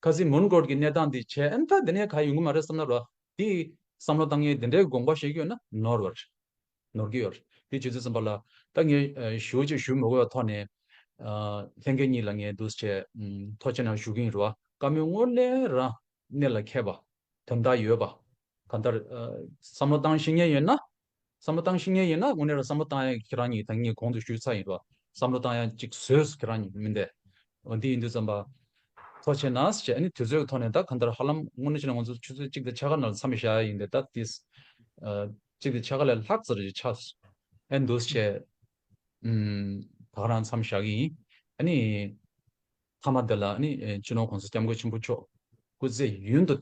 ཁ་སང་མོན་གྷོ་གི་གནས་སྟངས་དེ་བྱས། ཨ་ནི་ད་དེ་ནས་ག་ཡོང་གི་མ་རེད་བསམ་ན་རེད་བ། དེ་བསམ་བློ་བཏང་མཁན་དེ་འདྲའི་དགོངས་པ་བཞེས་ཀྱི་ཡོད་ན་ནོར་བ་རེད། ནོར་གྱི་ཡོད་རེད། དེ་བྱེད་དུས་ཙམ་པ་ལ་ད་ངས་ཨ་ཞུ་ཅིག་ཞུ་མི་དགོས་པའི་ཐོག་ནས་ཨ་ལྷན་རྒྱས་གཉིས་ལ་ངས་འདུག་སེ་བྱས་ཨམ་ཐུགས་རྗེ་ཆེ་གནང་ཞུ་གི་ཡིན་རེད་བ། བཀའ་མོལ་དངོས་གནས་རང་གནད་ལ་འཁེལ་བ། དོན་དག་ཡོད་པ། གང་ལྟར་ཨ་བསམ་བློ་བཏང་ཤེས་མཁན་ཡིན་ན། བསམ་བློ་བཏང་ཤེས་མཁན་ཡིན་ན་དངོས་གནས་རང་བསམ་བློ་བཏང་ཡ་ཁྱེད་རང་གཉིས་ད་ངས་གོང་དུ་ཞུས་ཚར་ཡིན་རེད་བ། བསམ་བློ་བཏང་ཡ་ཅིག་བཟོས་སོང་ཁྱེད་རང་གཉིས་མིན་ཏེ། འོ་འདི་ཡིན་དུས་ཙམ་པ། ཐུགས་རྗེ་ཆེ་གནང་ཞེས། ཨ་ནི་དུས་ཚོད་ཀྱི་ཐོག་ནས་ད་གང་ལྟར་ཧ་ལམ་དངོས་གནས་བྱས་ན་ང་ཚོ་ཆུ་ཚོད་གཅིག་དང་ཕྱེད་ཀ་ནང་ལ་མཚམས་བཞག་ཡ་ཡིན་ཏེ། ད་དེ་ཨ་གཅིག་དང་ཕྱེད་ཀ་ལས་ལྷག་ཙམ་རེ་ཆགས་སོང་། ཨ་ནི་འདུག་སེ་བྱས། ཨུམ། ད་ག་རང་མཚམས་བཞག་གི་ཡིན། ཨ་ནི་མཐའ་མ་འདི་ལ་ཨ་ནི་ཨེ་སྤྱི་ནོར་༸གོང་ས་༸སྐྱབས་མགོན་ཆེན་པོ་མཆོག་སྐུ་ཚེ་ཡུན་དུ་བརྟན།